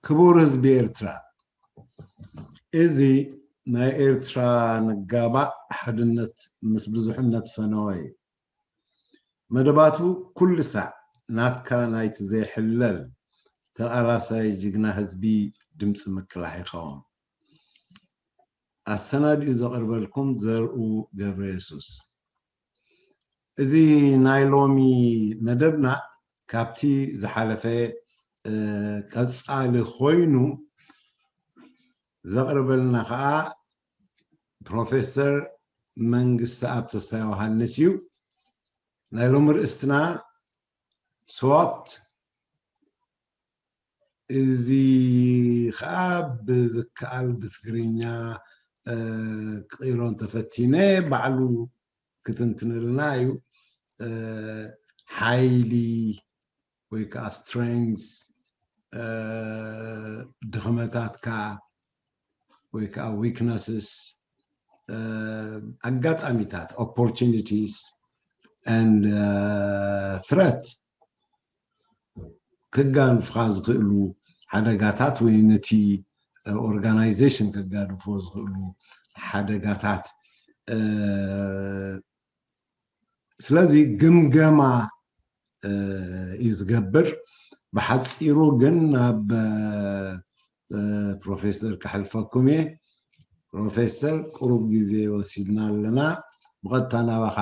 ክቡር ህዝቢ ኤርትራ፣ እዚ ናይ ኤርትራ ንጋባእ ሓድነት ምስ ብዙሕነት ፈነወ እዩ። መደባቱ ኩሉ ሳዕ ናትካ ናይቲ ዘይሕለል ተቓላሳይ ጅግና ህዝቢ ድምፂ ምክላሕ ይኸውን። ኣሰናዲኡ ዘቕርበልኩም ዘርኡ ገብረ የሱስ። እዚ ናይ ሎሚ መደብና ካብቲ ዝሓለፈ ቀፃሊ ኮይኑ ዘቕርበልና ከዓ ፕሮፌሰር መንግስቲ ኣብ ተስፋ ዮሃንስ እዩ። ናይ ሎሚ ርእስትና ስዋት፣ እዚ ከዓ ብዝከኣል ብትግርኛ ክቕይሮ እንተፈቲነ ባዕሉ ክትንትንልና እዩ። ሓይሊ ወይ ከዓ strengths፣ ድኽመታትካ ወይ ከዓ weaknesses፣ ኣጋጣሚታት፣ opportunities and threat፣ ክጋንፉኻ ዝኽእሉ ሓደጋታት ወይ ነቲ organization ክጋንፎ ዝኽእሉ ሓደጋታት። ስለዚ ግምገማ እዩ ዝገብር። ብሓፂሩ ግን ናብ ፕሮፌሰር ከሕልፈኩም እየ። ፕሮፌሰር፣ ቁሩብ ግዜ ወሲድና ኣለና። ብቐጥታ ናባኻ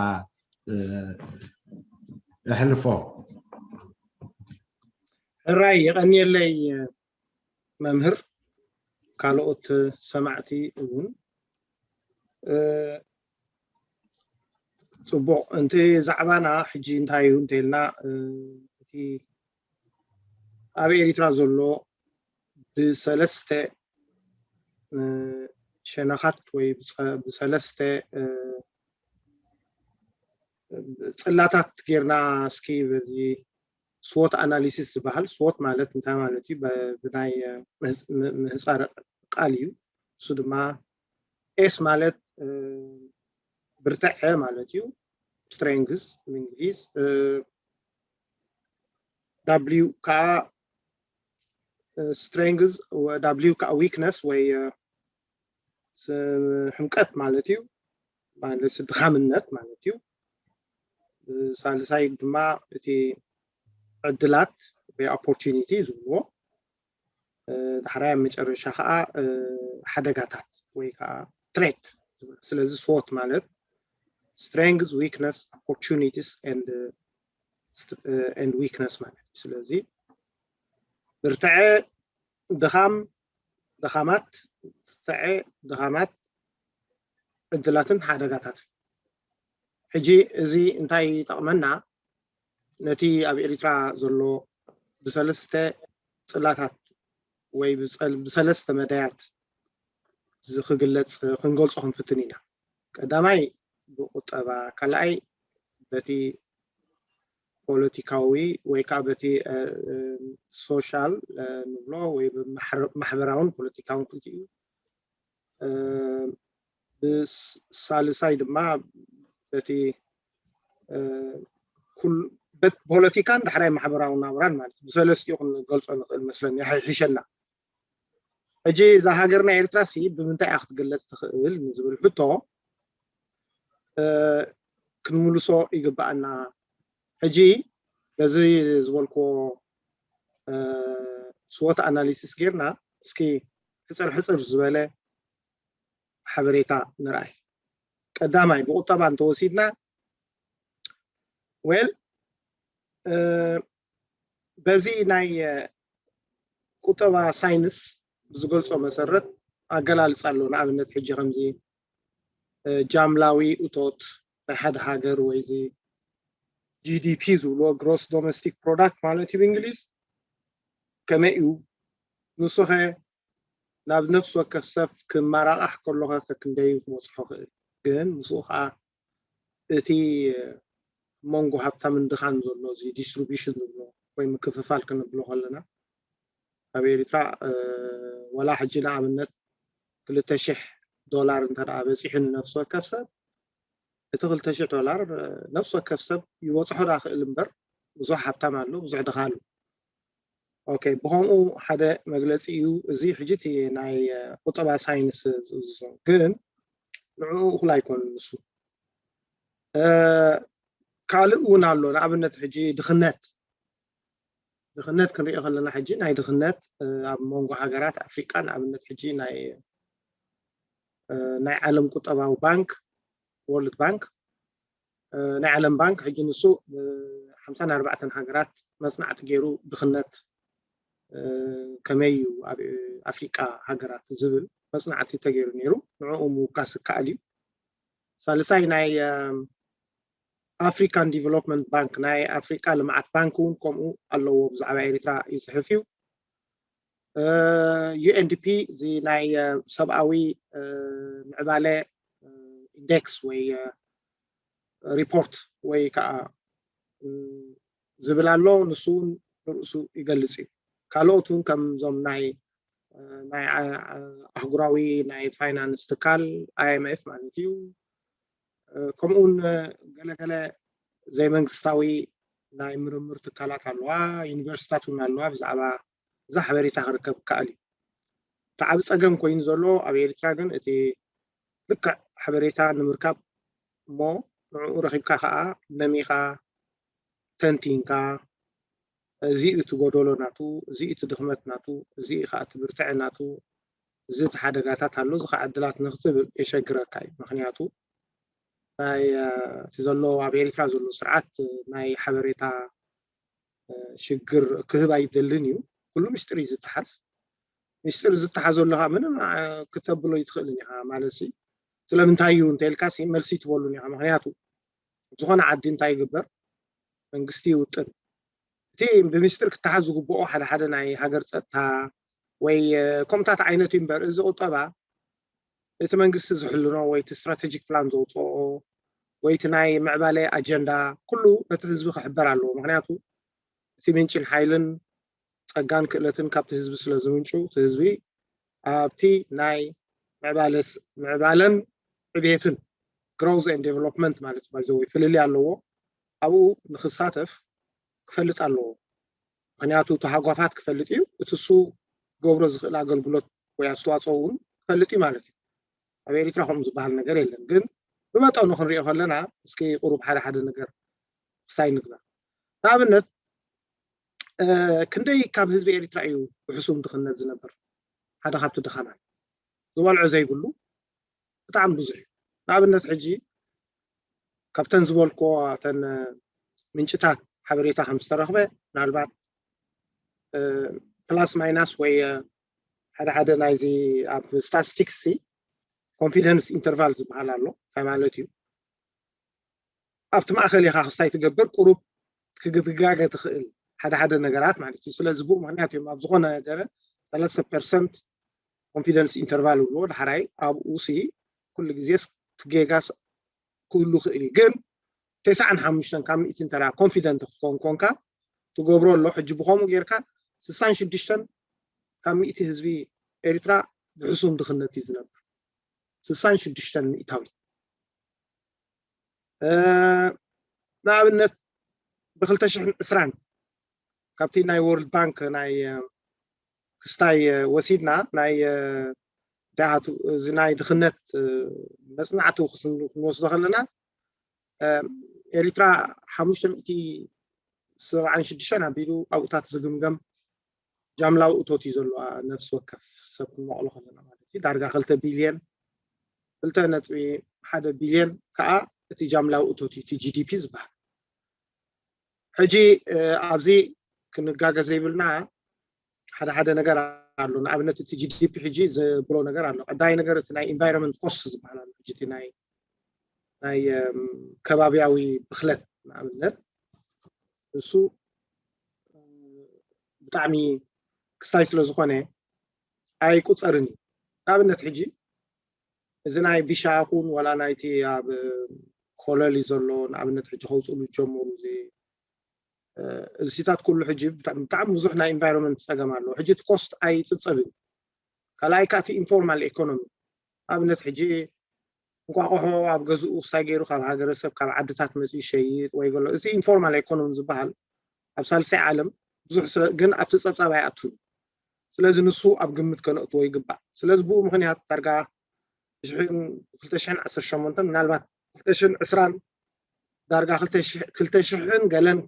እሕልፎ። ሕራይ፣ የቐንየለይ መምህር፣ ካልኦት ሰማዕቲ እውን። ፅቡቕ፣ እንተ ዛዕባና ሕጂ እንታይ እዩ እንተልና፣ እቲ ኣብ ኤሪትራ ዘሎ ብሰለስተ ሸነኻት ወይ ብሰለስተ ፅላታት ጌርና እስኪ በዚ ስዎት ኣናሊሲስ ዝበሃል። ስዎት ማለት እንታይ ማለት እዩ? ብናይ ምህፃር ቃል እዩ። እሱ ድማ ኤስ ማለት ብርትዐ ማለት እዩ፣ ስትሬንግስ ብእንግሊዝ። ዳብሊው ከዓ ስትሬንግስ፣ ዳብሊው ከዓ ዊክነስ ወይ ሕምቀት ማለት እዩ፣ ማለት ድኻምነት ማለት እዩ። ሳልሳይ ድማ እቲ ዕድላት ወይ ኦፖርቹኒቲ ዝብልዎ፣ ዳሕራይ ኣብ መጨረሻ ከዓ ሓደጋታት ወይ ከዓ ትሬት። ስለዚ ስዎት ማለት strengths, weakness, opportunities and weakness ማለት እዩ። ስለዚ ብርትዐ፣ ድኻም፣ ድኻማት፣ ብርትዐ፣ ድኻማት፣ ዕድላትን ሓደጋታትን። ሕጂ እዚ እንታይ ይጠቕመና? ነቲ ኣብ ኤሪትራ ዘሎ ብሰለስተ ፅላታት ወይ ብፀል- ብሰለስተ መዳያት ዝክግለፅ ክንገልፆ ክንፍትን ኢና። ቀዳማይ ብቁጠባ፣ ካልኣይ በቲ ፖለቲካዊ ወይ ከዓ በቲ ሶሻል ንብሎ ወይ ማሕበራውን ፖለቲካውን ክልቲኡ፣ ብሳልሳይ ድማ በቲ ፖለቲካን ዳሕራይ ማሕበራዊ ናብራን ማለት ብሰለስቲኡ ክንገልፆ ንኽእል መስለኒ፣ ይሕሸና። ሕጂ እዛ ሃገርና ኤርትራ ሲ ብምንታይ እያ ክትግለፅ ትኽእል ንዝብል ሕቶ ክንምልሶ ይግባኣና። ሕጂ በዚ ዝበልክዎ ስዎት ኣናሊሲስ ጌርና እስኪ ሕፅር ሕፅር ዝበለ ሓበሬታ ንርኣይ። ቀዳማይ ብቁጠባ እንተወሲድና፣ ዌል በዚ ናይ ቁጠባ ሳይንስ ብዝገልፆ መሰረት ኣገላልፃ ኣሎ። ንኣብነት ሕጂ ከምዚ ጃምላዊ እቶት ናይ ሓደ ሃገር ወይ እዚ ጂ ዲ ፒ ዝብልዎ፣ ግሮስ ዶሜስቲክ ፕሮዳክት ማለት እዩ ብእንግሊዝ፣ ከመይ እዩ? ንሱኸ ናብ ነፍሲ ወከፍ ሰብ ክመራቃሕ ከሎኸ ከክንደዩ ክበፅሖ ክእል? ግን ምስኡ ከዓ እቲ መንጎ ሃብታምን ድኻን ዘሎ እዚ ዲስትሪቢሽን ዝብሎ ወይ ምክፍፋል ክንብሎ ከለና፣ ኣብ ኤሪትራ ዋላ ሕጂ ንኣብነት ክልተ ሽሕ ዶላር እንተ ደኣ በፂሑ ንነፍሲ ወከፍ ሰብ፣ እቲ ክልተ ሽሕ ዶላር ነፍሲ ወከፍ ሰብ ይበፅሖ ደኣ ክእል እምበር፣ ብዙሕ ሃብታም ኣሎ፣ ብዙሕ ድኻ ኣሎ። ኦኬ፣ ብኸምኡ ሓደ መግለፂ እዩ። እዚ ሕጂ እቲ ናይ ቁጠባ ሳይንስ ዝእዝዞ፣ ግን ንዕኡ እኹል ኣይኮነን ንሱ። ካልእ እውን ኣሎ። ንኣብነት ሕጂ ድኽነት፣ ድኽነት ክንሪኦ ከለና ሕጂ ናይ ድኽነት ኣብ መንጎ ሃገራት ኣፍሪቃ፣ ንኣብነት ሕጂ ናይ ናይ ዓለም ቁጠባዊ ባንክ፣ ወርልድ ባንክ፣ ናይ ዓለም ባንክ ሕጂ ንሱ ሓምሳን ኣርባዕተን ሃገራት መጽናዕቲ ገይሩ ድኽነት ከመይ እዩ ኣብ ኣፍሪቃ ሃገራት ዝብል መጽናዕቲ ተገይሩ ነይሩ። ንዕኡ ምውካስ ይከኣል እዩ። ሳልሳይ ናይ ኣፍሪካን ዲቨሎፕመንት ባንክ፣ ናይ ኣፍሪቃ ልምዓት ባንክ እውን ከምኡ ኣለዎ፣ ብዛዕባ ኤሪትራ ይፅሕፍ እዩ። ዩኤንዲፒ እዚ ናይ ሰብኣዊ ምዕባለ ኢንዴክስ ወይ ሪፖርት ወይ ከዓ ዝብል ኣሎ። ንሱ እውን ንርእሱ ይገልጽ እዩ። ካልኦት እውን ከምዞም ናይ ናይ ኣህጉራዊ ናይ ፋይናንስ ትካል፣ ኣይኤምኤፍ ማለት እዩ። ከምኡውን ገለገለ ዘይመንግስታዊ ናይ ምርምር ትካላት ኣለዋ፣ ዩኒቨርሲታት እውን ኣለዋ። ብዛዕባ እዛ ሓበሬታ ክርከብ ይከኣል እዩ። እቲ ዓብ ፀገም ኮይኑ ዘሎ ኣብ ኤርትራ ግን እቲ ልክዕ ሓበሬታ ንምርካብ እሞ ንዕኡ ረኺብካ ከዓ ነሚኻ ተንቲንካ፣ እዚ እቲ ጎደሎ ናቱ፣ እዚ እቲ ድኽመት ናቱ፣ እዚ ከዓ እቲ ብርትዐ ናቱ፣ እዚ እቲ ሓደጋታት ኣሎ፣ እዚ ከዓ ዕድላት ንክትብል የሸግረካ እዩ። ምክንያቱ ናይ እቲ ዘሎ ኣብ ኤሪትራ ዘሎ ስርዓት ናይ ሓበሬታ ሽግር ክህብ ኣይደልን እዩ። ኩሉ ምስጢር እዩ ዝተሓዝ። ምስጢር ዝተሓዘሉ ከዓ ምንም ክተብሎ ይትኽእልን ኢኻ ማለት ሲ። ስለምንታይ እዩ እንተልካ ሲ መልሲ ትበሉን ኢኻ። ምክንያቱ ዝኾነ ዓዲ እንታይ ይግበር፣ መንግስቲ ይውጥን። እቲ ብምስጢር ክተሓዝ ዝግብኦ ሓደ ሓደ ናይ ሃገር ፀጥታ ወይ ከምታት ዓይነት እዩ እምበር፣ እዚ ቁጠባ እቲ መንግስቲ ዝሕልኖ ወይ እቲ ስትራቴጂክ ፕላን ዘውፅኦ ወይ እቲ ናይ ምዕባለ ኣጀንዳ ኩሉ ነቲ ህዝቢ ክሕበር ኣለዎ። ምክንያቱ እቲ ምንጭን ሓይልን ፀጋን ክእለትን ካብቲ ህዝቢ ስለ ዝምንጩ፣ እቲ ህዝቢ ኣብቲ ናይ ምዕባለን ዕብየትን፣ ግሮዝ ኤንድ ዴቨሎፕመንት ማለት ባይዘወይ ፍልልይ ኣለዎ። ኣብኡ ንክሳተፍ ክፈልጥ ኣለዎ። ምክንያቱ እቲ ሃጓፋት ክፈልጥ እዩ፣ እቲ እሱ ገብሮ ዝኽእል ኣገልግሎት ወይ ኣስተዋፅኦ እውን ክፈልጥ እዩ ማለት እዩ። ኣብ ኤሪትራ ከምኡ ዝበሃል ነገር የለን። ግን ብመጠኑ ክንሪኦ ከለና እስኪ ቁሩብ ሓደ ሓደ ነገር ክስታይ ንግበር። ንኣብነት ክንደይ ካብ ህዝቢ ኤሪትራ እዩ ብሕሱም ድኽነት ዝነብር? ሓደ ካብቲ ድኻናት ዝበልዖ ዘይብሉ ብጣዕሚ ብዙሕ እዩ። ንኣብነት ሕጂ ካብተን ዝበልክዎ እተን ምንጭታት ሓበሬታ ከም ዝተረኽበ ምናልባት ፕላስ ማይናስ ወይ ሓደ ሓደ ናይዚ ኣብ ስታቲስቲክስ ኮንፊደንስ ኢንተርቫል ዝበሃል ኣሎ። እንታይ ማለት እዩ? ኣብቲ ማእከል ኢኻ ክስታይ ትገብር፣ ቁሩብ ክግትጋገ ትኽእል ሓደ ሓደ ነገራት ማለት እዩ። ስለዚ ብኡ ምክንያት እዮም ኣብ ዝኾነ ገለ ሰለስተ ፐርሰንት ኮንፊደንስ ኢንተርቫል ይብልዎ። ዳሕራይ ኣብኡ ሲ ኩሉ ግዜ ጌጋ ክህሉ ይኽእል እዩ። ግን ተስዓን ሓሙሽተን ካብ ሚእቲ እንተ ኮንፊደንት ክትከውን ኮንካ ትገብሮ ኣሎ። ሕጂ ብኸምኡ ጌርካ ስሳን ሽዱሽተን ካብ ሚእቲ ህዝቢ ኤሪትራ ብሕሱም ድኽነት እዩ ዝነብር። ስሳን ሽዱሽተን ሚእታዊት። ንኣብነት ብክልተ ሽሕን ዕስራን ካብቲ ናይ ወርልድ ባንክ ናይ ክስታይ ወሲድና ናይ እንታይ እዚ ናይ ድኽነት መጽናዕቲ ክንወስዶ ከለና ኤሪትራ ሓሙሽተ ሚእቲ ሰብዓን ሽዱሽተን ኣቢሉ ኣብኡታት ዝግምገም ጃምላዊ እቶት እዩ ዘለዋ ነፍሲ ወከፍ ሰብ ክንመቕሎ ከለና ማለት እዩ። ዳርጋ ክልተ ቢልየን፣ ክልተ ነጥቢ ሓደ ቢልየን ከዓ እቲ ጃምላዊ እቶት እዩ፣ እቲ ጂዲፒ ዝበሃል። ሕጂ ኣብዚ ክንጋገ ዘይብልና ሓደ ሓደ ነገር ኣሎ። ንኣብነት እቲ ጂዲፒ ሕጂ ዝብሎ ነገር ኣሎ። ቀዳይ ነገር እቲ ናይ ኢንቫይሮንመንት ኮስት ዝበሃል ኣሎ። ሕጂ እቲ ናይ ናይ ከባቢያዊ ብክለት ንኣብነት እሱ ብጣዕሚ ክስታይ ስለ ዝኾነ ኣይቁፀርን እዩ። ንኣብነት ሕጂ እዚ ናይ ቢሻ ይኹን ዋላ ናይቲ ኣብ ኮለል እዩ ዘሎ ንኣብነት ሕጂ ከውፅሉ ዝጀመሩ እዚ እዚታት ኩሉ ሕጂ ብጣዕሚ ብዙሕ ናይ ኢንቫይሮንመንት ፀገም ኣለዎ። ሕጂ እቲ ኮስት ኣይፅብፀብን እዩ። ካልኣይ ከዓ እቲ ኢንፎርማል ኢኮኖሚ ኣብነት ሕጂ እንቋቑሖ ኣብ ገዝኡ ክስታይ ገይሩ ካብ ሃገረሰብ ካብ ዓድታት መፂኡ ይሸይጥ ወይ ገሎ እቲ ኢንፎርማል ኢኮኖሚ ዝበሃል ኣብ ሳልሳይ ዓለም ብዙሕ ግን ኣብቲ ፀብፃብ ኣይኣቱን። ስለዚ ንሱ ኣብ ግምት ከነእትዎ ይግባእ። ስለዚ ብኡ ምክንያት ዳርጋ ሽሕን ክልተ ሽሕን ዓሰርተ ሸሞንተን ምናልባት ክልተ ሽሕን ዕስራን ዳርጋ ክልተ ሽሕን ገለን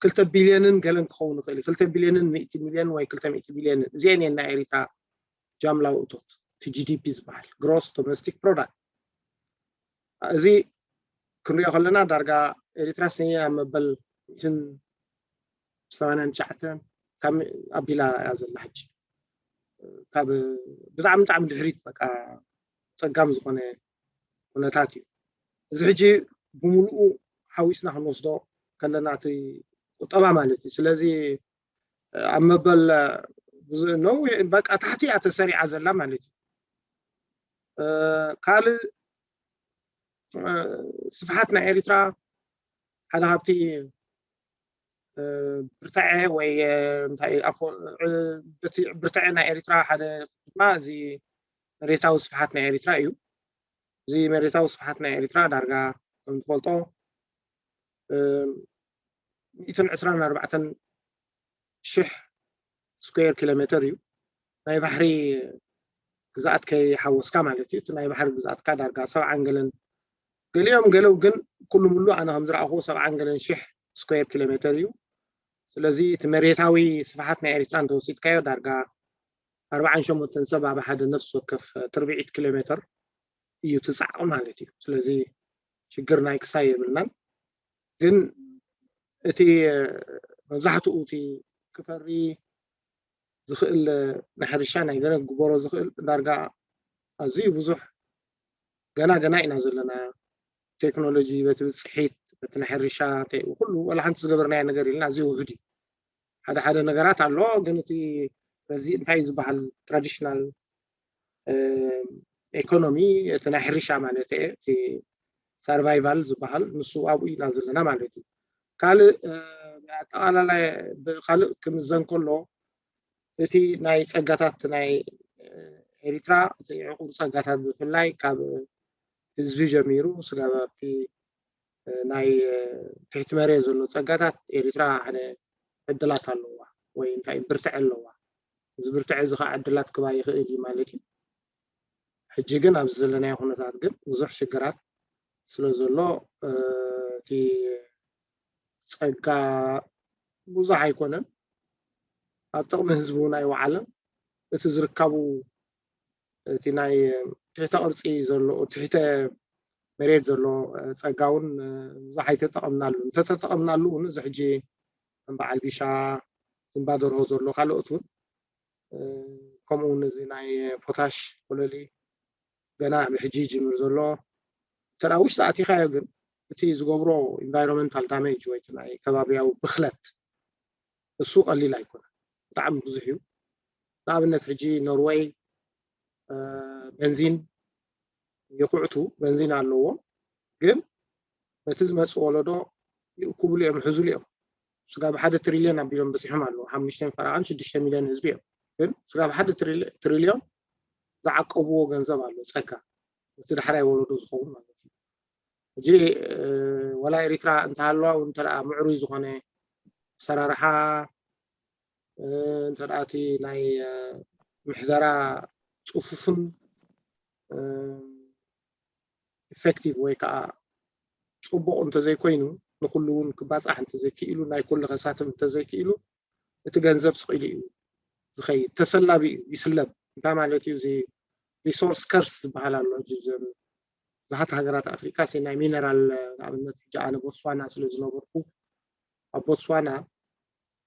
ክልተ ቢልዮንን ገለን ክኸውን ይኽእል እዩ። ክልተ ቢልዮንን ሚእቲ ሚልዮን ወይ ክልተ ሚእቲ ቢልዮንን እዚአን እየን ናይ ኤሪትራ ጃምላዊ እቶት እቲ ጂ ዲ ፒ ዝበሃል ግሮስ ዶሜስቲክ ፕሮዳክት። እዚ ክንሪኦ ከለና ዳርጋ ኤሪትራ ስኒ ኣብ መበል ሚእትን ሰማንያን ትሽዓተን ካብ ኣቢላ እያ ዘላ ሕጂ። ካብ ብጣዕሚ ብጣዕሚ ድሕሪት በቃ ፀጋም ዝኾነ ኩነታት እዩ። እዚ ሕጂ ብምሉኡ ሓዊስና ክንወስዶ ከለና እቲ ቁጠባ ማለት እዩ። ስለዚ ኣብ መበል ብዙ ነው በቃ ታሕቲ እያ ተሰሪዓ ዘላ ማለት እዩ። ካልእ ስፍሓት ናይ ኤሪትራ ሓደ ካብቲ ብርትዐ ወይ እንታይ በቲ ብርትዐ ናይ ኤሪትራ ሓደ ድማ እዚ መሬታዊ ስፍሓት ናይ ኤሪትራ እዩ። እዚ መሬታዊ ስፍሓት ናይ ኤሪትራ ዳርጋ ከም ትፈልጦ ሚእትን ዕስራን ኣርባዕተን ሽሕ ስኩዌር ኪሎ ሜትር እዩ። ናይ ባሕሪ ግዝኣት ከይሓወስካ ማለት እዩ። እቲ ናይ ባሕሪ ግዝኣትካ ዳርጋ ሰብዓን ገለን ገሊኦም ገለው ግን ኩሉ ሙሉ ኣነ ከም ዝረኣኹ ሰብዓን ገለን ሽሕ ስኩዌር ኪሎ ሜትር እዩ። ስለዚ እቲ መሬታዊ ስፍሓት ናይ ኤሪትራ እንተወሲድካዮ ዳርጋ ኣርባዓን ሸሞንተን ሰብ ኣብ ሓደ ነፍሲ ወከፍ ትርብዒት ኪሎ ሜትር እዩ ትፃዕቕ ማለት እዩ። ስለዚ ሽግር ናይ ክሳይ የብልናን። ግን እቲ መብዛሕትኡ እቲ ክፈሪ ዝኽእል ናይ ሕርሻ ናይ ገለ ክግበሮ ዝኽእል ዳርጋ ኣዝዩ ብዙሕ ገና ገና ኢና ዘለና። ቴክኖሎጂ በቲ ብፅሒት በቲ ናይ ሕርሻ ኩሉ ወላ ሓንቲ ዝገበርናዮ ነገር የለና። ኣዝዩ ውሑድ እዩ። ሓደ ሓደ ነገራት ኣሎ ግን እቲ በዚ እንታይ ዝበሃል ትራዲሽናል ኢኮኖሚ እቲ ናይ ሕርሻ ማለት እቲ ሰርቫይቫል ዝበሃል ንሱ ኣብኡ ኢና ዘለና ማለት እዩ። ካልእ ኣጠቃላላይ ብካልእ ክምዘን ከሎ እቲ ናይ ፀጋታት ናይ ኤሪትራ እቲ ዕቁር ፀጋታት ብፍላይ ካብ ህዝቢ ጀሚሩ ስጋብ ኣብቲ ናይ ትሕቲ መሬት ዘሎ ፀጋታት ኤሪትራ ሓደ ዕድላት ኣለዋ ወይ እንታይ ብርትዐ ኣለዋ። እዚ ብርትዐ እዚ ከዓ ዕድላት ክባ ይኽእል እዩ ማለት እዩ። ሕጂ ግን ኣብዚ ዘለናዮ ኩነታት ግን ብዙሕ ሽግራት ስለ ዘሎ እቲ ፀጋ ብዙሕ ኣይኮነን። ኣብ ጥቕሚ ህዝቢ እውን ኣይወዓለን። እቲ ዝርከቡ እቲ ናይ ትሕተ ቅርፂ ዘሎ ትሕተ መሬት ዘሎ ፀጋ እውን ብዙሕ ኣይተጠቐምናሉ። እንተተጠቐምናሉ እውን እዚ ሕጂ ከም በዓል ቢሻ ዝንባ ደርሆ ዘሎ ካልኦት እውን ከምኡ እውን እዚ ናይ ፖታሽ ኮለሊ ገና ብሕጂ ይጅምር ዘሎ እንተ ውሽጢ ኣቲኻዮ ግን እቲ ዝገብሮ ኢንቫይሮንመንታል ዳሜጅ ወይ ናይ ከባቢያዊ ብክለት እሱ ቀሊል ኣይኮነን፣ ብጣዕሚ ብዙሕ እዩ። ንኣብነት ሕጂ ኖርወይ በንዚን ይኹዕቱ፣ በንዚን ኣለዎ፣ ግን ነቲ ዝመፅእ ወለዶ ይእኩብሉ እዮም፣ ይሕዙሉ እዮም። ስጋብ ሓደ ትሪልዮን ኣቢሎም በፂሖም ኣለዉ። ሓሙሽተን ፈረቓን ሽዱሽተ ሚልዮን ህዝቢ እዮም፣ ግን ስጋብ ሓደ ትሪልዮን ዝዓቀብዎ ገንዘብ ኣሎ፣ ፀጋ እቲ ዳሕራይ ወለዶ ዝኸውን ማለት እዩ። ሕጂ ወላ ኤሪትራ እንተሃለዋ እውን እንተ ምዕሩይ ዝኾነ ኣሰራርሓ እንተ እቲ ናይ ምሕደራ ፅፉፍን ኢፌክቲቭ ወይ ከዓ ፅቡቕ እንተዘይኮይኑ ንኩሉ እውን ክባፃሕ እንተዘይክኢሉ ናይ ኩሉ ከሳትፍ እንተዘይክኢሉ እቲ ገንዘብ ስቕ ኢሉ እዩ ዝኸይድ፣ ተሰላቢ እዩ፣ ይስለብ። እንታይ ማለት እዩ? እዚ ሪሶርስ ከርስ ዝበሃል ኣሎ። ብዙሓት ሃገራት ኣፍሪካ ናይ ሚነራል ንኣብነት ሕጂ ኣነ ቦትስዋና ስለ ዝነበርኩ ኣብ ቦትስዋና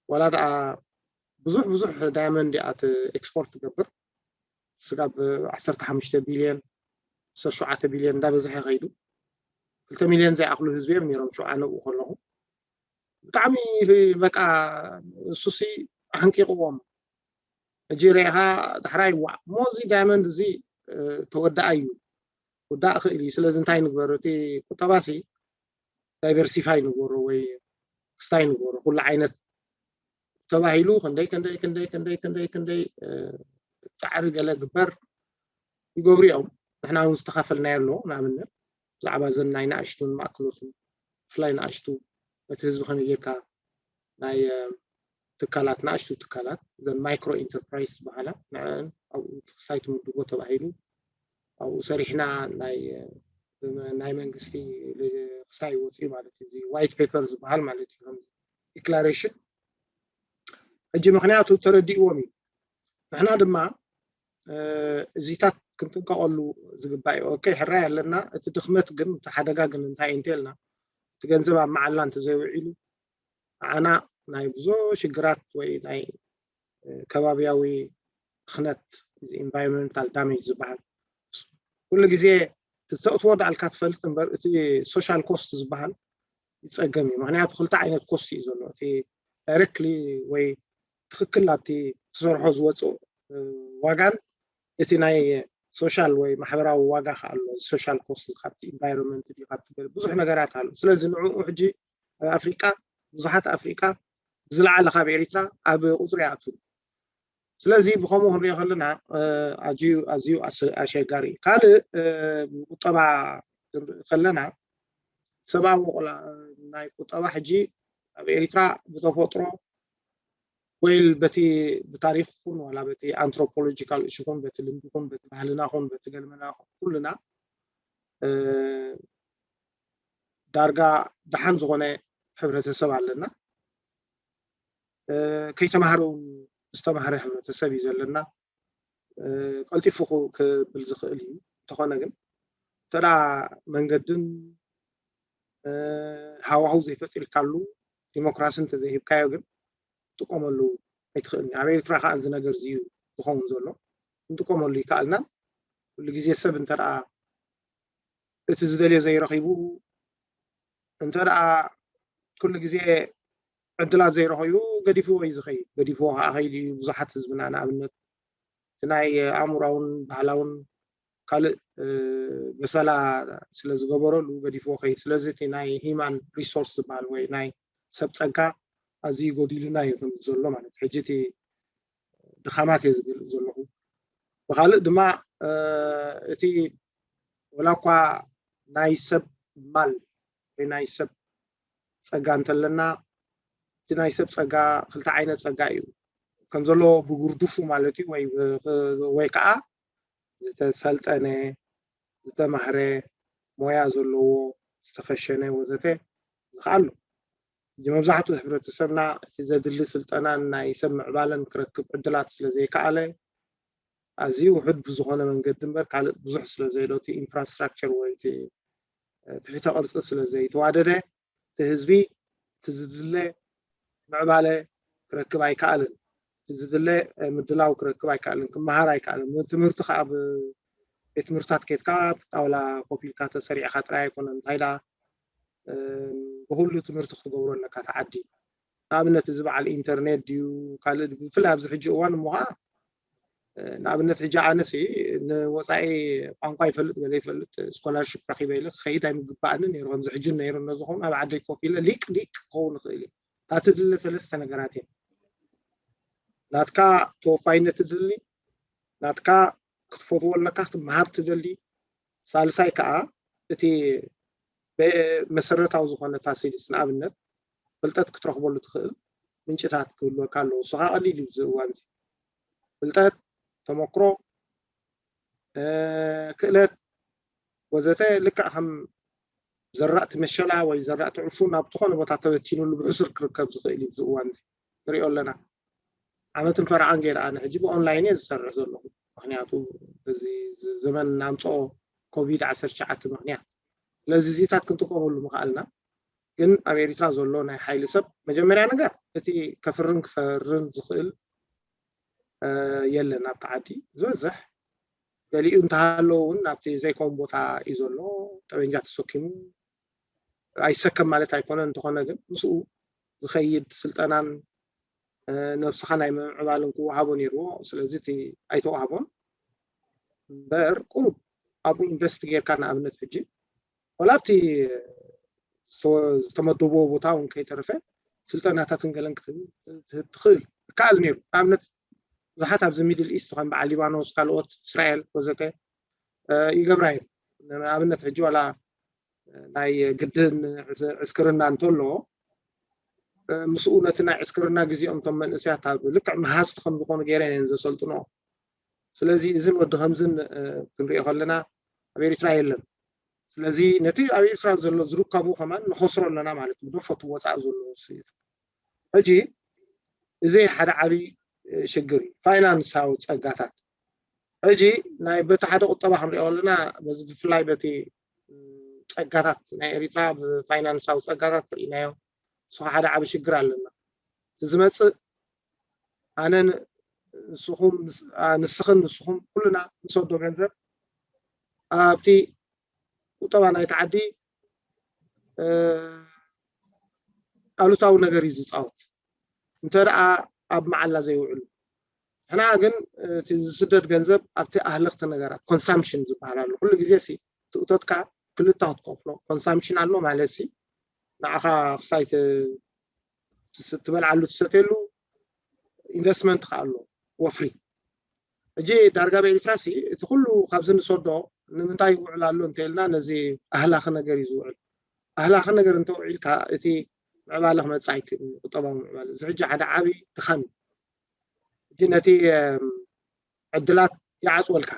ዋላ ደኣ ብዙሕ ብዙሕ ዳያመንድ እያ ኤክስፖርት ትገብር ስጋብ ዓሰርተ ሓሙሽተ ቢልዮን ዓሰርተ ሸውዓተ ቢልዮን እንዳበዝሐ ከይዱ ክልተ ሚልዮን ዘይኣኽሉ ህዝቢ እዮም ነይሮም ሽውዓ ንብኡ ከለኹ ብጣዕሚ በቃ እሱሲ ኣሕንቂቕዎም ሕጂ ርኢኻ ዳሕራይ ዋዕ ሞዚ ዳያመንድ እዚ ተወዳኣ እዩ ክውዳእ ክእል እዩ ስለዚ እንታይ ንግበር እቲ ቁጠባሲ ዳይቨርሲፋይ ንግበሮ ወይ ክስታይ ንግበሮ ኩሉ ዓይነት ተባሂሉ ክንደይ ክንደይ ክንደይ ክንደይ ክንደይ ክንደይ ፃዕሪ ገለ ግበር ይገብሩ እዮም ንሕና እውን ዝተካፈልናዮ ኣሎ ንኣብነት ብዛዕባ ዘን ናይ ንኣሽቱን ማእክሎትን ብፍላይ ንኣሽቱ ነቲ ህዝቢ ከመይ ጌርካ ናይ ትካላት፣ ንኣሽቱ ትካላት፣ እዘን ማይክሮ ኢንተርፕራይዝ ዝበሃላ፣ ንዕን ኣብኡ ክስታይ ትምድቦ ተባሂሉ ኣብኡ ሰሪሕና፣ ናይ ናይ መንግስቲ ክስታይ ይወፅኡ ማለት እዩ። እዚ ዋይት ፔፐር ዝበሃል ማለት እዩ፣ ዲክላሬሽን። ሕጂ ምክንያቱ ተረዲእዎም እዩ። ንሕና ድማ እዚታት ክንጥንቀቐሉ ዝግባእ እዩ። ኦኬ፣ ሕራይ ኣለና። እቲ ድኽመት ግን፣ እቲ ሓደጋ ግን እንታይ እንተልና፣ እቲ ገንዘብ ኣብ መዓላ እንተዘይውዒሉ፣ ንዓና ናይ ብዙ ሽግራት ወይ ናይ ከባቢያዊ ብኽነት፣ ኢንቫይሮንመንታል ዳሜጅ ዝበሃል፣ ኩሉ ግዜ እቲ ተእትዎ ዳኣልካ ትፈልጥ እምበር፣ እቲ ሶሻል ኮስት ዝበሃል ይፀገም እዩ። ምክንያቱ ክልተ ዓይነት ኮስት እዩ ዘሎ። እቲ ዳይሬክትሊ ወይ ትኽክል ኣብቲ ትሰርሖ ዝወፅእ ዋጋን እቲ ናይ ሶሻል ወይ ማሕበራዊ ዋጋ ከ ኣሎ። ሶሻል ኮስት ካብቲ ኢንቫይሮንመንት ድዩ፣ ካብቲ ገለ ብዙሕ ነገራት ኣሎ። ስለዚ ንዕኡ ሕጂ ኣብ ኣፍሪቃ፣ ብዙሓት ኣፍሪቃ ብዝለዓለ ካብ ኤሪትራ ኣብ ቁፅሪ ይኣቱ። ስለዚ ብከምኡ ክንሪኦ ከለና ኣዝዩ ኣዝዩ ኣሸጋሪ እዩ። ካልእ ቁጠባ ክንርኢ ከለና፣ ሰብኣዊ ናይ ቁጠባ ሕጂ ኣብ ኤሪትራ ብተፈጥሮ ወይ በቲ ብታሪክ ኹን ዋላ በቲ ኣንትሮፖሎጂካል እሹ ኹን በቲ ልምዲ ኹን በቲ ባህልና ኹን በቲ ገልመና ኹን ኩልና ዳርጋ ደሓን ዝኾነ ሕብረተሰብ ኣለና። ከይተማህረ እውን ዝተማህረ ሕብረተሰብ እዩ ዘለና። ቀልጢፉ ክብል ዝኽእል እዩ። እንተኾነ ግን እንተ መንገድን ሃዋሁ ዘይፈጢርካሉ ዲሞክራሲ እንተዘይሂብካዮ ግን ትጥቀመሉ ኣይትኽእልን። ኣብ ኤርትራ ከዓ እዚ ነገር እዚ እዩ ዝኸውን ዘሎ። ክንጥቀመሉ ይከኣልና። ኩሉ ግዜ ሰብ እንተ እቲ ዝደልዮ ዘይረኺቡ፣ እንተ ኩሉ ግዜ ዕድላት ዘይረኸቡ ገዲፍዎ እዩ ዝኸይድ። ገዲፍዎ ከዓ ከይዱ እዩ ብዙሓት ህዝብና። ንኣብነት እቲ ናይ ኣእምሮኣውን ባህላውን ካልእ በሰላ ስለ ዝገበረሉ ገዲፍዎ ከይድ። ስለዚ እቲ ናይ ሂማን ሪሶርስ ዝበሃል ወይ ናይ ሰብ ፀጋ ኣዝዩ ጎዲሉና እዩ ከም ዘሎ ማለት። ሕጂ እቲ ድኻማት እየ ዝገልፅ ዘለኹ። ብኻልእ ድማ እቲ ወላ እኳ ናይ ሰብ ማል ወይ ናይ ሰብ ፀጋ እንተለና፣ እቲ ናይ ሰብ ፀጋ ክልተ ዓይነት ፀጋ እዩ ከም ዘሎ ብጉርድፉ ማለት እዩ። ወይ ከዓ ዝተሰልጠነ፣ ዝተማህረ፣ ሞያ ዘለዎ፣ ዝተኸሸነ ወዘተ ዝኸኣሎ። እዚ መብዛሕትኡ ሕብረተሰብና እቲ ዘድሊ ስልጠናን ናይ ሰብ ምዕባለን ክረክብ ዕድላት ስለ ዘይከኣለ፣ ኣዝዩ ውሑድ ብዝኾነ መንገዲ እምበር ካልእ ብዙሕ ስለ ዘየሎ፣ እቲ ኢንፍራስትራክቸር ወይ እቲ ትሕተ ቅርፂ ስለ ዘይተዋደደ፣ እቲ ህዝቢ እቲ ዝድለ ምዕባለ ክረክብ ኣይከኣልን። እቲ ዝድለ ምድላው ክረክብ ኣይከኣልን። ክመሃር ኣይከኣልን። ትምህርቲ ከዓ ቤት ትምህርታት ኬድካ ጣውላ ኮፍ ኢልካ ተሰሪዕካ ጥራይ ኣይኮነን። እንታይ ደኣ ብኩሉ ትምህርቲ ክትገብሮ ኣለካ። ተዓዲ ንኣብነት እዚ በዓል ኢንተርኔት ድዩ ካልእ፣ ብፍላይ ኣብዚ ሕጂ እዋን እሞ ከዓ ንኣብነት ሕጂ ኣነሲ ንወፃኢ ቋንቋ ይፈልጥ ገለ ይፈልጥ ስኮላርሽፕ ረኪበ ኢለ ክኸይድ ኣይምግባእኒ ነይሩ። ከምዚ ሕጂ ነይሩ ነዝኸውን ኣብ ዓደይ ኮፍ ኢለ ሊቅ ሊቅ ክኸውን ይኽእል እዩ። እታ ትድለ ሰለስተ ነገራት እየ። ናትካ ተወፋይነት ትድሊ፣ ናትካ ክትፈትዎ ኣለካ፣ ክትመሃር ትደሊ። ሳልሳይ ከዓ እቲ መሰረታዊ ዝኾነ ፋሲሊትስ፣ ንኣብነት ፍልጠት ክትረኽበሉ ትኽእል ምንጭታት ክህልወካ ኣለዎ። እሱ ከዓ ቀሊል እዩ። እዚ እዋን እዚ ፍልጠት፣ ተመክሮ፣ ክእለት ወዘተ ልክዕ ከም ዘራእቲ መሸላ ወይ ዘራእቲ ዕፉን ኣብ ዝኾነ ቦታ ተበቲኑሉ ብሕሱር ክርከብ ዝኽእል እዩ። እዚ እዋን እዚ ንሪኦ ኣለና። ዓመትን ፈረቓን ገይረ ኣነ ሕጂ ብኦንላይን እየ ዝሰርሕ ዘለኹ። ምክንያቱ በዚ ዘመን ኣምፅኦ ኮቪድ ዓሰርተ ትሽዓተ ምክንያት። ስለዚ እዚታት ክንጥቀመሉ ምኽኣልና። ግን ኣብ ኤሪትራ ዘሎ ናይ ሓይሊ ሰብ መጀመርያ ነገር እቲ ከፍርን ክፈርን ዝኽእል የለን። ኣብቲ ዓዲ ዝበዝሕ ገሊኡ እንተሃለዎ እውን ኣብቲ ዘይከውን ቦታ እዩ ዘሎ። ጠበንጃ ተሰኪሙ ኣይሰከም ማለት ኣይኮነን። እንተኾነ ግን ምስኡ ዝኸይድ ስልጠናን ነብስኻ ናይ ምምዕባልን ክወሃቦ ነይርዎ። ስለዚ እቲ ኣይተዋህቦን እምበር ቁሩብ ኣብኡ ኢንቨስት ጌርካ ንኣብነት ሕጂ ወላ ኣብቲ ዝተመደብዎ ቦታ እውን ከይተረፈ ስልጠናታትን ገለን ክትህብ ትኽእል ይከኣል ነይሩ። ንኣብነት ብዙሓት ኣብዚ ሚድል ኢስት ከም በዓል ሊባኖስ፣ ካልኦት እስራኤል ወዘተ ይገብራ እየን። ንኣብነት ሕጂ ዋላ ናይ ግድን ዕስክርና እንተሎ ምስኡ ነቲ ናይ ዕስክርና ግዜኦም እቶም መንእሰያት ኣብ ልክዕ መሃዝቲ ከም ዝኾኑ ገይረን እየን ዘሰልጥኖ። ስለዚ እዝን ወዲ ከምዝን ክንሪኦ ከለና ኣብ ኤሪትራ የለን። ስለዚ ነቲ ኣብ ኤሪትራ ዘሎ ዝርከቡ ከማን ንኸስሮ ኣለና ማለት እዩ። ደፈቱ ወፃእ ዘሎ ውፅኢት ሕጂ እዚ ሓደ ዓብዪ ሽግር እዩ። ፋይናንሳዊ ፀጋታት ሕጂ ናይ በቲ ሓደ ቁጠባ ክንሪኦ ከለና በዚ ብፍላይ በቲ ፀጋታት ናይ ኤሪትራ ብፋይናንሳዊ ፀጋታት ርኢናዮ። ንሱ ሓደ ዓብዪ ሽግር ኣለና። እቲ ዝመፅእ ኣነ ንስኹም ንስኽን ንስኹም ኩልና ንሰዶ ገንዘብ ኣብቲ ቁጠባ ናይቲ ዓዲ ኣሉታዊ ነገር እዩ ዝፃወት እንተ ደኣ ኣብ መዓላ ዘይውዕሉ። ንሕና ግን እቲ ዝስደድ ገንዘብ ኣብቲ ኣህለኽቲ ነገራት ኮንሳምሽን ዝበሃል ኣሎ። ኩሉ ግዜ ሲ ትእቶትካ ክልተ ክትከፍሎ ኮንሳምሽን ኣሎ ማለት ሲ ንዓኻ ክሳይ ትበልዓሉ ትሰትየሉ ኢንቨስትመንት ከዓ ኣሎ ወፍሪ። ሕጂ ዳርጋ ኣብ ኤሪትራ ሲ እቲ ኩሉ ካብዚ ንሰዶ ንምንታይ ይውዕል ኣሎ እንተልና ነዚ ኣህላኺ ነገር እዩ ዝውዕል። ኣህላኺ ነገር እንተውዒልካ እቲ ምዕባለ ክመፅእ ኣይክእልን ቁጠባዊ ምዕባለ። እዚ ሕጂ ሓደ ዓብዪ ድኻም እዩ። ሕጂ ነቲ ዕድላት ይዓፅወልካ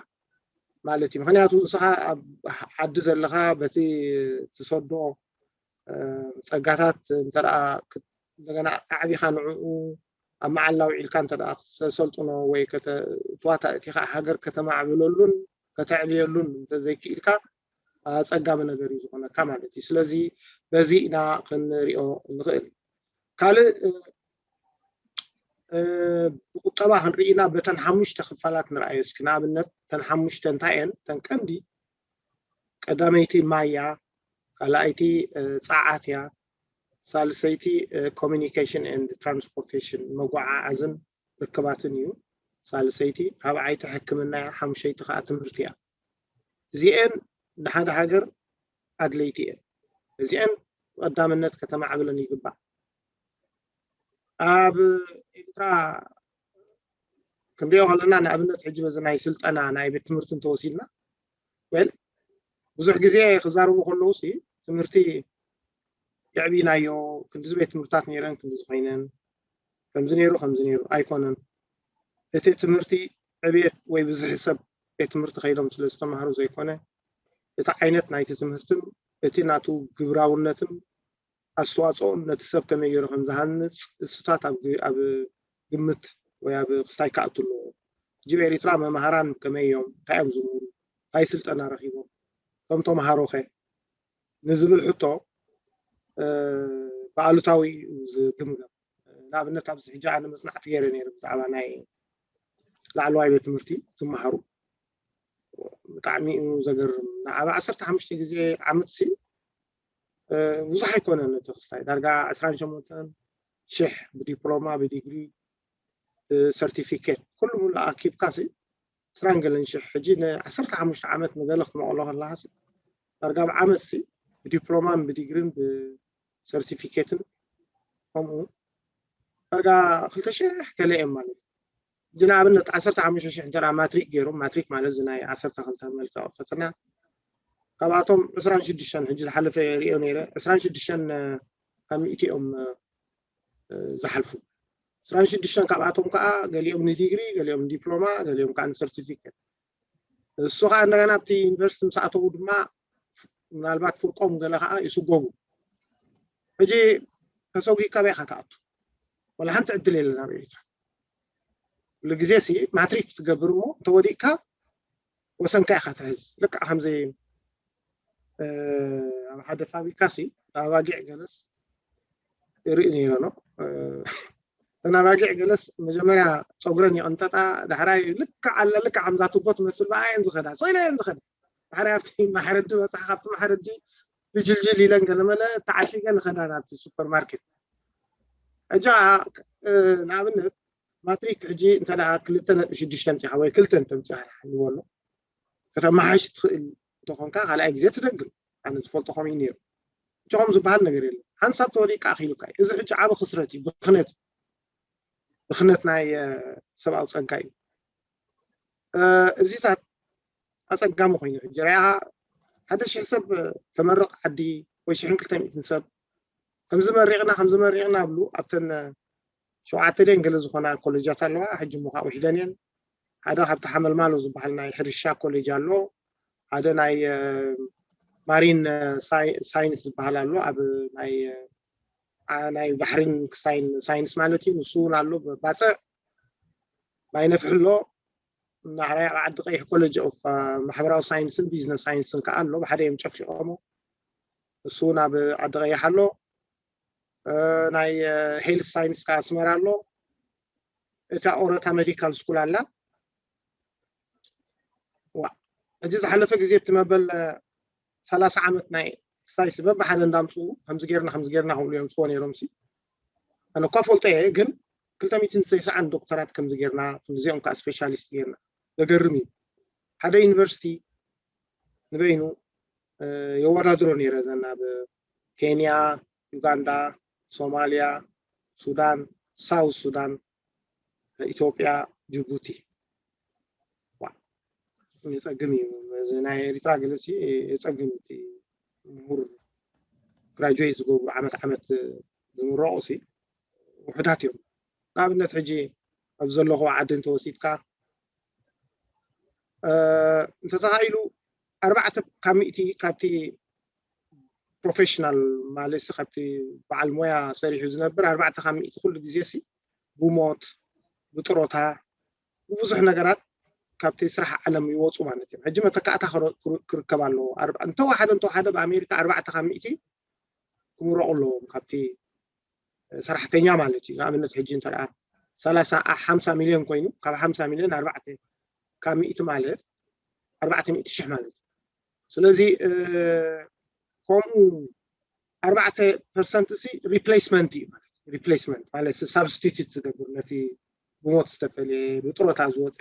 ማለት እዩ። ምክንያቱ ንስኻ ኣብ ዓዲ ዘለኻ በቲ ትሰዶ ፀጋታት እንተደኣ እንደገና ኣዕቢኻ ንዕኡ ኣብ መዓላ ውዒልካ እንተደኣ ክተሰልጥኖ ወይ እትዋታ እቲ ከዓ ሃገር ከተማዕብለሉን ከተዕብየሉን እንተዘይክኢልካ ኣፀጋሚ ነገር እዩ ዝኾነካ ማለት እዩ። ስለዚ በዚ ኢና ክንሪኦ ንኽእል። ካልእ ብቁጠባ ክንርኢና በተን ሓሙሽተ ክፋላት ንርኣዮ እስኪ። ንኣብነት ተን ሓሙሽተ እንታይ እየን? ተን ቀንዲ ቀዳመይቲ ማያ፣ ካልኣይቲ ፃዓት እያ፣ ሳልሰይቲ ኮሚኒኬሽን ኤንድ ትራንስፖርቴሽን መጓዓዓዝን ርክባትን እዩ። ሳልሰይቲ ራብዓይቲ ሕክምና እያ፣ ሓሙሸይቲ ከዓ ትምህርቲ እያ። እዚኤን ንሓደ ሃገር ኣድለይቲ እየን። እዚኤን ቀዳምነት ከተማዕብለን ይግባእ። ኣብ ኤርትራ ክንሪኦ ከለና ንኣብነት ሕጂ በዚ ናይ ስልጠና ናይ ቤት ትምህርቲ እንተወሲድና ወል ብዙሕ ግዜ ክዛረቡ ከለዉ ሲ ትምህርቲ የዕቢናዮ ክንዲዚ ቤት ትምህርታት ነይረን ክንዲዚ ኮይነን ከምዚ ነይሩ ከምዚ ነይሩ ኣይኮነን። እቲ ትምህርቲ ዕብየት ወይ ብዝሒ ሰብ ቤት ትምህርቲ ከይዶም ስለ ዝተማህሩ ዘይኮነ እቲ ዓይነት ናይቲ ትምህርትን እቲ ናቱ ግብራውነትን ኣስተዋፅኦን ነቲ ሰብ ከመይ ገይሩ ከም ዝሃንፅ እሱታት ኣብ ኣብ ግምት ወይ ኣብ ክስታይ ክኣቱ ኣለዎ። ሕጂ ኤሪትራ መምሃራን ከመይ እዮም እንታይ እዮም ዝምህሩ እንታይ ስልጠና ረኪቦም እቶም ተምሃሮኸ ንዝብል ሕቶ ብኣሉታዊ እዩ ዝግምገም። ንኣብነት ኣብዚ ሕጂ ኣነ መፅናዕቲ ገይረ ነይረ ብዛዕባ ናይ ላዕለዋይ ቤት ትምህርቲ ትመሃሩ ብጣዕሚ እዩ ዘገርም። ንዓብ ዓሰርተ ሓሙሽተ ግዜ ዓመት ሲ ብዙሕ ኣይኮነን እቲ ክስታይ ዳርጋ ዕስራን ሸሞንተን ሽሕ ብዲፕሎማ ብዲግሪ ብሰርቲፊኬት ኩሉ ሙሉ ኣኪብካ ሲ ዕስራን ገለን ሽሕ ሕጂ ንዓሰርተ ሓሙሽተ ዓመት ንገለ ክትመቐሎ ከለካ ሲ ዳርጋ ብዓመት ሲ ብዲፕሎማን ብዲግሪን ብሰርቲፊኬትን ከምኡ ዳርጋ ክልተ ሽሕ ገለ እዮም ማለት እዩ። ንኣብነት ዓሰርተ ሓሙሽተ ሽሕ እንተ ማትሪክ ገይሮም ማትሪክ ማለት እዚ ናይ ዓሰርተ ክልተ መልክዕ ፈተና ካብኣቶም ዕስራን ሽዱሽተን ሕጂ ዝሓለፈ ሪኦ ነይረ ዕስራን ሽዱሽተን ካብ ሚእቲ እዮም ዝሓልፉ። ዕስራን ሽዱሽተን ካብኣቶም ከዓ ገሊኦም ንዲግሪ ገሊኦም ዲፕሎማ ገሊኦም ከዓ ንሰርቲፊኬት እሱ ከዓ እንደገና ኣብቲ ዩኒቨርሲቲ ምስ ኣተዉ ድማ ምናልባት ፍርቆም ገለ ከዓ ይስጎጉ። ሕጂ ተሰጒግካ በይ ኢኻ ትኣቱ? ወላ ሓንቲ ዕድል የለን ኣብ ኤርትራ። ኩሉ ግዜ ሲ ማትሪክ ትገብር እሞ እንተወዲቕካ ወሰንካ ኢኻ ትሕዝ። ልክዕ ከምዚ ኣብ ሓደ ፋብሪካ ሲ ኣባጊዕ ገለስ ይርኢ ነይረ ነው ተናባጊዕ ገለስ መጀመርያ ፀጉረን ይቕንጠጣ ዳሕራይ ልክዕ ኣለ ልክዕ ከምዛ ትቦ ትመስል ብኣ እየን ዝኸዳ ሰይለ እየን ዝኸዳ ዳሕራይ ኣብቲ ማሕረዲ በፅሓ ካብቲ ማሕረዲ ብጅልጅል ኢለን ገለመለ ተዓሺገን ይኸዳ ናብቲ ሱፐርማርኬት ሕጂ ንኣብነት ማትሪክ ሕጂ እንተ ክልተ ነጥቢ ሽዱሽተ ኣምፂኻ ወይ ክልተ እንተምፂኻ ይበሎ ከተመሓሽ ትኽእል እንተኾንካ ካልኣይ ግዜ ትደግም ኣነ ዝፈልጦ ከምኡ ነይሩ እቸኹም ዝበሃል ነገር የለን ሓንሳብ ተወዲቅ ኣኺሉካ እዩ እዚ ሕጂ ዓብ ክስረት እዩ ብክነት ብክነት ናይ ሰብኣዊ ፀጋ እዩ እዚታት ኣፀጋሚ ኮይኑ ሕጂ ርኣኻ ሓደ ሽሕ ሰብ ተመርቕ ዓዲ ወይ ሽሕን ክልተ ሚእትን ሰብ ከምዚ መሪቕና ከምዚ መሪቕና ብሉ ኣብተን ሸውዓተ ደን ገለ ዝኾና ኮሌጃት ኣለዋ። ሕጂ እሞ ካብኡ ሒደን እየን። ሓደ ካብቲ ሓመልማሎ ዝበሃል ናይ ሕርሻ ኮሌጅ ኣሎ። ሓደ ናይ ማሪን ሳይንስ ዝበሃል ኣሎ። ኣብ ናይ ባሕሪን ክስታይን ሳይንስ ማለት እዩ። ንሱ እውን ኣሎ። ባፅዕ ማይ ነፍሒ ኣሎ። ናሕራይ ኣብ ዓዲ ቀይሕ ኮሌጅ ኦፍ ማሕበራዊ ሳይንስን ቢዝነስ ሳይንስን ከዓ ኣሎ። ብሓደ እዮም ጨፍሊቆሞ። እሱ እውን ኣብ ዓዲ ቀይሕ ኣሎ። ናይ ሄልት ሳይንስ ከዓ ኣስመራ ኣሎ። እታ ኦረታ ሜዲካል ስኩል ኣላ። ዋ፣ እዚ ዝሓለፈ ግዜ እቲ መበል ሰላሳ ዓመት ናይ ስታይስ በብሓደ እንዳምፅኡ ከምዚ ጌርና ከምዚ ጌርና ክብሉ እዮም ፅዎ ነይሮም ሲ። ኣነ እኳ ፈልጦ እየ፣ ግን ክልተ ሚእትን ሰይስዓን ዶክተራት ከምዚ ጌርና፣ ከምዚኦም ከዓ ስፔሻሊስት ጌርና። ዘገርም እዩ። ሓደ ዩኒቨርሲቲ ንበይኑ የወዳድሮ ነይረ፣ ዘን ኣብ ኬንያ፣ ዩጋንዳ፣ ሶማልያ፣ ሱዳን፣ ሳውት ሱዳን፣ ኢትዮጵያ፣ ጅቡቲ። የፀግም እዩ። ናይ ኤሪትራ ገለሲ የፀግም። ምሁር ግራጁዌት ዝገብሩ ዓመት ዓመት ዝምረቑ ሲ ውሕዳት እዮም። ንኣብነት ሕጂ ኣብ ዘለኹ ዓዲ እንተወሲድካ እንተተኻኢሉ ኣርባዕተ ካብ ሚእቲ ካብቲ ፕሮፌሽናል ማለት ካብቲ በዓል ሞያ ሰሪሑ ዝነብር ኣርባዕተ ካብ ሚእቲ ኩሉ ግዜ ሲ ብሞት ብጥሮታ ብብዙሕ ነገራት ካብቲ ስራሕ ዓለም ይወፁ ማለት እዮም። ሕጂ መተካእታ ክርከብ ኣለዎ። እንተወሓደ እንተወሓደ ብኣሜሪካ ኣርባዕተ ካብ ሚእቲ ክምረቑ ኣለዎም ካብቲ ሰራሕተኛ ማለት እዩ። ንኣብነት ሕጂ እንተ ሰላሳ ሓምሳ ሚልዮን ኮይኑ ካብ ሓምሳ ሚልዮን ኣርባዕተ ካብ ሚእቲ ማለት ኣርባዕተ ሚእቲ ሽሕ ማለት እዩ። ስለዚ ከምኡ ኣርባዕተ ፐርሰንት ሲ ሪፕሌስመንት እዩ ማለት ሪፕሌስመንት ማለት ሳብስቲቱት ዝገብር ነቲ ብሞት ዝተፈልየ ብጥሮታ ዝወፀ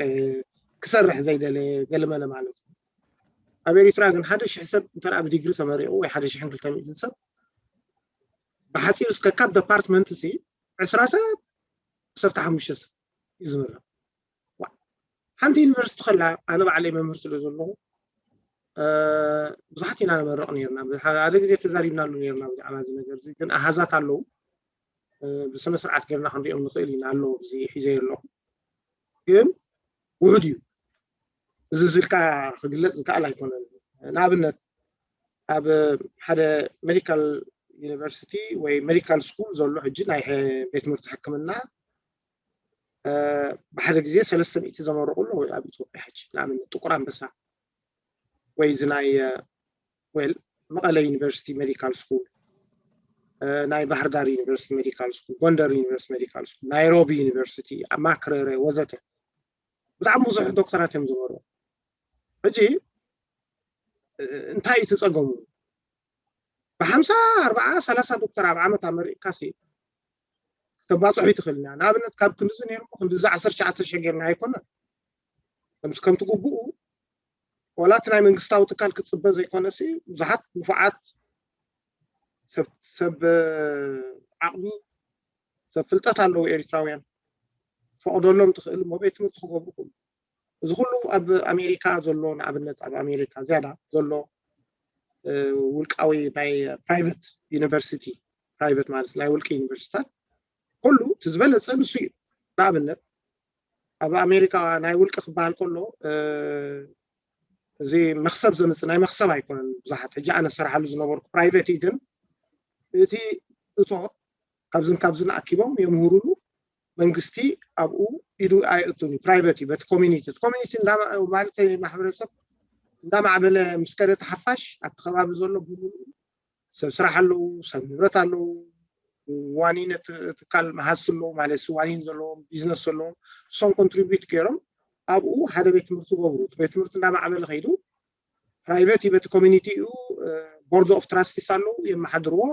ክሰርሕ ዘይደለ ገለመለ ማለት እዩ። ኣብ ኤሪትራ ግን ሓደ ሽሕ ሰብ እንተ ብዲግሪ ተመሪቑ ወይ ሓደ ሽሕን ክልተ ሚእትን ሰብ ብሓፂሩ እስከ ካብ ደፓርትመንት ሲ ዕስራ ሰብ ዓሰርተ ሓሙሽተ ሰብ እዩ ዝምረቕ። ሓንቲ ዩኒቨርሲቲ ከላ ኣነ ባዕለይ መምህር ስለ ዘለኹ ብዙሓት ኢና ንመርቕ ነርና። ሓደ ግዜ ተዛሪብናሉ ነርና ብዛዕባ እዚ ነገር እዚ፣ ግን ኣሃዛት ኣለዉ ብስነ ስርዓት ገርና ክንሪኦም ንኽእል ኢና። ኣሎ እዚ ሒዘ ኣለኹ ግን ውሑድ እዩ። እዚ ስልካ ክግለፅ ዝከኣል ኣይኮነን። ንኣብነት ኣብ ሓደ ሜዲካል ዩኒቨርሲቲ ወይ ሜዲካል ስኩል ዘሎ ሕጂ ናይ ቤት ትምህርቲ ሕክምና ብሓደ ግዜ ሰለስተ ሚእቲ ዘመረቑ ኣለዉ ኣብ ኢትዮጵያ ሕጂ። ንኣብነት ጥቁር ኣንበሳ ወይ እዚ ናይ ዌል መቐለ ዩኒቨርሲቲ ሜዲካል ስኩል፣ ናይ ባህር ዳር ዩኒቨርሲቲ ሜዲካል ስኩል፣ ጎንደር ዩኒቨርሲቲ ሜዲካል ስኩል፣ ናይሮቢ ዩኒቨርሲቲ፣ ማክረረ ወዘተ ብጣዕሚ ብዙሕ ዶክተራት እዮም ዝመረቑ። ሕጂ እንታይ እዩ እቲ ፀገሙ? ብሓምሳ ኣርባዓ ሰላሳ ዶክተር ኣብ ዓመት ኣመሪእካሲ ክተባፅሑ ይትኽእል ኢና። ንኣብነት ካብ ክንድዚ ነይሩ ክንድዚ ዓሰርተ ትሽዓተ ሸገርና ኣይኮነን። ከምቲ ግቡኡ ዋላ እቲ ናይ መንግስታዊ ትካል ክትፅበ ዘይኮነሲ ብዙሓት ንፉዓት ሰብ ዓቕሚ ሰብ ፍልጠት ኣለዉ ኤሪትራውያን ፈቕደሎም ትኽእል እሞ ቤት ትምህርቲ ክገብሩ ክእሉ። እዚ ኩሉ ኣብ ኣሜሪካ ዘሎ ንኣብነት ኣብ ኣሜሪካ ዝያዳ ዘሎ ውልቃዊ ናይ ፕራይቨት ዩኒቨርሲቲ ፕራይቨት ማለት ናይ ውልቂ ዩኒቨርሲቲታት ኩሉ እቲ ዝበለፀ ንሱ እዩ። ንኣብነት ኣብ ኣሜሪካ ናይ ውልቂ ክበሃል ከሎ እዚ መክሰብ ዘምፅእ ናይ መክሰብ ኣይኮነን። ብዙሓት ሕጂ ኣነ ዝሰርሓሉ ዝነበርኩ ፕራይቬት እዩ፣ ግን እቲ እቶት ካብዝን ካብዝን ኣኪቦም የምህሩሉ። መንግስቲ ኣብኡ ኢዱ ኣየእቱን እዩ፣ ፕራይቬት እዩ። በቲ ኮሚኒቲ እቲ ኮሚኒቲ ማለት ማሕበረሰብ እንዳማዕበለ ምስ ከደ ተሓፋሽ ኣብቲ ከባቢ ዘሎ ብምሉኡ ሰብ ስራሕ ኣለዉ፣ ሰብ ንብረት ኣለዉ፣ ዋኒን እቲ ትካል መሃዝቲ ኣለዉ ማለት ዋኒን ዘለዎም ቢዝነስ ዘለዎም እሶም ኮንትሪቢዩት ገይሮም ኣብኡ ሓደ ቤት ትምህርቲ ገብሩ። እቲ ቤት ትምህርቲ እንዳማዕበለ ከይዱ ፕራይቬት እዩ፣ በቲ ኮሚኒቲ እዩ። ቦርድ ኦፍ ትራስቲስ ኣለዉ የመሓድርዎ።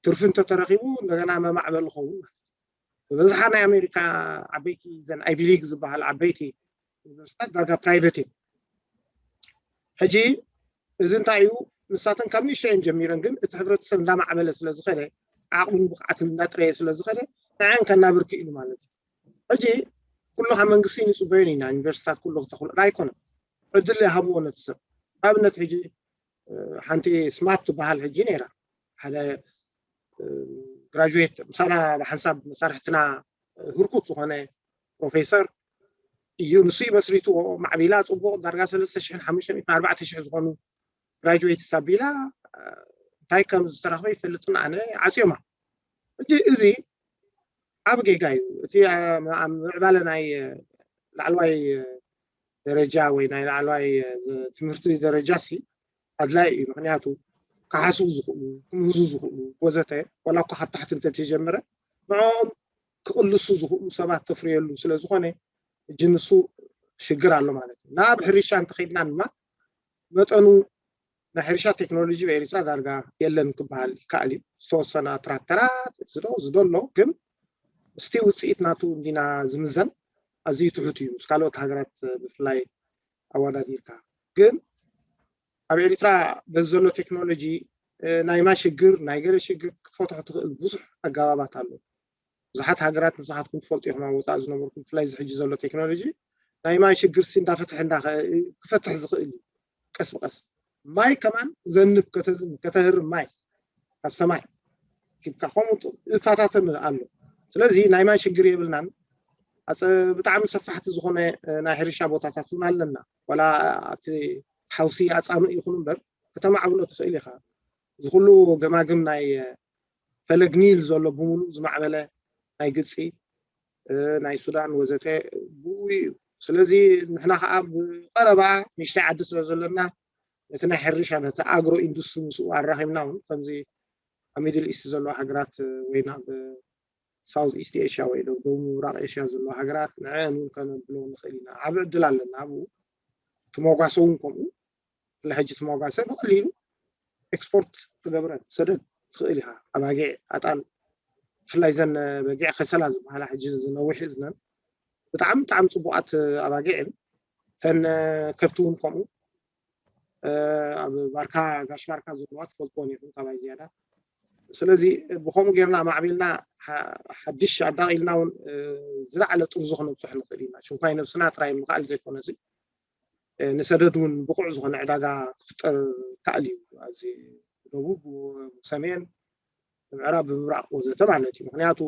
ትርፊ እንተተረኺቡ እንደገና መማዕበሊ ይኸውን። ብብዝሓ ናይ ኣሜሪካ ዓበይቲ ዘን ኣይቪ ሊግ ዝበሃል ዓበይቲ ዩኒቨርሲታት ዳርጋ ፕራይቬት እዮም። ሕጂ እዚ እንታይ እዩ? ንሳተን ካብ ንእሽተየን ጀሚረን ግን እቲ ሕብረተሰብ እንዳማዕበለ ስለ ዝኸደ ዓቕምን ብቕዓትን እንዳጥረየ ስለ ዝኸደ ንዐን ከናብር ክኢሉ ማለት እዩ። ሕጂ ኩሉ ካብ መንግስቲ ንፅበዮን ኢና ዩኒቨርሲታት ኩሉ ክተኽሉ ኣይኮነን። ዕድል ይሃብዎ ነቲ ሰብ። ንኣብነት ሕጂ ሓንቲ ስማፕ ትበሃል ሕጂ ነይራ ሓደ ግራጁዌት ምሳና ብሓንሳብ መሳርሕትና ህርኩት ዝኾነ ፕሮፌሰር እዩ። ንሱ እዩ መስሪትዎ። ማዕቢላ ጽቡቕ ዳርጋ ሰለስተ ሽሕን ሓሙሽተ ሚእትን ኣርባዕተ ሽሕ ዝኾኑ ግራጁዌትስ ኣቢላ እንታይ ከም ዝተረኽበ ይፈልጥን ኣነ ዓጽዮማ። እዚ ዓብ ጌጋ እዩ። እቲ ኣብ ምዕባለ ናይ ላዕለዋይ ደረጃ ወይ ናይ ላዕለዋይ ትምህርቲ ደረጃ ሲ ኣድላይ እዩ። ምክንያቱ ክሓስቡ ዝኽእሉ፣ ክምህዙ ዝኽእሉ ወዘተ፣ ዋላ እኳ ካብ ታሕቲ እንተተጀመረ ንዕኦም ክቕልሱ ዝኽእሉ ሰባት ተፍርየሉ ስለ ዝኾነ እጂ ንሱ ሽግር ኣሎ ማለት እዩ። ናብ ሕርሻ እንተኸይድና ድማ መጠኑ ናይ ሕርሻ ቴክኖሎጂ ኣብ ኤርትራ ዳርጋ የለን ክበሃል ይከኣል እዩ። ዝተወሰና ትራክተራት ዝዶ ዝዶ ኣሎ፣ ግን እስቲ ውፅኢት ናቱ እንዲና ዝምዘን ኣዝዩ ትሑት እዩ ምስ ካልኦት ሃገራት ብፍላይ ኣወዳዲርካ። ግን ኣብ ኤርትራ በዚ ዘሎ ቴክኖሎጂ ናይ ማይ ሽግር ናይ ገለ ሽግር ክትፈትሖ ትኽእል ብዙሕ ኣገባባት ኣሎ። ብዙሓት ሃገራት ንስኻትኩም ትፈልጡ ኢኹም ኣብ ወፃኢ ዝነበርኩም ብፍላይ እዚ ሕጂ ዘሎ ቴክኖሎጂ ናይ ማይ ሽግር ሲ እንዳፈትሐ እንዳ ክፈትሕ ዝኽእል እዩ ቀስ ብቀስ። ማይ ከማን ዘንብ ከተዝንብ ከተህርም ማይ ካብ ሰማይ ኪብካ ከምኡ እፋታተን ኣሎ። ስለዚ ናይ ማይ ሽግር የብልናን። ብጣዕሚ ሰፋሕቲ ዝኾነ ናይ ሕርሻ ቦታታት እውን ኣለና። ዋላ ኣብቲ ሓውሲ ኣፃምእ ይኹን እምበር ከተማዕብሎ ትኽእል ኢኻ። እዚ ኩሉ ገማግም ናይ ፈለግ ኒል ዘሎ ብምሉእ ዝማዕበለ ናይ ግብፂ ናይ ሱዳን ወዘተ ብኡ እዩ። ስለዚ ንሕና ከዓ ብቀረባ ንእሽተይ ዓዲ ስለ ዘለና ነቲ ናይ ሕርሻ ነቲ ኣግሮ ኢንዱስትሪ ምስኡ ኣራኺብና እውን ከምዚ ኣብ ሚድል ኢስት ዘለዋ ሃገራት ወይ ናብ ሳውዝ ኢስት ኤሽያ ወይ ደቡብ ምብራቕ ኤሽያ ዘለዋ ሃገራት ንዐን እውን ከነብሎ ንኽእል ኢና። ዓብ ዕድል ኣለና ኣብኡ። ትመጓሰ እውን ከምኡ ብፍላይ ሕጂ ትመጓሰ ብቐሊሉ ኤክስፖርት ትገብረን ሰደድ ትኽእል ኢኻ። ኣባጊዕ ኣጣል ብፍላይ ዘን በጊዕ ከሰላ ዝበሃላ ሕጂ ዝነዊሕ እዝነን ብጣዕሚ ብጣዕሚ ፅቡቃት ኣባጊዕን ተን ከብቲ እውን ከምኡ ኣብ ባርካ ጋሽ ባርካ ዘለዋ ትፈልጥዎን ኢኹም ካባይ ዝያዳ። ስለዚ ብከምኡ ጌርና ማዕቢልና ሓድሽ ኣዳቒልና እውን ዝለዓለ ጥርዙ ክነብፅሕ ንኽእል ኢና። ሽንኳይ ነብስና ጥራይ ምኽኣል ዘይኮነሲ ንሰደድ እውን ብቑዕ ዝኾነ ዕዳጋ ክፍጠር ይከኣል እዩ። ኣብዚ ደቡብ፣ ሰሜን፣ ምዕራብ፣ ብምብራቕ ወዘተ ማለት እዩ። ምክንያቱ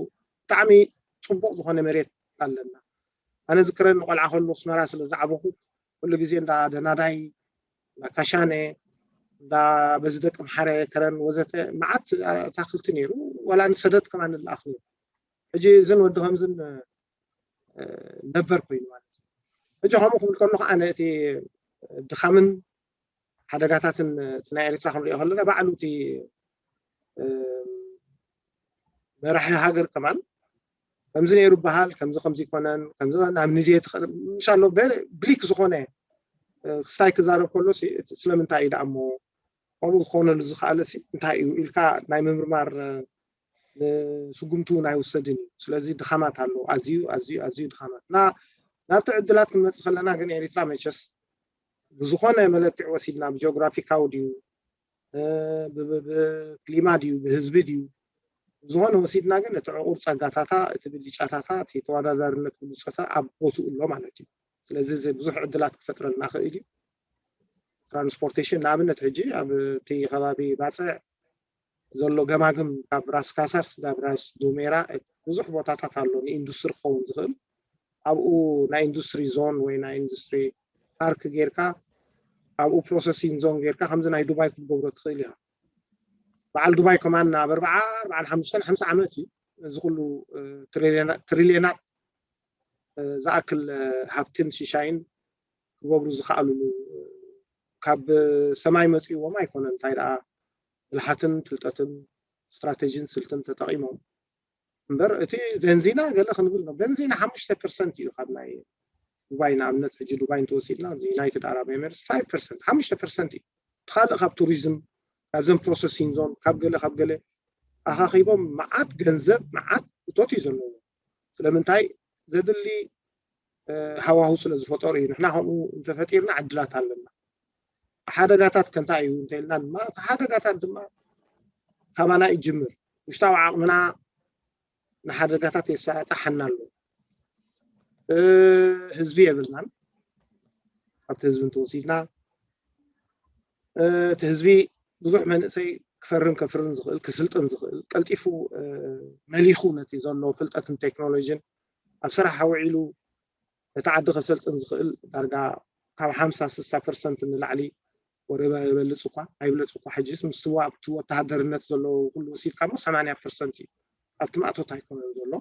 ብጣዕሚ ፅቡቕ ዝኾነ መሬት ኣለና። ኣነ ዝክረን ንቆልዓ ከሉ ኣስመራ ስለ ዝዓበኹ ኩሉ ግዜ እንዳ ደናዳይ፣ እንዳ ካሻነ፣ እንዳ በዚ ደቂ ምሓረ ከረን ወዘተ መዓት ኣታክልቲ ነይሩ። ዋላ ንሰደድ ከማን ንልኣኽ ነይሩ። ሕጂ እዝን ወዲ ከምዝን ነበር ኮይኑ ማለት እዩ። ሕጂ ከምኡ ክብል ከለኹ ኣነ እቲ ድኻምን ሓደጋታትን እቲ ናይ ኤርትራ ክንሪኦ ከለና ባዕሉ እቲ መራሒ ሃገር ከማን ከምዚ ነይሩ በሃል ከምዚ ከምዚ ይኮነን ከምዚ ናብ ንድየ ትኽእል ምሻሎ ብሊክ ዝኾነ ክስታይ ክዛረብ ከሎ ስለምንታይ እዩ ደኣ እሞ ከምኡ ዝኾነሉ ዝኽኣለ እንታይ እዩ ኢልካ ናይ ምምርማር ንስጉምቱ ናይ ውሰድን እዩ። ስለዚ ድኻማት ኣሎ ኣዝዩ ኣዝዩ ኣዝዩ ድኻማት እና ናብቲ ዕድላት ክንመፅእ ከለና ግን ኤሪትራ መቸስ ብዝኾነ መለክዕ ወሲድና ብጂኦግራፊካዊ ድዩ ብክሊማ ድዩ ብህዝቢ ድዩ ብዝኾነ ወሲድና ግን እቲ ዕቑር ፀጋታታ እቲ ብልጫታታ እቲ ተወዳዳርነት ብልፀታ ኣብ ቦትኡ ኣሎ ማለት እዩ። ስለዚ እዚ ብዙሕ ዕድላት ክፈጥረልና ክእል እዩ። ትራንስፖርቴሽን ንኣብነት ሕጂ ኣብ እቲ ከባቢ ባፅዕ ዘሎ ገማግም ካብ ራስ ካሳር ስጋብ ራስ ዱሜራ ብዙሕ ቦታታት ኣሎ ንኢንዱስትሪ ክኸውን ዝኽእል ኣብኡ ናይ ኢንዱስትሪ ዞን ወይ ናይ ኢንዱስትሪ ፓርክ ጌርካ ኣብኡ ፕሮሰሲንግ ዞን ጌርካ ከምዚ ናይ ዱባይ ክትገብሮ ትኽእል ኢኻ። በዓል ዱባይ ከማን ኣብ ኣርባዓ ኣርባዓን ሓሙሽተን ሓምሳ ዓመት እዩ እዚ ኩሉ ትሪልዮናት ዝኣክል ሃብትን ሽሻይን ክገብሩ ዝኽኣልሉ ካብ ሰማይ መፂእዎም ኣይኮነን። እንታይ ደኣ ብልሓትን ፍልጠትን ስትራቴጂን ስልትን ተጠቒሞም እምበር እቲ ቤንዚና ገለ ክንብል ነው። ቤንዚና ሓሙሽተ ፐርሰንት እዩ ካብ ናይ ዱባይ ንኣብነት ሕጂ ዱባይ እንተወሲድና እዚ ዩናይትድ ኣረብ ኤምሬትስ ፋይቭ ፐርሰንት ሓሙሽተ ፐርሰንት እዩ። እቲ ካልእ ካብ ቱሪዝም ካብዘን ፕሮሰሲንግ ዞን ካብ ገለ ካብ ገለ ኣኻኺቦም መዓት ገንዘብ መዓት እቶት እዩ ዘለዎ። ስለምንታይ ዘድሊ ሃዋሁ ስለ ዝፈጠሩ እዩ። ንሕና ከምኡ እንተፈጢርና ዕድላት ኣለና። ሓደጋታት ከ እንታይ እዩ እንተኢልና ድማ እቲ ሓደጋታት ድማ ካባና ይጅምር። ውሽጣዊ ዓቕምና ንሓደጋታት የሳጣሓና ኣሎ። ህዝቢ የብልናን። ኣብቲ ህዝቢ እንተወሲድና እቲ ህዝቢ ብዙሕ መንእሰይ ክፈርን ከፍርን ዝኽእል ክስልጥን ዝኽእል ቀልጢፉ መሊኹ ነቲ ዘሎ ፍልጠትን ቴክኖሎጂን ኣብ ስራሕ ኣውዒሉ ነቲ ዓዲ ከሰልጥን ዝኽእል ዳርጋ ካብ ሓምሳ ስሳ ፐርሰንት ንላዕሊ ወረባ ይበልፅ እኳ ኣይብለፅ እኳ ሕጂስ ምስቲ ኣብቲ ወተሃደርነት ዘሎ ኩሉ ወሲድካ ሞ ሰማንያ ፐርሰንት እዩ ኣብቲ ማእቶት ኣይኮነን ዘሎ።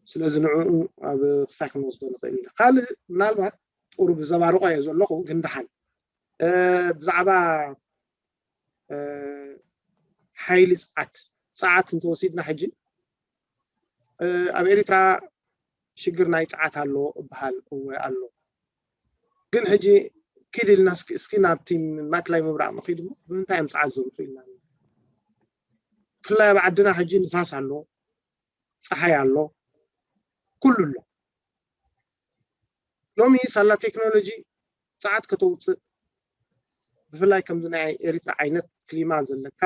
ስለዚ ንዕኡ ኣብ ክስታይ ክንወስዶ ንኽእል ኢና። ካልእ ምናልባት ቁሩብ ዘባርቆ እየ ዘለኹ ግን ደሓን ብዛዕባ ሓይሊ ፀዓት ፀዓት እንተወሲድና ሕጂ ኣብ ኤሪትራ ሽግር ናይ ፀዓት ኣሎ እበሃል እወ ኣሎ። ግን ሕጂ ኪድ ኢልና እስኪ ናብቲ ማእከላይ ምብራቕ ንኺድ እሞ ብምንታይ እዮም ፀዓት ዘምፁ ኢልና ብፍላይ ኣብ ዓድና ሕጂ ንፋስ ኣሎ፣ ፀሓይ ኣሎ፣ ኩሉ ኣሎ። ሎሚ ሳላ ቴክኖሎጂ ፀዓት ከተውፅእ ብፍላይ ከምዚ ናይ ኤሪትራ ዓይነት ክሊማ ዘለካ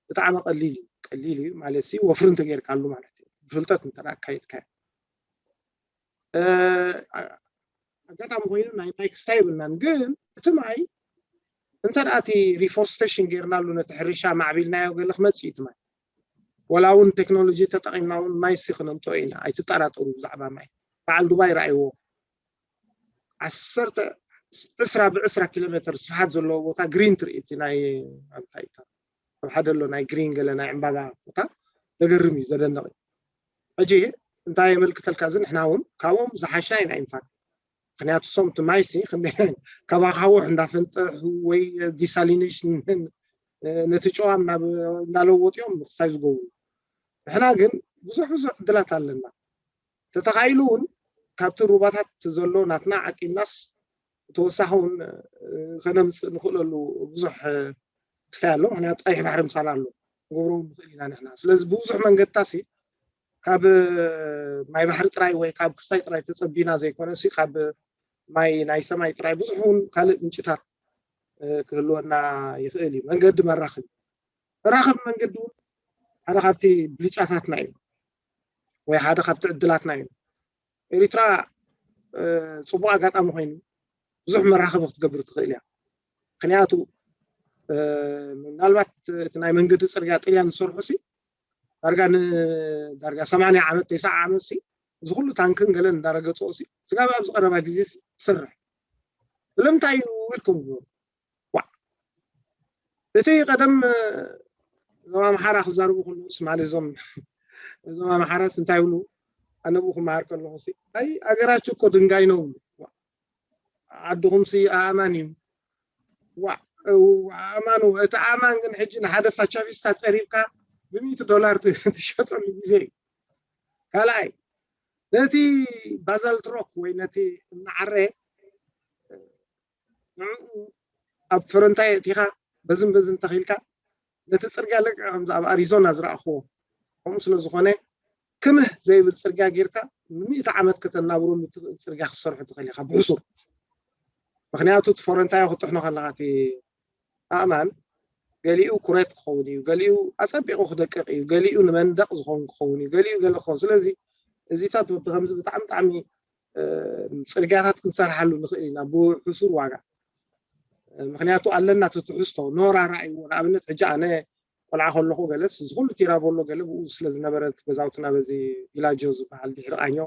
ብጣዕሚ ቀሊል እዩ። ቀሊል እዩ ማለት ሲ ወፍሪ እንተጌርካሉ ማለት እዩ። ብፍልጠት እንተ ኣካየድካዮ ኣጋጣሚ ኮይኑ ናይ ማይ ክስታይ የብልናን፣ ግን እቲ ማይ እንተ ደኣ እቲ ሪፎርስቴሽን ጌርናሉ ነቲ ሕርሻ ማዕቢልናዮ ገለ ክመፅእ እዩ እቲ ማይ። ወላ እውን ቴክኖሎጂ ተጠቒምና እውን ማይ ሲ ክነምፅኦ ኢና፣ ኣይትጠራጠሩ ብዛዕባ ማይ። በዓል ዱባይ ረኣይዎ ዓሰርተ ዕስራ ብዕስራ ኪሎ ሜትር ስፍሓት ዘለዎ ቦታ ግሪን ትርኢ እቲ ናይ እንታይ እዩ ኣብ ሓደ ኣሎ ናይ ግሪን ገለ ናይ ዕምባባ ቦታ ዘገርም እዩ ዘደንቕ እዩ። ሕጂ እንታይ የመልክተልካ እዚ ንሕና እውን ካብኦም ዝሓሽና ኢና ኢንፋክት ምክንያቱ ሶም እቲ ማይሲ ክንደይ ካብ ኣኻውሕ እንዳፈንጠሑ ወይ ዲሳሊኔሽን ነቲ ጨዋ እንዳለወጡ እዮም ምክሳይ ዝገብሩ። ንሕና ግን ብዙሕ ብዙሕ ዕድላት ኣለና። ተተኻኢሉ እውን ካብቲ ሩባታት ዘሎ ናትና ዓቂብናስ ተወሳኺ እውን ከነምፅእ ንኽእለሉ ብዙሕ ክስታይ ኣሎ። ምክንያቱ ቀይሕ ባሕሪ ምሳና ኣሎ ንገብሮ ንኽእል ኢና ንሕና። ስለዚ ብብዙሕ መንገድታ ሲ ካብ ማይ ባሕሪ ጥራይ ወይ ካብ ክስታይ ጥራይ ተፀቢና ዘይኮነ ሲ ካብ ማይ ናይ ሰማይ ጥራይ ብዙሕ እውን ካልእ ምንጭታት ክህልወና ይኽእል እዩ። መንገዲ መራኽብ መራኸቢ መንገዲ እውን ሓደ ካብቲ ብልጫታትና እዩ ወይ ሓደ ካብቲ ዕድላትና እዩ። ኤሪትራ ፅቡቅ ኣጋጣሚ ኮይኑ ብዙሕ መራኸቢ ክትገብር ትኽእል እያ። ምክንያቱ ምናልባት እቲ ናይ መንገዲ ፅርግያ ጥልያን ዝሰርሑ ሲ ዳርጋ ንዳርጋ ሰማንያ ዓመት ተስዓ ዓመት ሲ እዚ ኩሉ ታንክን ገለን እንዳረገፅኦ ሲ ስጋብ ኣብዚ ቀረባ ግዜ ሲ ትሰርሕ ስለምንታይ እዩ ኢልኩም ግበሩ። ዋ እቲ ቀደም እዞም ኣምሓራ ክዛርቡ ከለውስ ማለት እዞም እዞም ኣምሓራስ እንታይ ይብሉ ኣነ ብኡ ክመሃር ከለኹ ሲ ኣይ ኣገራችሁ እኮ ድንጋይ ነው ይብሉ። ዓድኹም ሲ ኣእማን እዩ። ዋ ኣእማኑ እቲ ኣእማን ግን ሕጂ ንሓደ ፋቻቪስታ ፀሪብካ ብሚእቲ ዶላር ትሸጠሉ ግዜ እዩ። ካልኣይ ነቲ ባዛልት ሮክ ወይ ነቲ እናዓረ ንዕኡ ኣብ ፈረንታይ ኣእቲኻ በዝን በዝን ተኺልካ ነቲ ፅርግያ ልክዕ ከምዚ ኣብ ኣሪዞና ዝረኣኽዎ ከምኡ ስለ ዝኾነ ክምህ ዘይብል ፅርግያ ጌርካ ንምእቲ ዓመት ከተናብረሉ ትኽእል ፅርግያ ክትሰርሑ ትኽእል ኢኻ ብሕሱር። ምክንያቱ እቲ ፈረንታዮ ክጥሕኖ ከለኻ እቲ ኣእማን ገሊኡ ኩሬት ክኸውን እዩ፣ ገሊኡ ኣፀቢቑ ክደቅቕ እዩ፣ ገሊኡ ንመንደቕ ዝኸውን ክኸውን እዩ፣ ገሊኡ ገለ ክኸውን። ስለዚ እዚታት ወዲ ከምዚ ብጣዕሚ ብጣዕሚ ፅርግያታት ክንሰርሓሉ ንኽእል ኢና ብሕሱር ዋጋ። ምክንያቱ ኣለና እቲ ትሕዝቶ ኖራ ረኣይዎ። ንኣብነት ሕጂ ኣነ ቆልዓ ከለኹ ገለስ እዚ ኩሉ ቲራቮሎ ገለ ብኡ ስለ ዝነበረ እቲ ገዛውትና በዚ ቪላጆ ዝበሃል ድሕሪ ቃኞ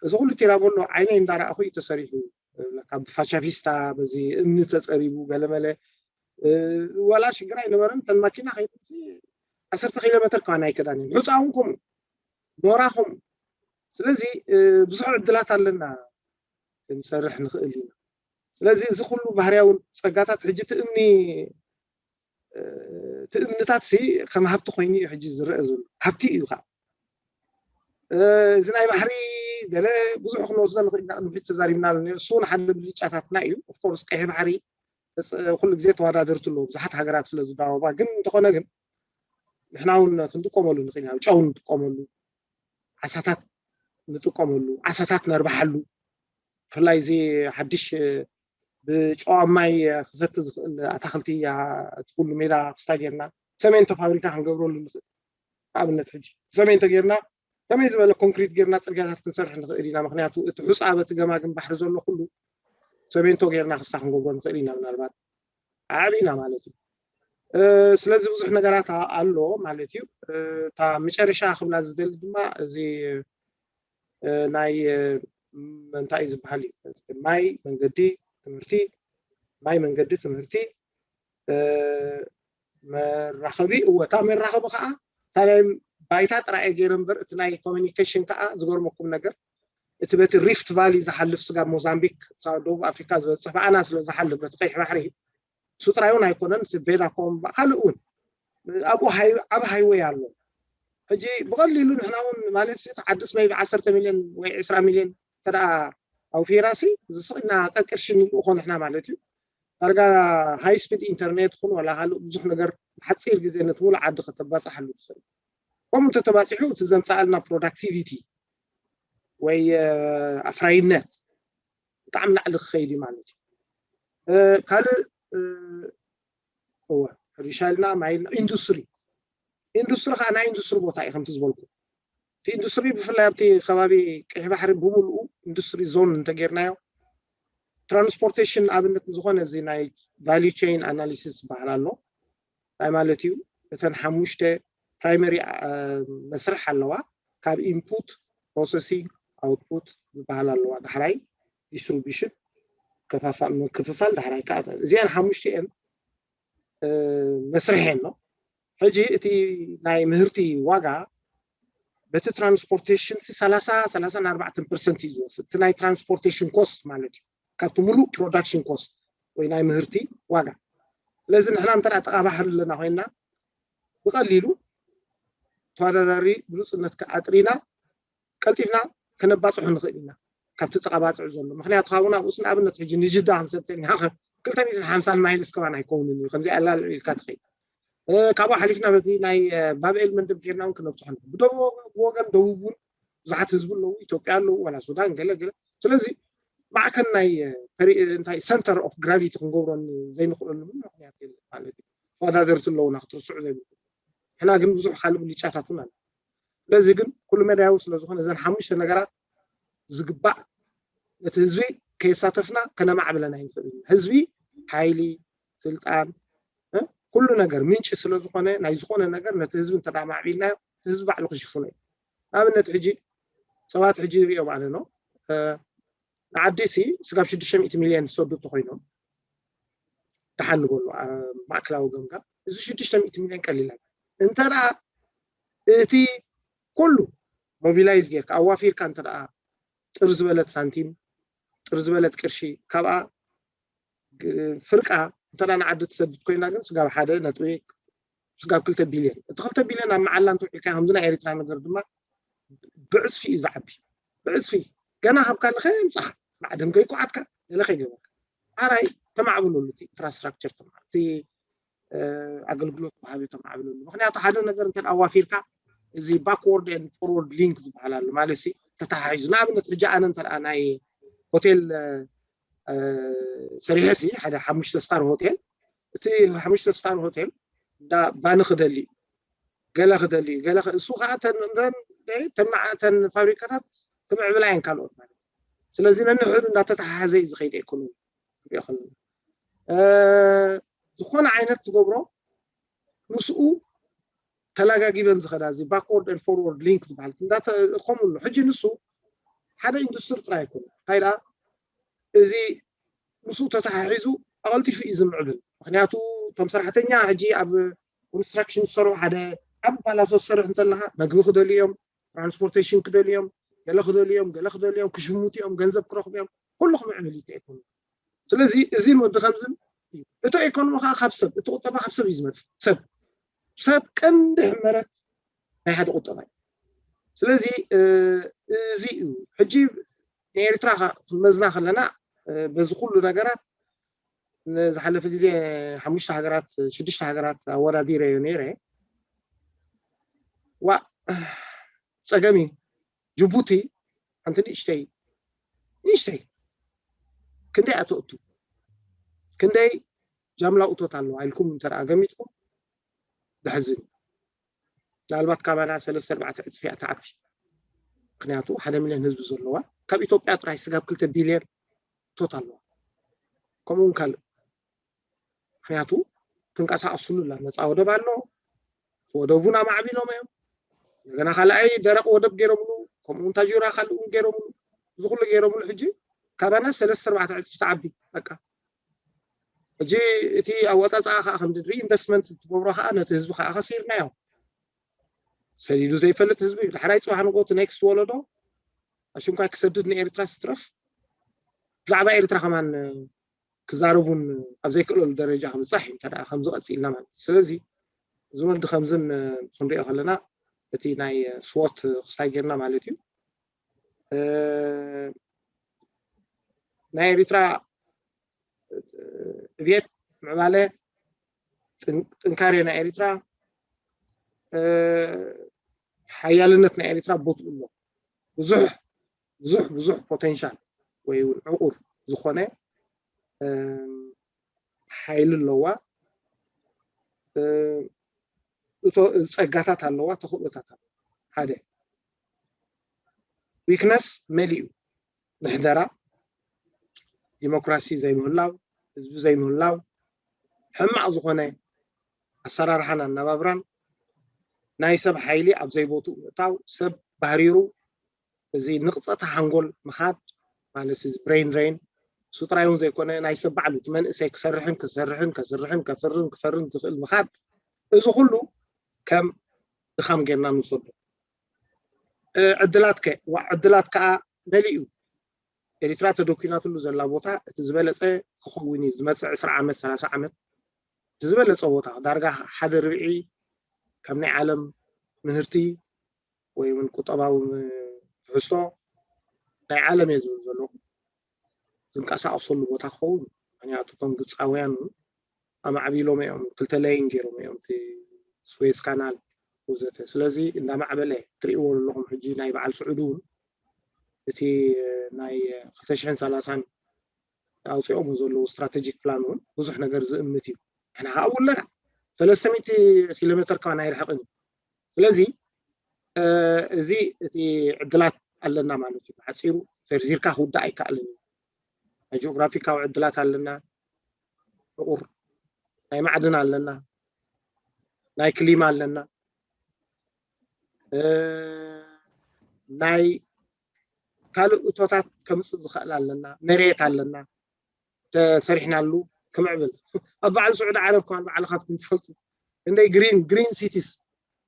እዚ ኩሉ ቲራቮሎ ዓይነይ እንዳረኣኹ እዩ ተሰሪሑ። ካብ ፋቻፊስታ በዚ እምኒ ተፀሪቡ ገለመለ ዋላ ሽግር ኣይነበረን። ተን ማኪና ከይደሲ ዓሰርተ ኪሎ ሜትር ከዋን ኣይከዳን እየን። ሑፃ እውን ከምኡ ኖራ ከምኡ። ስለዚ ብዙሕ ዕድላት ኣለና ክንሰርሕ ንኽእል ኢና። ስለዚ እዚ ኩሉ ባህርያዊ ፀጋታት ሕጂ ትእምኒ ትእምንታት ሲ ከም ሃብቲ ኮይኑ እዩ ሕጂ ዝረአ ዘሎ። ሃብቲ እዩ ከዓ እዚ ናይ ባሕሪ ገለ ብዙሕ ክንወስዶ ንኽእል ኢና። ቅድሚ ሕጂ ተዛሪብና ኣሎ። እሱ እውን ሓደ ብልጫታትና እዩ። ኦፍኮርስ ቀይሕ ባሕሪ ኩሉ ግዜ ተወዳደርቲ ኣለዎ ብዙሓት ሃገራት ስለ ዝዳወባ። ግን እንተኾነ ግን ንሕና እውን ክንጥቀመሉ ንኽእል ኢና። ጨው ንጥቀመሉ፣ ዓሳታት ንጥቀመሉ፣ ዓሳታት ነርባሓሉ። ብፍላይ እዚ ሓድሽ ብጨዋ ማይ ክሰቲ ዝኽእል ኣታኽልቲ እቲ ኩሉ ሜዳ ክስታ ጌርና ሰሜንቶ ፋብሪካ ክንገብረሉ ንኽእል። ንኣብነት ሕጂ ሰሜንቶ ጌርና ከመይ ዝበለ ኮንክሪት ጌርና ፅርግያታት ክንሰርሕ ንኽእል ኢና። ምክንያቱ እቲ ሑፃ በቲ ገማግም ባሕሪ ዘሎ ኩሉ ሰሜንቶ ጌርና ክስታ ክንገብሮ ንኽእል ኢና። ምናልባት ኣዕቢና ማለት እዩ። ስለዚ ብዙሕ ነገራት ኣሎ ማለት እዩ። እታ መጨረሻ ክብላ ዝደሊ ድማ እዚ ናይ እንታይ እዩ ዝበሃል እዩ፣ ማይ መንገዲ ትምህርቲ፣ ማይ መንገዲ ትምህርቲ መራኸቢ። እወ፣ እታ መራኸቢ ከዓ እታ ናይ ባይታ ጥራይ ገይረ እምበር እቲ ናይ ኮሚኒኬሽን ከዓ ዝገርመኩም ነገር እቲ በቲ ሪፍት ቫሊ ዝሓልፍ ስጋብ ሞዛምቢክ፣ ደቡብ ኣፍሪካ ዝበፅሕ ብኣና ስለ ዝሓልፍ በቲ ቀይሕ ባሕሪ እሱ ጥራይ እውን ኣይኮነን፣ እቲ ቬዳኮም ካልእ እውን ኣብኡ ዓብ ሃይወይ ኣሎ። ሕጂ ብቐሊሉ ንሕና እውን ማለት ዓድስ መይ ዓሰርተ ሚልዮን ወይ ዕስራ ሚልዮን ተደኣ ኣውፊራሲ ዝስቕና ቀቅርሺ ንልእኾ ንሕና ማለት እዩ። ዳርጋ ሃይ ስፒድ ኢንተርኔት ኹን ዋላ ካልእ ብዙሕ ነገር ሓፂር ግዜ ነቲ ሙሉእ ዓዲ ከተባፅሓሉ ትኽእል። ከምኡ እንተተባፂሑ እቲ ዘምፃኣልና ፕሮዳክቲቪቲ ወይ ኣፍራይነት ብጣዕሚ ላዕሊ ክኸይድ እዩ ማለት እዩ። ካልእ እወ ሕርሻ ኢልና ማይ ኢልና ኢንዱስትሪ ኢንዱስትሪ ከዓ ናይ ኢንዱስትሪ ቦታ እዩ ከምቲ ዝበልኩ እቲ ኢንዱስትሪ ብፍላይ ኣብቲ ከባቢ ቀይሕ ባሕሪ ብምሉኡ ኢንዱስትሪ ዞን እንተጌርናዮ ትራንስፖርቴሽን ኣብነት ዝኾነ እዚ ናይ ቫሉ ቸይን ኣናሊሲስ ዝበሃል ኣሎ። እንታይ ማለት እዩ? እተን ሓሙሽተ ፕራይመሪ መስርሕ ኣለዋ። ካብ ኢንፑት፣ ፕሮሰሲንግ፣ ኣውትፑት ዝበሃል ኣለዋ። ዳሕራይ ዲስትሪቢሽን፣ ምክፍፋል፣ ዳሕራይ ከዓ እዚኣን ሓሙሽተ እየን መስርሕ እየን። ሕጂ እቲ ናይ ምህርቲ ዋጋ በቲ ትራንስፖርቴሽን ሰላሳ ሰላሳ ኣርባዕተ ፐርሰንት እዩ ዝወስድ። እቲ ናይ ትራንስፖርቴሽን ኮስት ማለት እዩ ካብቲ ሙሉእ ፕሮዳክሽን ኮስት ወይ ናይ ምህርቲ ዋጋ። ስለዚ ንሕና እንተ ተቓባሕሪ ኣለና ኮይና ብቐሊሉ ተወዳዳሪ ብሉፅነት ኣጥሪና ቀልጢፍና ከነባፅሑ ንኽእል ኢና ካብቲ ተቓባፅዑ ዘሎ። ምክንያቱ ካብኡ ናብኡስ ንኣብነት ሕጂ ንጅዳ ክንሰተል ኢና ክልተ ሚእትን ሓምሳን ማይልስ ከማን ኣይከውንን እዩ ከምዚ ኣላልዑ ኢልካ ትኸይድ። ካብኡ ሓሊፍና በቲ ናይ ባብኤል መንደብ ጌርና እውን ክነብፅሖ ንኽእል። ብደቡብ ወገን ደቡብ እውን ብዙሓት ህዝቢ ኣለዉ፣ ኢትዮጵያ ኣለዉ፣ ዋላ ሱዳን ገለ ገለ። ስለዚ ማዕከል ናይ እንታይ ሰንተር ኦፍ ግራቪቲ ክንገብሮ ዘይንኽእለሉ ምንም ምክንያት የለን ማለት እዩ። ተወዳደርቲ ኣለዉና ክትርስዑ ዘይብልኩም። ንሕና ግን ብዙሕ ካልእ ብልጫታት እውን ኣሎ። ስለዚ ግን ኩሉ መዳያዊ ስለዝኾነ እዘን ሓሙሽተ ነገራት ዝግባእ ነቲ ህዝቢ ከየሳተፍና ከነማዕብለን ኣይንኽእል ኢና። ህዝቢ ሓይሊ፣ ስልጣን፣ ኩሉ ነገር ምንጪ ስለዝኾነ ናይ ዝኾነ ነገር ነቲ ህዝቢ እንተ ማዕቢልናዮ እቲ ህዝቢ ባዕሉ ክሽፍኖ እዩ። ንኣብነት ሕጂ ሰባት ሕጂ ይሪኦም ኣነ ነው ንዓዲሲ ስጋብ ሽዱሽተ ሚእቲ ሚልዮን ዝሰዱ እንተኮይኖም ደሓን ንበሉ ማእከላዊ ገምጋም እዚ ሽዱሽተ ሚእቲ ሚልዮን ቀሊል ኣይኮነን። እንተ እቲ ኩሉ ሞቢላይዝ ጌርካ ኣዋፊርካ እንተ ጥር ዝበለት ሳንቲም ጥር ዝበለት ቅርሺ ካብኣ ፍርቃ እንተ ንዓዲ ትሰድድ ኮይና ግን ስጋብ ሓደ ነጥቢ ስጋብ ክልተ ቢልዮን እቲ ክልተ ቢልዮን ኣብ መዓላ እንተውዒልካ ከምዚ ናይ ኤሪትራ ነገር ድማ ብዕፅፊ እዩ ዝዓቢ። ብዕፅፊ ገና ካብ ካልእ ከየምፃኻ ማዕድን ከይኩዓትካ ገለ ከይገበርካ ሓራይ ተማዕብለሉ እቲ ኢንፍራስትራክቸር እቲ ኣገልግሎት ወሃቢ ተማዕብለሉ። ምክንያቱ ሓደ ነገር እንተ ኣዋፊርካ እዚ backward and forward link ዝበሃል ኣሎ ማለት ሲ ተተሓሒዙ ንኣብነት ሕጂ ኣነ እንተ ናይ ሆቴል ሰሪሐ ሲ ሓደ ሓሙሽተ ስታር ሆቴል እቲ ሓሙሽተ ስታር ሆቴል እንዳ ባኒ ክደሊ ገለ ክደሊ ገለ እሱ ከዓ ተን ፋብሪካታት ክምዕብላ እየን ካልኦት ማለት ስለዚ ነንሕዱ እንዳተተሓሓዘ እዩ ዝኸይድ ኢኮኖሚ ክሪኦ ከለና ዝኾነ ዓይነት ትገብሮ ምስኡ ተላጋጊበን ዝኸዳ እዚ backward and forward link ዝበሃል ከምኡ ኣሎ ሕጂ ንሱ ሓደ ኢንዱስትሪ ጥራይ ኣይኮነ እንታይ ደኣ እዚ ምስኡ ተተሓሒዙ ኣቐልጢፉ እዩ ዝምዕብል ምክንያቱ እቶም ሰራሕተኛ ሕጂ ኣብ ኮንስትራክሽን ዝሰርሑ ሓደ ዓብ ፓላሶ ዝሰርሕ እንተለካ መግቢ ክደልዩ እዮም ትራንስፖርቴሽን ክደልዩ እዮም ገለ ክደልዩ እዮም ገለ ክደልዩ እዮም ክሽሙቱ እዮም ገንዘብ ክረኽቡ እዮም ኩሉ ክምዕብል እዩ ኢኮኖሚ ስለዚ እዚን ወዲ ከምዝን እዩ እቲ ኢኮኖሚ ከዓ ካብ ሰብ እቲ ቁጠባ ካብ ሰብ እዩ ዝመፅእ ሰብ ሰብ ቀንዲ ሕመረት ናይ ሓደ ቁጠባ እዩ ስለዚ እዚ እዩ ሕጂ ንኤርትራ ክንመዝና ከለና በዚ ኩሉ ነገራት ንዝሓለፈ ግዜ ሓሙሽተ ሃገራት ሽዱሽተ ሃገራት ኣወዳዲረዮ ነይረ ዋ ፀገም እዩ ጅቡቲ ሓንቲ ንእሽተይ ንእሽተይ ክንደይ ኣተእቱ ክንደይ ጃምላ እቶት ኣለዋ ኢልኩም እንተ ገሚትኩም ዘሕዝን እዩ ምናልባት ካባና ሰለስተ ኣርባዕተ ዕፅፊ እያ ትዓቢ ምክንያቱ ሓደ ሚልዮን ህዝቢ ዘለዋ ካብ ኢትዮጵያ ጥራይ ስጋብ ክልተ ቢልዮን እቶት ኣለዋ ከምኡ እውን ካልእ ምክንያቱ ትንቀሳቀስሉ ኣላ። ነፃ ወደብ ኣሎ። ወደቡን ኣማዕቢሎም እዮም። እንደገና ካልኣይ ደረቅ ወደብ ገይሮምሉ፣ ከምኡ እውን ታጁራ ካልእ እውን ገይሮምሉ። እዚ ኩሉ ገይሮምሉ ሕጂ ካባና ሰለስተ ኣርባዕተ ዕፅፊ ትዓቢ። በቃ ሕጂ እቲ ኣወፃፅኣ ከዓ ከምዚ ሪኢንቨስትመንት ትገብሮ ከዓ ነቲ ህዝቢ ከዓ ከሲርናዮ። ሰዲዱ ዘይፈልጥ ህዝቢ እዩ። ዳሕራይ ፅባሕ ንግሆ እቲ ኔክስት ወለዶ ኣሽንኳይ ክሰድድ ንኤርትራ ስትረፍ ብዛዕባ ኤርትራ ከማን ክዛረቡን ኣብ ዘይክእለሉ ደረጃ ክብፃሕ እዩ። እንተ ከምዚ ቀፂልና ማለት እዩ። ስለዚ እዚ ወዲ ከምዝን ክንሪኦ ከለና እቲ ናይ ስዎት ክስታይ ጌርና ማለት እዩ። ናይ ኤርትራ ዕብየት፣ ምዕባለ፣ ጥንካሬ ናይ ኤርትራ፣ ሓያልነት ናይ ኤርትራ ቦትኡ ኣሎ። ብዙሕ ብዙሕ ብዙሕ ፖቴንሻል ወይ እውን ዕቑር ዝኾነ ሓይሊ ኣለዋ። ጸጋታት ኣለዋ፣ ተኽእሎታት ኣለዋ። ሓደ ዊክነስ መሊኡ ምሕደራ፣ ዲሞክራሲ ዘይምህላው፣ ህዝቢ ዘይምህላው፣ ሕማቕ ዝኾነ ኣሰራርሓን ኣነባብራን፣ ናይ ሰብ ሓይሊ ኣብ ዘይቦትኡ ምእታው፣ ሰብ ባህሪሩ እዚ ንቕጸታ ሓንጎል ምኻድ ማለት እዚ ብሬን ድሬን እሱ ጥራይ እውን ዘይኮነ ናይ ሰብ ባዕሉ እቲ መንእሰይ ክሰርሕን ክሰርሕን ከስርሕን ከፍርን ክፈርን ዝኽእል ምኻድ እዚ ኩሉ ከም ድኻም ጌርና ንወሰዶ። ዕድላት ከ ዕድላት ከዓ መሊኡ ኤሪትራ ተደኲናትሉ ዘላ ቦታ እቲ ዝበለጸ ክኸውን እዩ። ዝመጽእ ዕስራ ዓመት ሰላሳ ዓመት እቲ ዝበለጸ ቦታ ዳርጋ ሓደ ርብዒ ካብ ናይ ዓለም ምህርቲ ወይ እውን ቁጠባዊ ትሕዝቶ ናይ ዓለም እየ ዝብል ዘለኹ ዝንቀሳቀሰሉ ቦታ ክኸውን። ምክንያቱ እቶም ግብፃውያን ኣማዕቢሎም እዮም፣ ክልተ ለይን ገይሮም እዮም እቲ ስዌዝ ካናል ወዘተ። ስለዚ እንዳማዕበለ ትርእይዎ ዘለኹም ሕጂ ናይ በዓል ስዑድ እውን እቲ ናይ ክልተ ሽሕን ሰላሳን ኣውፂኦሞ ዘለዉ ስትራቴጂክ ፕላን እውን ብዙሕ ነገር ዝእምት እዩ። ንሕና ከዓ ኣለና ሰለስተ ሚእቲ ኪሎ ሜትር ከማን ኣይርሕቅን እዩ። ስለዚ እዚ እቲ ዕድላት ኣለና ማለት እዩ። ብሓፂሩ ዘርዚርካ ክውዳእ ኣይከኣልን እዩ። ናይ ጂኦግራፊካዊ ዕድላት ኣለና፣ ዕቁር ናይ ማዕድን ኣለና፣ ናይ ክሊማ ኣለና፣ ናይ ካልእ እቶታት ከምፅእ ዝኽእል ኣለና፣ መሬት ኣለና ተሰሪሕናሉ ክምዕብል ኣብ በዓል ስዑዲ ዓረብ ከማን ባዕልኻትኩም ትፈልጡ እንደይ ግሪን ግሪን ሲቲስ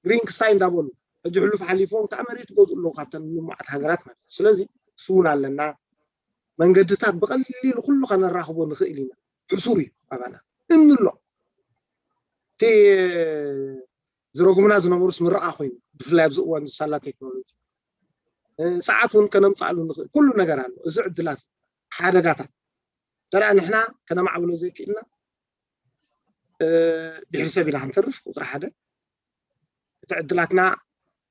ግሪን ክስታይ እንዳበሉ ሕጂ ሕሉፍ ሓሊፎም ከዓ መሬት ይገዝኡ ኣለዉ ካብተን ልሙዓት ሃገራት ማለት እዩ። ስለዚ እሱ እውን ኣለና መንገድታት ብቐሊሉ ኩሉ ከነራኽቦ ንኽእል ኢና። ሕሱር እዩ ኣባና እምኒ ኣሎ እቲ ዝረጉምና ዝነበሩስ ምርቓ ኮይኑ ብፍላይ ኣብዚ እዋን ዝሳላ ቴክኖሎጂ ፀዓት እውን ከነምፃሉ ንኽእል ኩሉ ነገር ኣሎ። እዚ ዕድላት ሓደጋታት ተደኣ ንሕና ከነማዕብሎ ዘይክእልና ድሕሪ ሰብ ኢና ክንተርፍ ቁፅሪ ሓደ እቲ ዕድላትና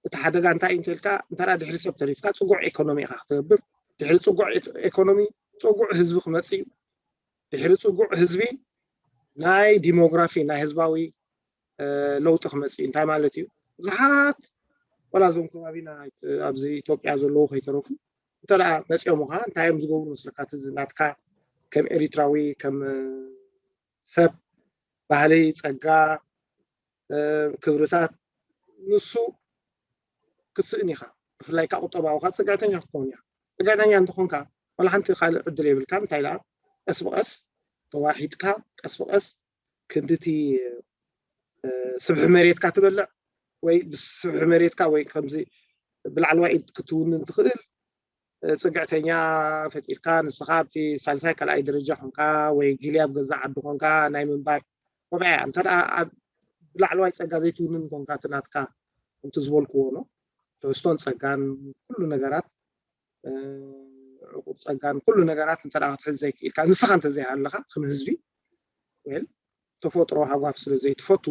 እቲ ሓደጋ እንታይ እንተልካ እንተ ድሕሪ ሰብ ተሪፍካ ፅጉዕ ኤኮኖሚ ኢካ ክትገብር ድሕሪ ፅጉዕ ኤኮኖሚ ፅጉዕ ህዝቢ ክመፅእ እዩ። ድሕሪ ፅጉዕ ህዝቢ ናይ ዲሞግራፊ ናይ ህዝባዊ ለውጢ ክመፅእ እዩ። እንታይ ማለት እዩ? ብዙሓት ወላ እዞም ከባቢና ኣብዚ ኢትዮጵያ ዘለዉ ከይተረፉ እንተ መፂኦም ኻ እንታይ እዮም ዝገብሩ መስለካ? እቲ ናትካ ከም ኤሪትራዊ ከም ሰብ ባህሊ፣ ፀጋ፣ ክብርታት ንሱ ክትስእን ኢኻ። ብፍላይ ከዓ ቁጠባዊ ከዓ ፅግዕተኛ ክትከውን ኢኻ። ፅግዕተኛ እንተኾንካ ዋላ ሓንቲ ካልእ ዕድል የብልካ። እንታይ ደኣ ቀስ ብቐስ ተዋሒጥካ ቀስ ብቐስ ክንድቲ ስብሒ መሬትካ ትበልዕ ወይ ብስብሒ መሬትካ ወይ ከምዚ ብላዕለዋይ ኢድ ክትውንን ትኽእል ፅግዕተኛ ፈጢርካ ንስኻ ኣብቲ ሳልሳይ ካልኣይ ደረጃ ኮንካ ወይ ጊልያ ኣብ ገዛ ዓዲ ኮንካ ናይ ምንባር ቆብዐያ እንተ ኣብ ብላዕለዋይ ፀጋ ዘይትውንን ኮንካ እቲ ናትካ ከምቲ ዝበልክዎ ኖ ትሕዝቶን ፀጋን ኩሉ ነገራት ዕቁር ፀጋን ኩሉ ነገራት እንተ ክትሕዝ ዘይክኢልካ ንስኻ እንተዘይሃለኻ ከም ህዝቢ ወል ተፈጥሮ ሃጓፍ ስለ ዘይትፈቱ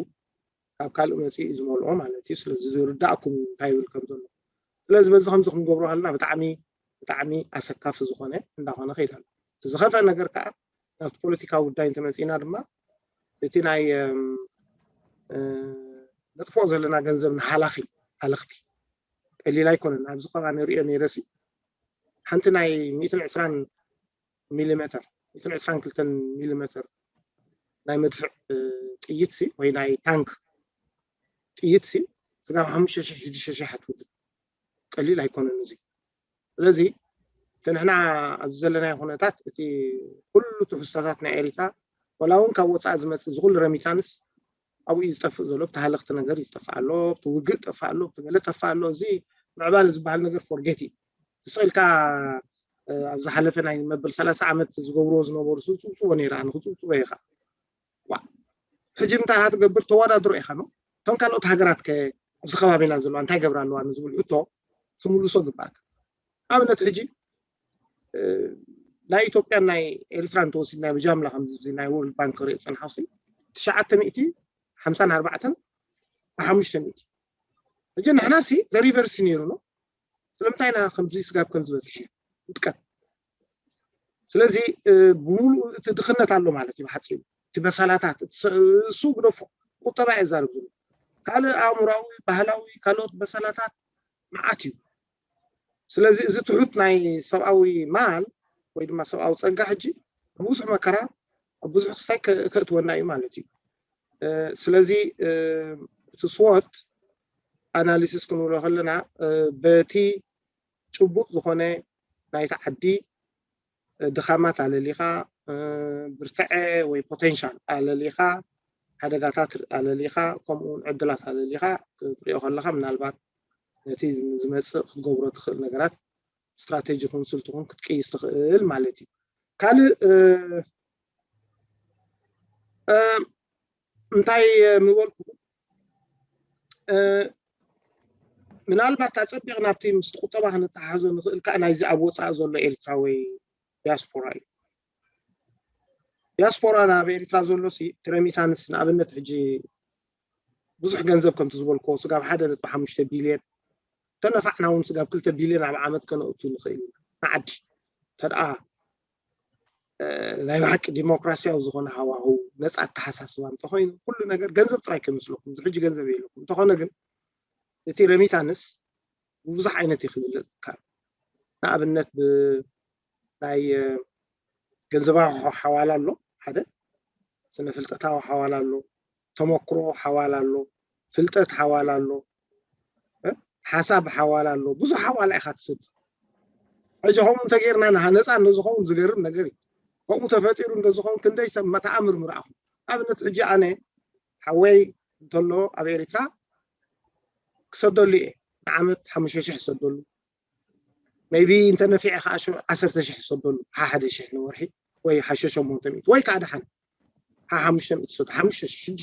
ካብ ካልእ መፂኡ እዩ ዝመልኦ ማለት እዩ። ስለዚ ዝርዳእኩም እንታይ ይብል ከም ዘሎ ስለዚ በዚ ከምዚ ክንገብሮ ከለና ብጣዕሚ ብጣዕሚ ኣሰካፊ ዝኾነ እንዳኾነ ከይድ ኣሎ። እቲ ዝኸፍአ ነገር ከዓ ናብቲ ፖለቲካዊ ጉዳይ እንተመፂእና ድማ እቲ ናይ ነጥፍኦ ዘለና ገንዘብ ንሃላኺ ሃለኽቲ ቀሊል ኣይኮነን። ኣብዚ ከባቢ ንሪኦ ነይረሲ ሓንቲ ናይ ሚእትን ዕስራን ሚሊሜተር ሚእትን ዕስራን ክልተን ሚሊሜተር ናይ መድፍዕ ጥይት ሲ ወይ ናይ ታንክ ጥይት ሲ ስጋብ ሓሙሽተ ሽሕ ሽዱሽተ ሽሕ ኣትውድእ። ቀሊል ኣይኮነን እዚ። ስለዚ እቲ ንሕና ኣብዚ ዘለናዮ ኩነታት እቲ ኩሉ ትሕዝቶታት ናይ ኤሪትራ ወላ እውን ካብ ወፃኢ ዝመፅእ እዚ ኩሉ ረሚታንስ ኣብኡ እዩ ዝጠፍእ ዘሎ። ብቲ ሃለኽቲ ነገር እዩ ዝጠፍእ ኣሎ፣ ብቲ ውግእ ጠፍእ ኣሎ፣ ብቲ ገለ ጠፍእ ኣሎ። እዚ ምዕባለ ዝበሃል ነገር ፎርጌት እዩ። ስቕ ኢልካ ኣብ ዝሓለፈ ናይ መበል ሰላሳ ዓመት ዝገብርዎ ዝነበሩ ስፅብፅቦ ነይረ ኣነ ክፅብፅቦ እየ ከዓ ሕጂ እንታይ ኢኻ ትገብር ተወዳድሮ ኢኻ ነው። እቶም ካልኦት ሃገራት ከ ኣብዚ ከባቢና ዘለዋ እንታይ ገብራ ኣለዋ ንዝብል ሕቶ ትምልሶ ግባኣካ። ኣብነት ሕጂ ናይ ኢትዮጵያን ናይ ኤርትራን ተወሲድና ብጃምላ ከምዚ ናይ ወርልድ ባንክ ክሪኦ ዝፀንሓ ሲ ትሽዓተ ሚእቲ ሓምሳን ኣርባዕተን ብሓሙሽተ ሚእቲ። ሕጂ ንሕና ሲ ዘሪቨርሲ ነይሩ ነው። ስለምንታይ ኢና ከምዚ ስጋብ ከም ዝበፅሕ ንጥቀም። ስለዚ ብምሉእ እቲ ድኽነት ኣሎ ማለት እዩ ብሓፂሩ። እቲ በሰላታት እሱ ግደፎ፣ ቁጠባ እየ ዛርብ ዘሎ። ካልእ ኣእምራዊ፣ ባህላዊ፣ ካልኦት በሰላታት መዓት እዩ። ስለዚ እዚ ትሑት ናይ ሰብኣዊ ማል ወይ ድማ ሰብኣዊ ፀጋ ሕጂ ብብዙሕ መከራ ኣብ ብዙሕ ክስታይ ከእትወና እዩ ማለት እዩ። ስለዚ እቲ ስዎት ኣናሊሲስ ክንብሎ ከለና በቲ ጭቡጥ ዝኾነ ናይቲ ዓዲ ድኻማት ኣለሊኻ፣ ብርትዐ ወይ ፖቴንሻል ኣለሊኻ፣ ሓደጋታት ኣለሊኻ፣ ከምኡ እውን ዕድላት ኣለሊኻ ክትሪኦ ከለኻ ምናልባት ነቲ ዝመፅእ ክትገብሮ ትኽእል ነገራት ስትራቴጂ ኹን ስልቲ ኹን ክትቅይስ ትኽእል ማለት እዩ። ካልእ እንታይ ምበልኩ ምናልባት ኣፀቢቕና ኣብቲ ምስቲ ቁጠባ ክንተሓሕዞ ንኽእል ከዓ ናይዚ ኣብ ወፃኢ ዘሎ ኤርትራዊ ዲያስፖራ እዩ። ዲያስፖራ ናብ ኤርትራ ዘሎ ሲ እቲ ረሚታንስ ንኣብነት ሕጂ ብዙሕ ገንዘብ ከምቲ ዝበልኮ ስጋብ ሓደ ነጥቢ ሓሙሽተ ቢልዮን ተነፋዕና እውን ስጋብ ክልተ ቢልዮን ኣብ ዓመት ከነእቱ ንኽእል ኢና ንዓዲ ተደኣ ናይ ብሓቂ ዲሞክራሲያዊ ዝኾነ ሃዋህው ነፃ ኣተሓሳስባ እንተኮይኑ ኩሉ ነገር ገንዘብ ጥራይ ከይመስለኩም እዚ ሕጂ ገንዘብ የለኩም እንተኾነ ግን እቲ ረሚታንስ ብብዙሕ ዓይነት እዩ ክግለፅ ይከኣል። ንኣብነት ናይ ገንዘባዊ ሓዋላ ኣሎ ሓደ ስነ ፍልጠታዊ ሓዋላ ኣሎ ተመክሮ ሓዋላ ኣሎ ፍልጠት ሓዋላ ኣሎ ሓሳብ ሓዋላ ኣሎ ብዙሕ ሓዋላ ኢኻ ትሰድ ሕጂ ከምኡ እንተጌርና ንሃ ነፃ እንደዝኸውን ዝገርም ነገር እዩ ከምኡ ተፈጢሩ እንደዝኸውን ክንደይ ሰብ መተኣምር ምርኣኹ ኣብነት ሕጂ ኣነ ሓወይ እንተሎ ኣብ ኤሪትራ ክሰደሉ እየ ንዓመት ሓሙሽተ ሽሕ ክሰደሉ maybe እንተ ነፊዐ ከዓ ዓሰርተ ሽሕ ክሰደሉ ሓሓደ ሽሕ ንወርሒ ወይ ሓሸ ሸሞንተ ሚእቲ ወይ ከዓ ደሓን ሓሓሙሽተ ሚእቲ ሰዱ ሓሙሽተ ሽሕ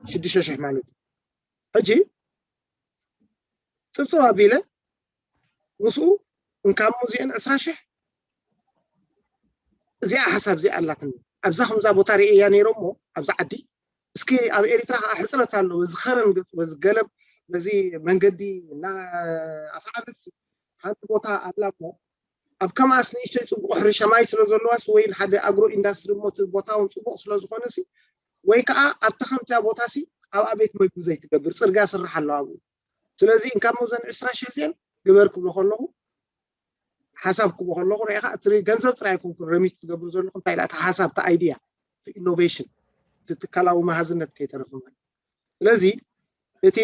ሽዱሽተ ሽሕ ማለት እዩ ሕጂ ፅብፅብ ኣቢለ ምስኡ እንካሞ እዚአን ዕስራ ሽሕ እዚኣ ሓሳብ እዚኣ ኣላትኒ ኣብዛ ከምዛ ቦታ ርእያ ነይረ እሞ ኣብዛ ዓዲ እስኪ ኣብ ኤሪትራ ከዓ ሕፅረት ኣሎ በዚ ከረን ገፁ በዚ ገለብ በዚ መንገዲ እና ኣፍዓበት ሓንቲ ቦታ ኣላ እሞ ኣብ ከማስ ንእሽተይ ፅቡቅ ሕርሻ ማይ ስለ ዘለዋስ ወይ ሓደ ኣግሮ ኢንዳስትሪ እሞ እቲ ቦታ እውን ፅቡቅ ስለ ዝኾነ ሲ ወይ ከዓ ኣብታ ከምቲያ ቦታ ሲ ኣብ ኣቤት መግቢ ዘይትገብር ፅርግያ ስራሕ ኣለዋ ኣብኡ ስለዚ እንካሞ ዘን ዕስራ ሽሕ ዜን ግበር ክብሎ ከለኹ ሓሳብ ክቦ ከለኹ ርኢኻ እቲ ገንዘብ ጥራይ ኣይኮንኩን ረሚት ዝገብር ዘለኹ እንታይ ኢላ እቲ ሓሳብ እቲ ኣይድያ ኢኖቬሽን እቲ ትካላዊ መሃዝነት ከይተረፈ ማለት ስለዚ እቲ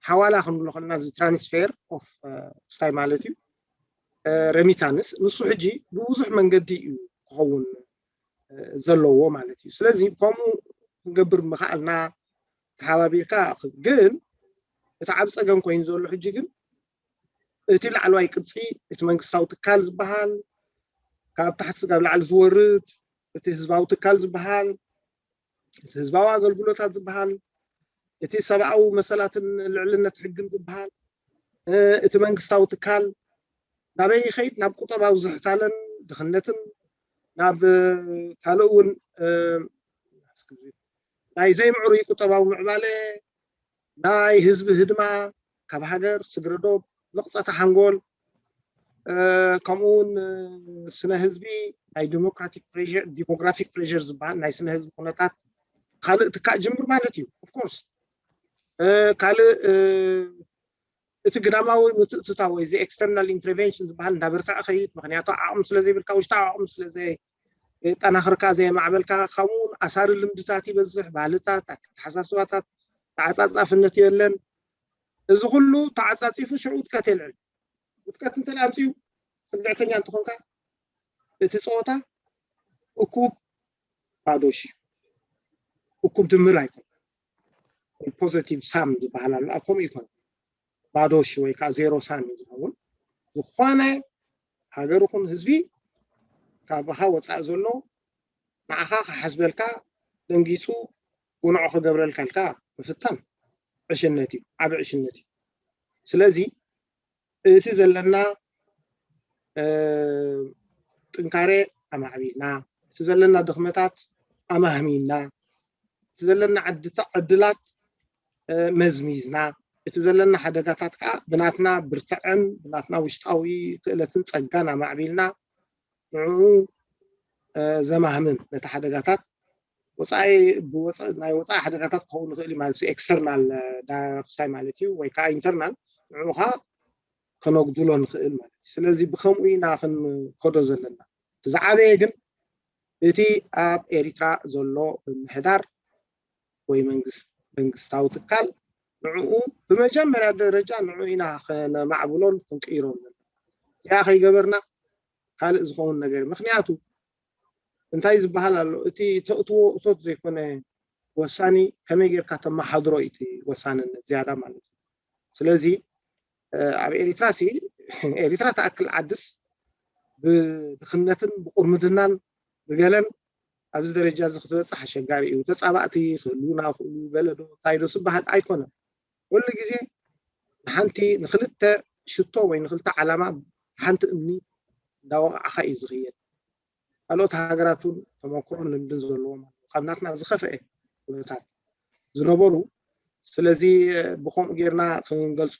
ሓዋላ ክንብሎ ከለና እዚ ትራንስፌር ኦፍ ስታይ ማለት እዩ ረሚታንስ ንሱ ሕጂ ብብዙሕ መንገዲ እዩ ክኸውን ዘለዎ ማለት እዩ ስለዚ ከምኡ ክንገብር ምኽኣልና ተሓባቢርካ ግን እቲ ዓብ ፀገም ኮይኑ ዘሎ ሕጂ ግን እቲ ላዕለዋይ ቅርፂ እቲ መንግስታዊ ትካል ዝበሃል ካብ ታሕቲ ስጋብ ላዕሊ ዝወርድ እቲ ህዝባዊ ትካል ዝበሃል እቲ ህዝባዊ ኣገልግሎታት ዝበሃል እቲ ሰብኣዊ መሰላትን ልዕልነት ሕግን ዝበሃል እቲ መንግስታዊ ትካል ናበይ ይኸይድ ናብ ቁጠባዊ ዝሕታለን ድኽነትን ናብ ካልእ እውን ናይ ዘይምዕሩይ ቁጠባዊ ምዕባለ ናይ ህዝቢ ህድማ ካብ ሃገር ስግረዶብ መቕፀቲ ሓንጎል ከምኡ እውን ስነ ህዝቢ ናይ ዲሞክራቲክ ፕሬር ዲሞግራፊክ ፕሬር ዝበሃል ናይ ስነ ህዝቢ ኩነታት ካልእ ትካእ ጅምር ማለት እዩ ኦፍኮርስ ካልእ እቲ ግዳማዊ ምትእትታ ወይ እዚ ኤክስተርናል ኢንተርቨንሽን ዝበሃል እንዳበርትዐ ከይድ ምክንያቱ ዓቕሚ ስለ ዘይብልካ ውሽጣዊ ዓቕሚ ስለ የጠናኽርካ፣ ዘየማዕበልካ፣ ከምኡ እውን ኣሳሪ ልምድታት ይበዝሕ፣ ባህልታት፣ ኣተሓሳስባታት፣ ተዓፃፃፍነት የለን። እዚ ኩሉ ተዓፃፂፉ ሽዑ ውድቀት የልዕል። ውድቀት እንተ ኣምፅኡ፣ ፅግዕተኛ እንተኾንካ፣ እቲ ፀወታ እኩብ ባዶ ሺ፣ እኩብ ድምር ኣይኮን፣ ፖዘቲቭ ሳም ዝበሃል ኣሎ፣ ከምኡ ይኮን፣ ባዶ ሺ ወይ ከዓ ዜሮ ሳም እዩ ዝኸውን። ዝኾነ ሃገር ይኹን ህዝቢ፣ ካብኻ ወፃኢ ዘሎ ንዓኻ ክሓስበልካ፣ ደንጊፁ ጉንዖ ክገብረልካ ኢልካ ምፍታን ዕሽነት እዩ፣ ዓቢ ዕሽነት እዩ። ስለዚ እቲ ዘለና ጥንካሬ ኣማዕቢልና፣ እቲ ዘለና ድኽመታት ኣማህሚና፣ እቲ ዘለና ዕድላት መዝሚዝና፣ እቲ ዘለና ሓደጋታት ከዓ ብናትና ብርትዐን ብናትና ውሽጣዊ ክእለትን ፀጋን ኣማዕቢልና፣ ንዕኡ ዘማህምን፣ ነቲ ሓደጋታት ወፃኢ ናይ ወፃኢ ሓደጋታት ክኸውን ይኽእል ማለት እዩ፣ ኤክስተርናል ክስታይ ማለት እዩ፣ ወይ ከዓ ኢንተርናል ንዕኡ ከዓ ከነጉድሎ ንኽእል ማለት እዩ። ስለዚ ብከምኡ ኢና ክንከዶ ዘለና። እቲ ዝዓበየ ግን እቲ ኣብ ኤሪትራ ዘሎ ምምሕዳር ወይ መንግስታዊ ትካል ንዕኡ ብመጀመርያ ደረጃ ንዕኡ ኢና ከነማዕብሎን ክንቅይሮን ዘለና። እዚኣ ከይገበርና ካልእ ዝኸውን ነገር፣ ምክንያቱ እንታይ ዝበሃል ኣሎ፣ እቲ ተእትዎ እቶት ዘይኮነ ወሳኒ፣ ከመይ ጌርካ ተመሓድሮ እዩ እቲ ወሳንነት ዝያዳ ማለት እዩ። ስለዚ ኣብ ኤሪትራ ሲ ኤሪትራ ትኣክል ዓድስ ብድኽነትን ብቁርምድናን ብገለን ኣብዚ ደረጃ እዚ ክትበፅሕ ኣሸጋሪ እዩ። ተፃባእቲ ክህልውና ይኽእሉ፣ ገለ ዶ እንታይ ዶ ዝበሃል ኣይኮነን። ኩሉ ግዜ ንሓንቲ ንክልተ ሽቶ ወይ ንክልተ ዓላማ ሓንቲ እምኒ እንዳወቃዕካ እዩ ዝኽየድ። ካልኦት ሃገራት እውን ተመክሮን ልምድን ዘለዎም ኣለዉ፣ ካብ ናትና ዝኸፍአ ኩነታት ዝነበሩ። ስለዚ ብከምኡ ጌርና ክንገልፆ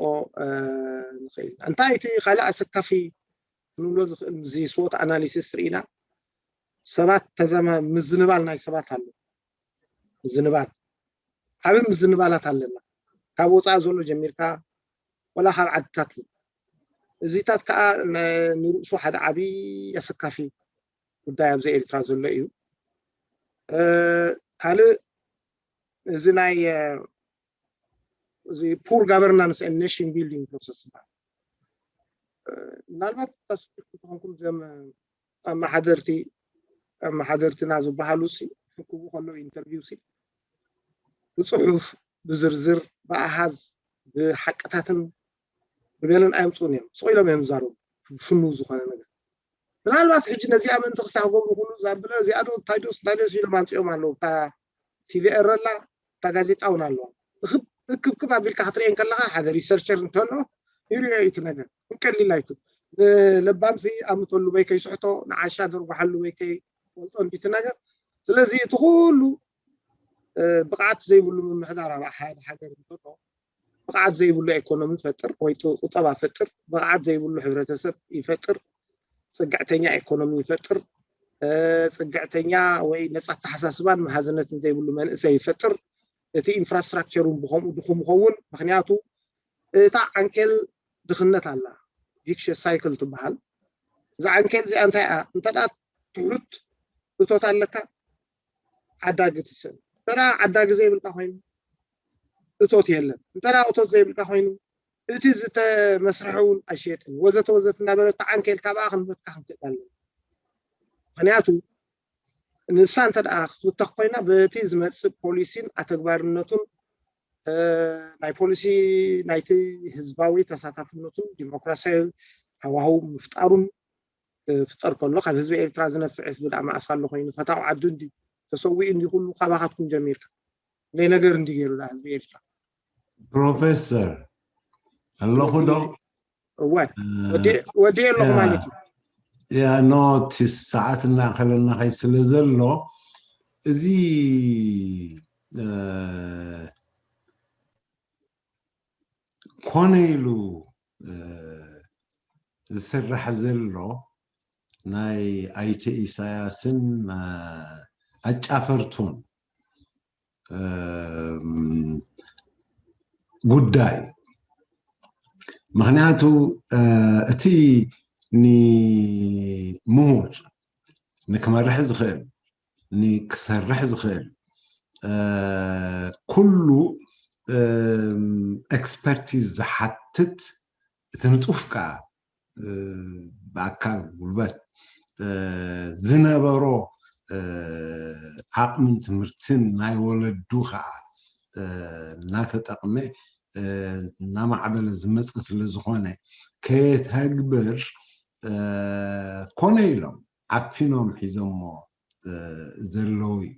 ንኽእል ኢና። እንታይ እቲ ካልእ ኣሰካፊ ክንብሎ ዝኽእል ምስዚ ስዎት ኣናሊሲስ ርኢና ሰባት ተዘማ ምዝንባል ናይ ሰባት ኣሎ። ምዝንባል፣ ዓቢ ምዝንባላት ኣለና፣ ካብ ወፃኢ ዘሎ ጀሚርካ ወላ ካብ ዓድታት እዩ። እዚታት ከዓ ንርእሱ ሓደ ዓቢ ኣሰካፊ ጉዳይ ኣብዚ ኤርትራ ዘሎ እዩ። ካልእ እዚ ናይ እዚ poor governance and nation building process ይበሃል። ምናልባት ታስብኩ ተኾንኩም ዘም ኣመሓደርቲ ኣመሓደርትና ዝበሃሉ ሲ ክቡ ከለዉ ኢንተርቪው ሲ ብፅሑፍ ብዝርዝር ብኣሃዝ ብሓቅታትን ብገለን ኣየምፅኡን እዮም። ስቕ ኢሎም እዮም ዝዛረቡ፣ ሽኑ ዝኾነ ነገር። ምናልባት ሕጂ ነዚኣ ምእንቲ ክስታ ክገብሩ ክሉ ዛብለ እዚኣ ዶ እንታይ ዶስ እንታይ ዶስ ኢሎም ኣምፅኦም ኣለዉ። እታ ቲቪ ኤረ ኣላ፣ እታ ጋዜጣ እውን ኣለዋ። እክብክብ ኣቢልካ ክትሪኤን ከለካ ሓደ ሪሰርቸር እንተሎ ይሪኦ እዩ እቲ ነገር። እንቀሊል ኣይቱ ንለባምሲ ኣምተሉ ወይ ከይስሕቶ ንዓሻ ደርጓሓሉ ወይ ከይፈልጦ እንዲቲ ነገር። ስለዚ እቲ ኩሉ ብቕዓት ዘይብሉ ምምሕዳር ኣብ ሓደ ሃገር እንተሎ ብቕዓት ዘይብሉ ኤኮኖሚ ይፈጥር ወይ ቁጠባ ይፈጥር፣ ብቕዓት ዘይብሉ ሕብረተሰብ ይፈጥር፣ ፅግዕተኛ ኤኮኖሚ ይፈጥር፣ ፅግዕተኛ ወይ ነፃ ኣተሓሳስባን መሃዝነትን ዘይብሉ መንእሰይ ይፈጥር። እቲ ኢንፍራስትራክቸር እውን ብከምኡ ድኹም ይኸውን። ምክንያቱ እታ ዓንኬል ድኽነት ኣላ፣ ቪክሸስ ሳይክል ትበሃል። እዛ ዓንኬል እዚኣ እንታይ እያ? እንተ ትሑት እቶት ኣለካ ዓዳጊ ትስእን። እንተ ዓዳጊ ዘይብልካ ኮይኑ እቶት የለን። እንተ እቶት ዘይብልካ ኮይኑ እቲ ዝተመስርሐ እውን ኣይሸጥን፣ ወዘተ ወዘተ እናበለ እታ ዓንኬል ካብኣ ክንበትካ ክንክእል ኣለና። ምክንያቱ ንሳ እንተ ክትብተኽ ኮይና በቲ ዝመፅእ ፖሊሲን ኣተግባርነቱን ናይ ፖሊሲ ናይቲ ህዝባዊ ተሳታፍነቱን ዲሞክራሲያዊ ሃዋህው ምፍጣሩን ክፍጠር ከሎ ካብ ህዝቢ ኤርትራ ዝነፍዕ ህዝቢ ደኣ መኣስ ኣሎ ኮይኑ ፈታዊ ዓዱ እንዲ ተሰዊኡ እንዲ ኩሉ ካባኻትኩም ጀሚርካ ናይ ነገር እንዲ ገይሩ ደኣ ህዝቢ ኤርትራ። ፕሮፌሰር ኣለኹ ዶ? እወ ወዲ ኣለኹ ማለት እዩ። ያ ኖቲስ ሰዓት እናኸለና ከይ ስለ ዘሎ እዚ ኮነ ኢሉ ዝስራሕ ዘሎ ናይ ኣይተ ኢሳያስን ኣጫፈርቱን ጉዳይ። ምክንያቱ እቲ ንምሁር ንክመርሕ ዝኽእል፣ ንክሰርሕ ዝኽእል፣ ኩሉ ኤክስፐርቲዝ ዝሓትት፣ እቲ ንጡፍ ከዓ ብኣካል ጉልበት ዝነበሮ ዓቕምን ትምህርትን ናይ ወለዱ ከዓ እናተጠቕመ እናማዕበለ ዝመፀ ስለዝኾነ፣ ከየተግብር ኮነ ኢሎም ዓፊኖም ሒዞሞ ዘለዉ እዩ።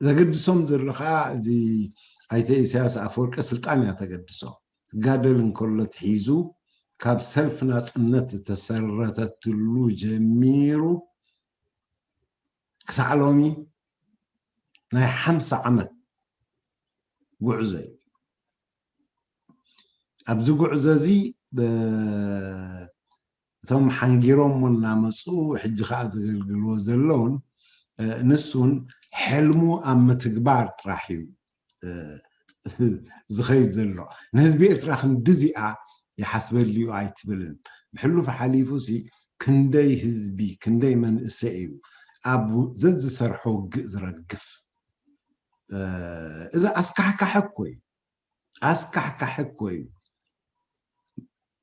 ዘገድሶም ዘሎ ከዓ እዚ ኣይተ ኢሳያስ ኣፈወርቂ ስልጣን እያ ተገድሶ። ክጋደል እንከሎ ትሒዙ ካብ ሰልፍ ናፅነት ዝተሰረተትሉ ጀሚሩ ክሳዕ ሎሚ ናይ ሓምሳ ዓመት ጉዕዞ እዩ። ኣብዚ ጉዕዞ እዚ እቶም ሓንጊሮሞ እናመፁ ሕጂ ከዓ ዘገልግልዎ ዘለውን ንሱን ሕልሙ ኣብ ምትግባር ጥራሕ እዩ ዝኸይድ ዘሎ። ንህዝቢ ኤርትራ ክንድዚኣ ይሓስበልዩ ኣይትብልን። ብሕሉፍ ሓሊፉ ሲ ክንደይ ህዝቢ ክንደይ መንእሰይ እዩ ኣብ ዘዝሰርሖ ውግእ ዝረግፍ። እዚ ኣስካሕካሒ እኮ እዩ። ኣስካሕካሒ እኮ እዩ።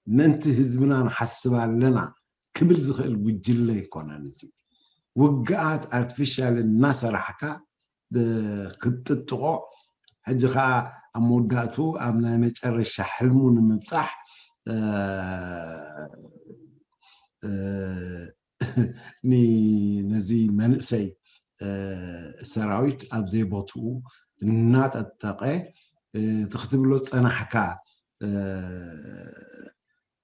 ምእንቲ ህዝብና ንሓስብ ኣለና ክብል ዝኽእል ጉጅለ ኣይኮነን። እዚ ውግኣት ኣርቲፊሻል እናሰራሕካ ክትጥጥቖ፣ ሕጂ ከዓ ኣብ መወዳእቱ ኣብ ናይ መጨረሻ ሕልሙ ንምብፃሕ ነዚ መንእሰይ ሰራዊት ኣብ ዘይቦትኡ እናጠጠቐ እቲ ክትብሎ ዝፀናሕካ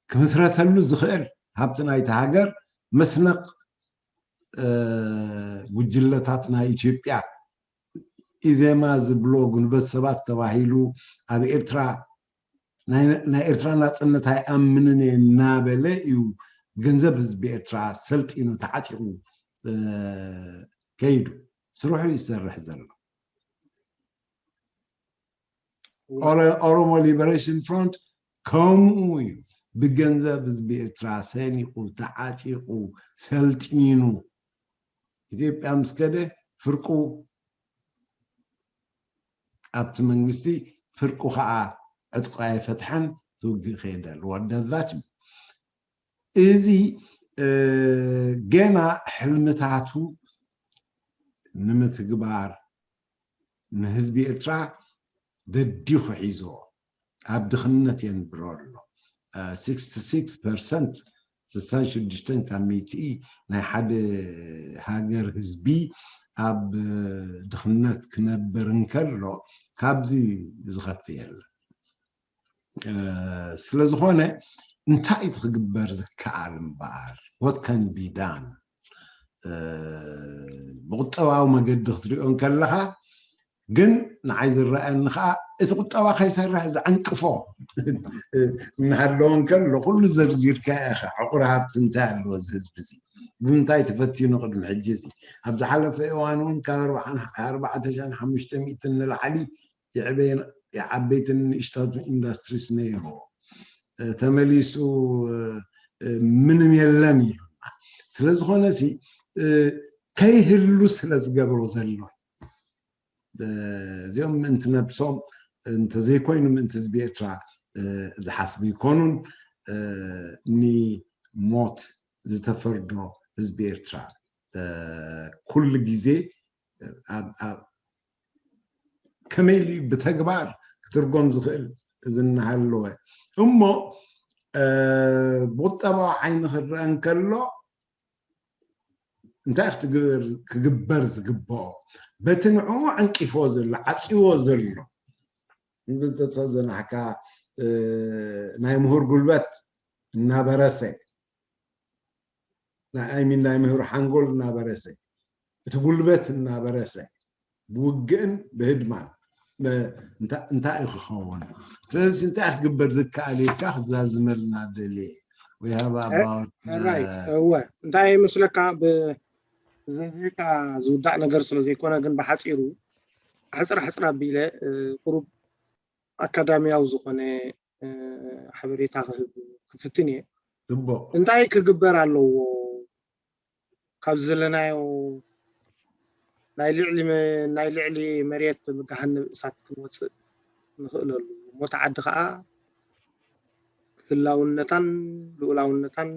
ክምስረተሉ ዝኽእል ሃብቲ ናይቲ ሃገር መስነቕ ጉጅለታት ናይ ኢትዮጵያ ኢዜማ ዝብሎ ጉልበት ሰባት ተባሂሉ ኣብ ኤርትራ ናይ ኤርትራ ናፅነት ኣይኣምንን እየ እናበለ እዩ ገንዘብ ህዝቢ ኤርትራ ሰልጢኑ ተዓጢቑ ከይዱ ስርሑ ይሰርሕ ዘሎ። ኦሮሞ ሊበሬሽን ፍሮንት ከምኡ እዩ። ብገንዘብ ህዝቢ ኤርትራ ሰኒቑ ተዓጢቑ ሰልጢኑ ኢትዮጵያ ምስ ከደ ፍርቁ ኣብቲ መንግስቲ፣ ፍርቁ ከዓ ዕጥቁ ኣይፈትሐን፣ ትውግእ ከይደል ወደዛት እዩ። እዚ ገና ሕልምታቱ ንምትግባር ንህዝቢ ኤርትራ ደዲኹ ሒዞ ኣብ ድኽነት የንብሮ ኣሎ። ስክስቲ ሲክስ ፐርሰንት፣ ስሳን ሽዱሽተን ካብ ሚእቲ ናይ ሓደ ሃገር ህዝቢ ኣብ ድኽነት ክነብር እንከሎ ካብዚ ዝኸፍ የለን። ስለዝኾነ እንታይ እቲ ክግበር ዝከኣል እምበኣር? What can be done? ብቁጠባዊ መገዲ ክትሪኦ እንከለኻ ግን ንዓይ ዝረኣየኒ ከዓ እቲ ቁጠባ ከይሰርሕ ዘዕንቅፎ እናሃለወ እንከሎ ኩሉ ዘርዚርካ ኢኻ። ዕቑር ሃብቲ እንታይ ኣለዎ እዚ ህዝቢ እዚ? ብምንታይ ተፈቲኑ ቅድሚ ሕጂ እዚ? ኣብ ዝሓለፈ እዋን እውን ካብ ኣርባዕተ ሻን ሓሙሽተ ሚእትን ንላዕሊ የዕበየን የዓበይትን ንእሽታትን ኢንዳስትሪስ ነይርዎ። ተመሊሱ ምንም የለን ኢሉና። ስለዝኾነ ሲ ከይህሉ ስለ ዝገብሮ ዘሎ እዚኦም ምእንቲ ነብሶም እንተዘይኮይኑ ምእንቲ ህዝቢ ኤርትራ ዝሓስቡ ይኮኑን። ንሞት ዝተፈርዶ ህዝቢ ኤርትራ ኩሉ ግዜ ከመይ ኢሉ ብተግባር ክትርጎም ዝኽእል? እዚ እናሃለወ እሞ ብቁጠባዊ ዓይኒ ክረአ እንከሎ እንታይ ክግበር ዝግብኦ? በቲ ንዕኡ ዕንቂፎ ዘሎ ዓፅዎ ዘሎ ንብዝተፀ ዘናሕካ ናይ ምሁር ጉልበት እናበረሰ ናይ ኣይሚን ናይ ምህር ሓንጎል እናበረሰ እቲ ጉልበት እናበረሰ ብውግእን ብህድማን እንታይ እዩ ክኸውን? ስለዚ እንታይ ክግበር ዝከኣል ኢልካ ክዛዝመልና ደልየ። እወ እንታይ ይመስለካ ብዘዚካ ዝውዳእ ነገር ስለ ዘይኮነ ግን ብሓፂሩ ሕፅራ ሕፅራ ኣቢለ ቁሩብ ኣካዳሚያዊ ዝኾነ ሓበሬታ ክህብ ክፍትን እየ። ጽቡቕ። እንታይ ክግበር ኣለዎ? ካብ ዘለናዮ ናይ ልዕሊ መ- ናይ ልዕሊ መሬት ገሃነብ እሳት ክንወፅእ ንኽእለሉ፣ እሞ እቲ ዓዲ ከዓ ህላውነታን ልኡላውነታን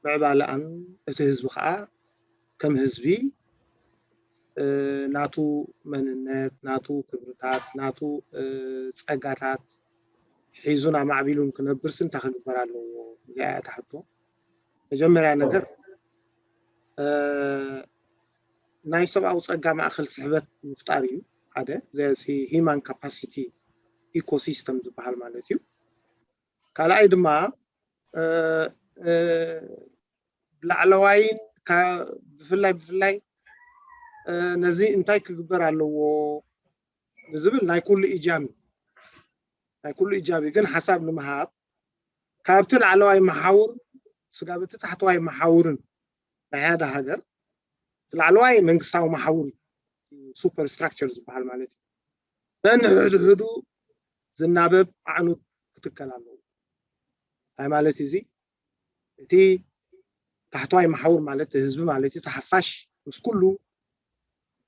ምዕባለኣን፣ እቲ ህዝቢ ከዓ ከም ህዝቢ እ፣ ናቱ መንነት፣ ናቱ ክብርታት፣ ናቱ እ፣ ፀጋታት ሒዙን ኣማዕቢሉን ክነብርሲ እንታይ ክግበር ኣለዎ? እዚኣ እያ እታ ሕቶ። መጀመርያ ነገር እ፣ ናይ ሰብኣዊ ፀጋ ማእኸል ስሕበት ምፍጣር እዩ ሓደ፣ እዚ ሂማን ካፓሲቲ ኢኮሲስተም ዝበሃል ማለት እዩ። ካልኣይ ድማ እ፣ እ፣ ላዕለዋይን ካ- ብፍላይ ብፍላይ እ፣ ነዚ እንታይ ክግበር ኣለዎ ንዝብል ናይ ኩሉ ኢጃብ እዩ። ናይ ኩሉ ኢጃብ እዩ። ግን ሓሳብ ንምሃብ ካብቲ ላዕለዋይ መሓውር ስጋብ እቲ ታሕተዋይ መሓውርን ናይ ሓደ ሃገር እቲ ላዕለዋይ መንግስታዊ መሓውር ሱፐር ስትራክቸር ዝበሃል ማለት እዩ። ነንሕድሕዱ ዝናበብ ኣዕኑድ ክትከል ኣለዎ። እንታይ ማለት እዚ? እቲ ታሕተዋይ መሓውር ማለት ህዝቢ ማለት እዩ። ተሓፋሽ ምስ ኩሉ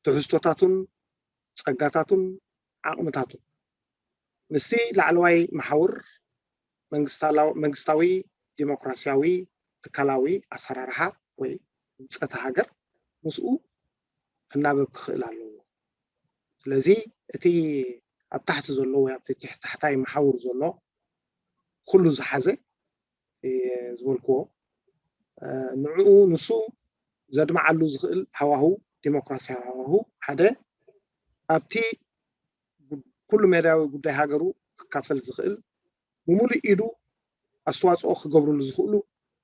ትሕዝቶታቱን ጸጋታቱን ዓቕምታቱን ምስቲ ላዕለዋይ መሓውር መንግስታዊ ዲሞክራሲያዊ ትካላዊ ኣሰራርሓ ወይ ህንፀት ሃገር ምስኡ ክናበብ ክኽእል ኣለዎ። ስለዚ እቲ ኣብ ታሕቲ ዘሎ ወይ ኣብቲ ትሕ- ታሕታይ መሓውር ዘሎ ኩሉ ዝሓዘ እየ ዝበልክዎ ንዕኡ ንሱ ዘድምዓሉ ዝኽእል ሃዋሁ ዲሞክራሲያዊ ሃዋሁ ሓደ ኣብቲ ኩሉ ሜዳዊ ጉዳይ ሃገሩ ክካፈል ዝኽእል ብሙሉእ ኢዱ ኣስተዋፅኦ ክገብርሉ ዝኽእሉ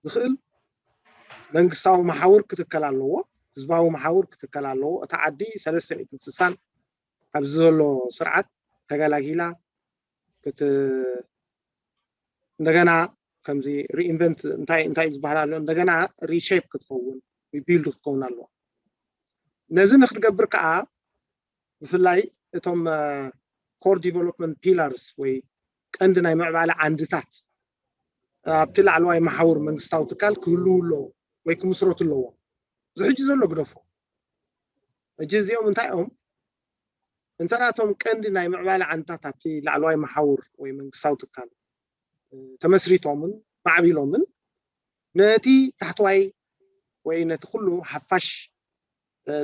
ዝኽእል መንግስታዊ መሓውር ክትከል ኣለዎ። ህዝባዊ መሓውር ክትከል ኣለዎ። እታ ዓዲ ሰለስተ ሚእትን ስሳን ኣብዚ ዘሎ ስርዓት ተገላጊላ ክት እንደገና ከምዚ ሪኢንቨንት እንታይ እንታይ ዝበሃል ኣሎ እንደገና ሪሼፕ ክትከውን ሪቢልድ ክትከውን ኣለዋ። ነዚ ንክትገብር ከዓ ብፍላይ እቶም ኮር ዲቨሎፕመንት ፒላርስ ወይ ቀንዲ ናይ ምዕባለ ዓንድታት ኣብቲ ላዕለዋይ መሓውር መንግስታዊ ትካል ክህልው ኣለዎ ወይ ክምስረቱ ኣለዎም። እዚ ሕጂ ዘሎ ግደፎ። ሕጂ እዚኦም እንታይ እዮም? እንተ እቶም ቀንዲ ናይ ምዕባለ ዓንድታት ኣብቲ ላዕለዋይ መሓውር ወይ መንግስታዊ ትካል ተመስሪቶምን ማዕቢሎምን ነቲ ታሕተዋይ ወይ ነቲ ኩሉ ሓፋሽ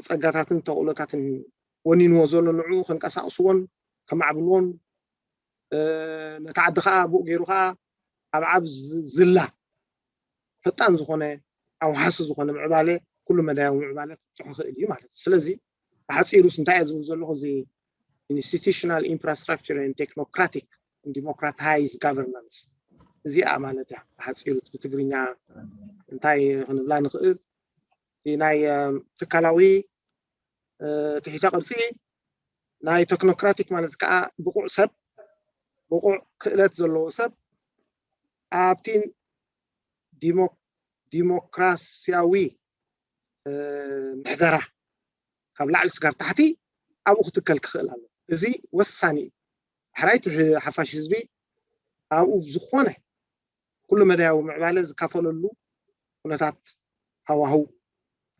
ጸጋታትን ተኽእሎታትን ወኒንዎ ዘሎ ንዕኡ ከንቀሳቕስዎን ከማዕብልዎን ነቲ ዓዲ ከዓ ብኡ ገይሩ ከዓ ኣብ ዓብ ዝላ ፈጣን ዝኾነ ኣውሓሲ ዝኾነ ምዕባለ ኩሉ መዳያዊ ምዕባለ ክብፅሑ ክእል እዩ ማለት እዩ። ስለዚ ብሓፂሩስ እንታይ እየ ዝብል ዘለኹ እዚ institutional infrastructure and technocratic and democratized governance እዚኣ ማለት እያ ብሓፂሩ ብትግርኛ እንታይ ክንብላ ንኽእል ናይ ትካላዊ ትሒተ ቅርፂ ናይ ቴክኖክራቲክ ማለት ከዓ ብቑዕ ሰብ ብቑዕ ክእለት ዘለዎ ሰብ ኣብቲ ዲሞክራሲያዊ ምሕደራ ካብ ላዕሊ ስጋብ ታሕቲ ኣብኡ ክትከል ክኽእል ኣሎ። እዚ ወሳኒ እዩ። ሕራይቲ ሓፋሽ ህዝቢ ኣብኡ ዝኾነ ኩሉ መዳያዊ ምዕባለ ዝካፈለሉ ኩነታት ሃዋህው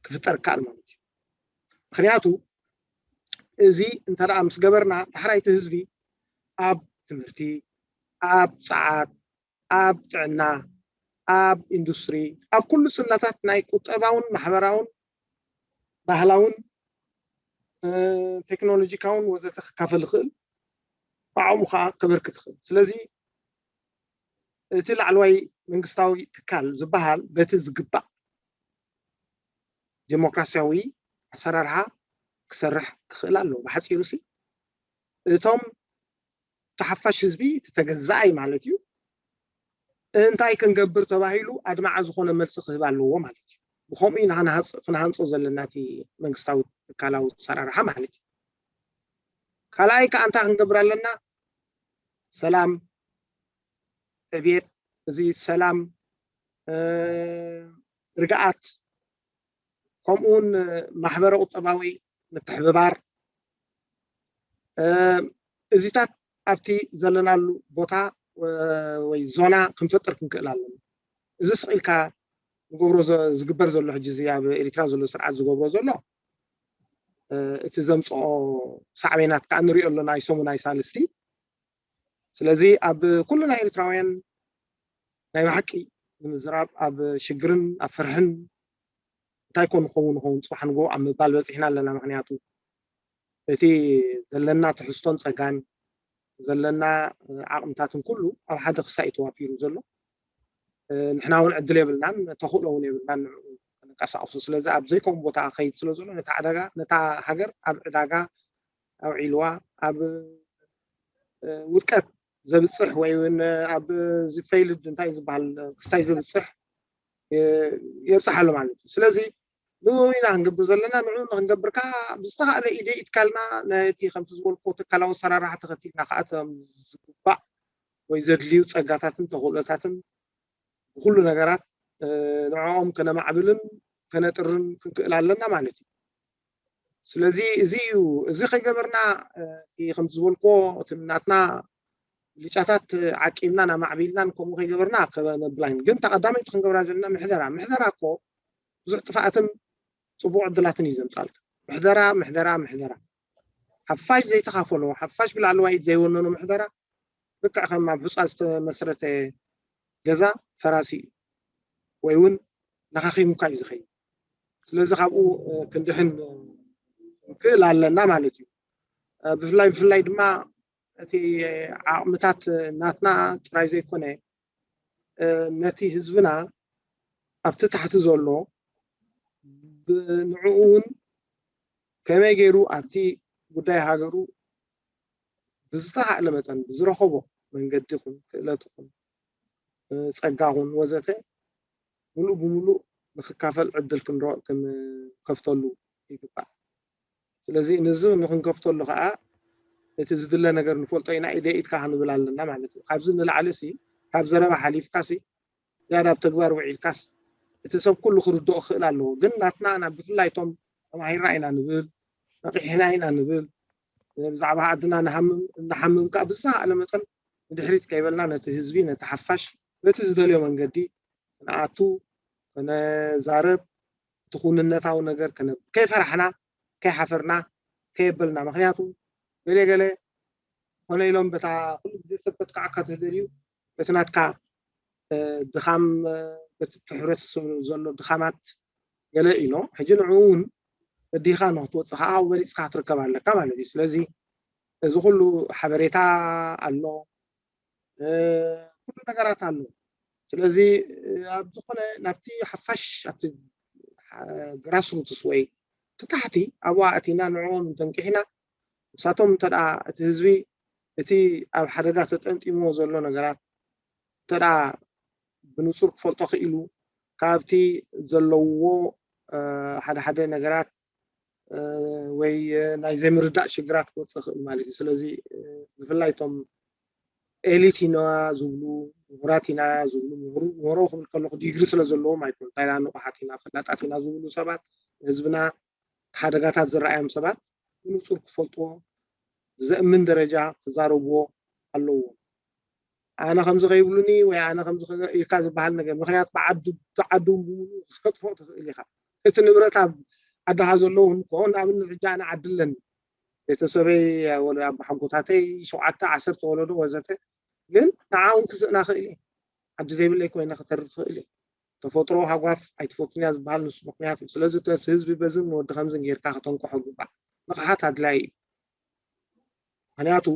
ክፍጠር ይከኣል ማለት እዩ። ምክንያቱ እዚ እንተ ምስ ገበርና ዳሕራይቲ ህዝቢ ኣብ ትምህርቲ፣ ኣብ ፀዓት፣ ኣብ ጥዕና፣ ኣብ ኢንዱስትሪ፣ ኣብ ኩሉ ፅላታት ናይ ቁጠባውን ማሕበራውን ባህላውን ቴክኖሎጂካውን ወዘተ ክካፈል ይኽእል፣ ብዓቕሙ ከዓ ከበርክት ይኽእል። ስለዚ እቲ ላዕለዋይ መንግስታዊ ትካል ዝበሃል በቲ ዝግባእ ዴሞክራሲያዊ ኣሰራርሓ ክሰርሕ ክኽእል ኣለዎ። ብሓፂሩ ሲ እቶም ተሓፋሽ ህዝቢ እቲ ተገዛኣይ ማለት እዩ እንታይ ክንገብር ተባሂሉ ኣድማዓ ዝኾነ መልሲ ክህብ ኣለዎ ማለት እዩ። ብኸምኡ ኢና ክንሃንፆ ዘለና እቲ መንግስታዊ ትካላዊ ኣሰራርሓ ማለት እዩ። ካልኣይ ከዓ እንታይ ክንገብር ኣለና? ሰላም፣ ዕብየት፣ እዚ ሰላም፣ ርግኣት፣ ከምኡውን ማሕበረ ቁጠባዊ ምትሕብባር፣ እዚታት ኣብቲ ዘለናሉ ቦታ ወይ ዞና ክንፈጥር ክንክእል ኣለና። እዚ ስቕ ኢልካ ዝገብሮ ዝግበር ዘሎ ሕጂ እዚ ኣብ ኤርትራ ዘሎ ስርዓት ዝገብሮ ዘሎ እቲ ዘምፅኦ ሳዕቤናት ከዓ ንሪኦ ኣለና። ኣይሰሙን ኣይሳልስቲ ስለዚ ኣብ ኩሉ ናይ ኤርትራውያን ናይ ብሓቂ ንምዝራብ ኣብ ሽግርን ኣብ ፍርሕን እንታይ ኮን ንኸውን ንኸውን ፅባሕ ንጎ ኣብ ምባል በፂሕና ኣለና። ምክንያቱ እቲ ዘለና ትሕዝቶን ፀጋን ዘለና ዓቕምታትን ኩሉ ኣብ ሓደ ክሳ እዩ ተዋፊሩ ዘሎ። ንሕና እውን ዕድል የብልናን ተኽእሎ እውን የብልናን ንዕኡ ከነንቀሳቕሶ። ስለዚ ኣብ ዘይከምኡ ቦታ ከይድ ስለ ዘሎ ነታ ዕዳጋ ነታ ሃገር ኣብ ዕዳጋ ኣውዒልዋ ኣብ ውድቀት ዘብፅሕ ወይ እውን ኣብ ዝፈይልድ እንታይ ዝበሃል ክስታይ ዘብፅሕ የብፅሓሉ ማለት እዩ። ስለዚ ንኡ ኢና ክንገብር ዘለና። ንኡ ንክንገብር ከዓ ብዝተኻእለ ኢደ ኢትካልና ነቲ ከምቲ ዝበልኩ ትካላዊ ኣሰራርሓ ተኸቲልና ከዓ እቶም ዝግባእ ወይ ዘድልዩ ፀጋታትን ተኽእሎታትን ብኩሉ ነገራት ንዕኦም ከነማዕብልን ከነጥርን ክንክእል ኣለና ማለት እዩ። ስለዚ እዚ እዩ። እዚ ከይገበርና ከምቲ ዝበልክዎ እቲ ናትና ብልጫታት ዓቂብናን ኣማዕቢልናን ከምኡ ከይገበርና ከነብላይን ግን ተቐዳመይቲ ክንገብራ ዘለና ምሕደራ ምሕደራ እኮ ብዙሕ ጥፍኣትን ፅቡቕ ዕድላትን እዩ ዘምፃልካ። ምሕደራ ምሕደራ ምሕደራ ሓፋሽ ዘይተኻፈሎ ሓፋሽ ብላዕለዋይ ዘይወነኖ ምሕደራ ልክዕ ከም ኣብ ሑፃ ዝተመስረተ ገዛ ፈራሲ እዩ ወይ እውን ነኻኺሙካ እዩ ዝኸይድ። ስለዚ ካብኡ ክንድሕን ክእል ኣለና ማለት እዩ። ብፍላይ ብፍላይ ድማ እቲ ዓቕምታት ናትና ጥራይ ዘይኮነ ነቲ ህዝብና ኣብቲ ታሕቲ ዘሎ ንዕኡ እውን ከመይ ገይሩ ኣብቲ ጉዳይ ሃገሩ ብዝተኻእለ መጠን ብዝረኸቦ መንገዲ ኹን ክእለት ኹን ጸጋ ኹን ወዘተ ሙሉእ ብሙሉእ ንክካፈል ዕድል ክንከፍተሉ ይግባእ። ስለዚ ንዚ ንክንከፍተሉ ከዓ እቲ ዝድለ ነገር ንፈልጦ ኢና ኢደ ኢድካ ክንብል ኣለና ማለት እዩ። ካብዚ ንላዕሊ ሲ ካብ ዘረባ ሓሊፍካ ሲ ያዳ ኣብ ተግባር ውዒልካስ እቲ ሰብ ኩሉ ክርድኦ ክኽእል ኣለዎ። ግን ናትና ናብ ብፍላይ እቶም ተማሂርና ኢና ንብል ነቂሕና ኢና ንብል ብዛዕባ ዓድና ንሃምም እናሓምም ከዓ ብዝተኻእለ መጠን ንድሕሪት ከይበልና ነቲ ህዝቢ ነቲ ሓፋሽ በቲ ዝደልዮ መንገዲ ክንኣቱ ከነዛረብ እቲ ኩንነታዊ ነገር ከነብል ከይፈራሕና ከይሓፈርና ከየበልና ምክንያቱ ገለ ገለ ኮነ ኢሎም በታ ኩሉ ግዜ ሰብ ከጥቅዓካ ተደልዩ በቲ ናትካ ድኻም በቲ ሕብረተሰብ ዘሎ ድኻማት ገለ ኢሎ ሕጂ ንዕኡ እውን በዲኻ ንክትወፅእ ከዓ ኣብኡ በሊፅካ ክትርከብ ኣለካ ማለት እዩ። ስለዚ እዚ ኩሉ ሓበሬታ ኣሎ፣ ኩሉ ነገራት ኣሎ። ስለዚ ኣብ ዝኾነ ናብቲ ሓፋሽ ኣብቲ ግራስሩትስ ወይ እቲ ታሕቲ ኣብኡ ኣእቲና ንዕኦም እንተንቂሕና ንሳቶም እንተ እቲ ህዝቢ እቲ ኣብ ሓደጋ ተጠንጢምዎ ዘሎ ነገራት እንተ ብንፁር ክፈልጦ ክኢሉ ካብቲ ዘለውዎ ሓደ ሓደ ነገራት ወይ ናይ ዘይምርዳእ ሽግራት ክወፅእ ክእል ማለት እዩ። ስለዚ ብፍላይ እቶም ኤሊት ኢና ዝብሉ ምሁራት ኢና ዝብሉ ምሁሮ ክብል ከለኩ ዲግሪ ስለ ዘለዎም ኣይኮኑ እንታይ ንቑሓት ኢና ፈላጣት ኢና ዝብሉ ሰባት ንህዝብና ሓደጋታት ዝረኣዮም ሰባት ብንፁር ክፈልጥዎ ብዘእምን ደረጃ ክዛረብዎ ኣለዎም። ኣነ ከምዚ ከይብሉኒ ወይ ኣነ ከምዚ ኢልካ ዝበሃል ነገር ምክንያቱ ብዓዱ ብሙሉ ክትፈጥፎ ትኽእል ኢኻ። እቲ ንብረት ኣብ ዓድኻ ዘለውን ኮ ንኣብነት ሕጂ ኣነ ዓዲ ኣለኒ ቤተሰበይ ኣቦሓጎታተይ ሸውዓተ ዓሰርተ ወለዶ ወዘተ ግን ንዓውን ክስእና ክእል እየ። ዓዲ ዘይብለይ ኮይነ ክተርፍ ክእል እየ። ተፈጥሮ ሃጓፍ ኣይትፈቱን እያ ዝበሃል ንሱ ምክንያት እዩ። ስለዚ እቲ ህዝቢ በዝን ንወዲ ከምዝን ጌርካ ከተንቅሖ ግባእ። ንቕሓት ኣድላይ እዩ። ምክንያቱ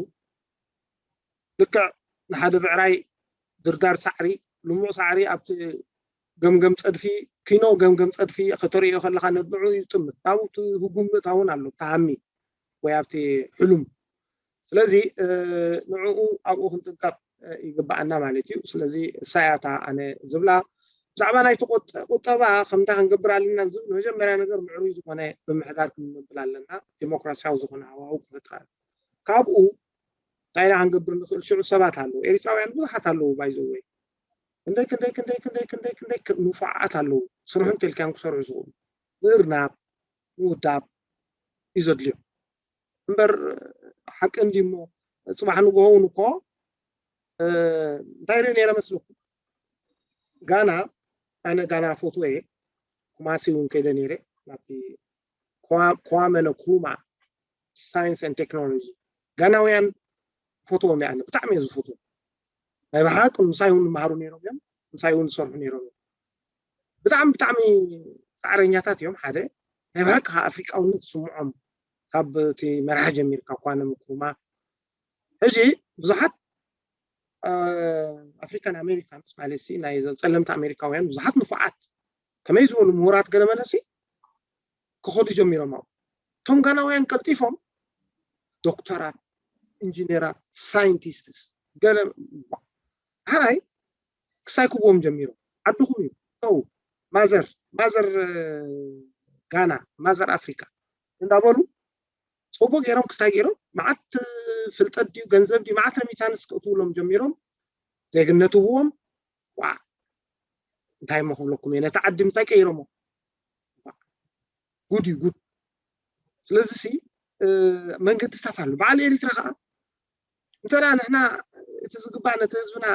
ልክዕ ንሓደ ብዕራይ ድርዳር ሳዕሪ ልሙዕ ሳዕሪ ኣብቲ ገምገም ፀድፊ ኪኖ ገምገም ፀድፊ ከተርእዮ ከለካ ንኡ ይጥምት ናብኡ እቲ ህጉም ምእታውን ኣሎ ተሃሚ ወይ ኣብቲ ሕሉም ስለዚ ንዕኡ ኣብኡ ክንጥንቀቕ ይግባኣና ማለት እዩ። ስለዚ እሳያታ ኣነ ዝብላ ብዛዕባ ናይ ቁጠባ ከምታ ክንገብር ኣለና ዝብል መጀመርያ ነገር ምዕሩይ ዝኾነ ምምሕዳር ክንምብል ኣለና። ዲሞክራሲያዊ ዝኾነ ሃዋው ክፈጥር ኣለና። ካብኡ እንታይ ኢና ክንገብር ንኽእል? ሽዑ ሰባት ኣለዉ፣ ኤርትራውያን ብዙሓት ኣለዉ። ባይዘወይ ክንደይ ክንደይ ክንደይ ክንደይ ክንደይ ክንደይ ንፉዓት ኣለዉ፣ ስርሑ እንተልካዮም ክሰርሑ ዝኽእሉ ምእርናብ ምውዳብ እዩ ዘድልዮም። እምበር ሓቂ እንዲ እሞ ፅባሕ ንግሆውን እኮ እንታይ ርኢ ነይረ መስለኩም? ጋና፣ ኣነ ጋና ፎቶ እየ። ኩማሲ እውን ከይደ ነይረ፣ ናብቲ ክዋ- ክዋመ ንክሩማ ሳይንስ ኤንድ ቴክኖሎጂ። ጋናውያን ፎቶዎም እየ ኣነ ብጣዕሚ እየ ዝፎቶ። ናይ ብሓቂ ምሳይ እውን ይመሃሩ ነይሮም እዮም፣ ምሳይ እውን ዝሰርሑ ነይሮም እዮም። ብጣዕሚ ብጣዕሚ ፃዕረኛታት እዮም። ሓደ ናይ ብሓቂ ከዓ ኣፍሪቃውነት ዝስምዖም፣ ካብ እቲ መራሒ ጀሚርካ፣ ኳነ ንክሩማ። ሕጂ ብዙሓት ኣፍሪካን ኣሜሪካንስ ማለት ሲ ናይ ጸለምቲ ኣሜሪካውያን ብዙሓት ንፉዓት ከመይ ዝበሉ ምሁራት ገለ መለሲ ክኸዱ ጀሚሮም። ኣብኡ እቶም ጋናውያን ቀልጢፎም ዶክተራት፣ ኢንጂነራት፣ ሳይንቲስትስ፣ ገለ ሓራይ ክሳይ ክብዎም ጀሚሮም። ዓድኹም እዩ፣ ተው፣ ማዘር ማዘር ጋና፣ ማዘር ኣፍሪካ እንዳበሉ ጽቡቅ ገይሮም ክስታይ ገይሮም፣ መዓት ፍልጠት ድዩ ገንዘብ ድዩ መዓት ረሚታንስ ክእትውሎም ጀሚሮም። ዜግነት ህብዎም። ዋ፣ እንታይ እሞ ክብለኩም እየ፣ ነቲ ዓዲ እንታይ ቀይሮሞ? ጉድ እዩ ጉድ። ስለዚ ሲ መንገድታት ኣሎ። በዓል ኤሪትራ ከዓ እንተ ንሕና እቲ ዝግባእ ነቲ ህዝብና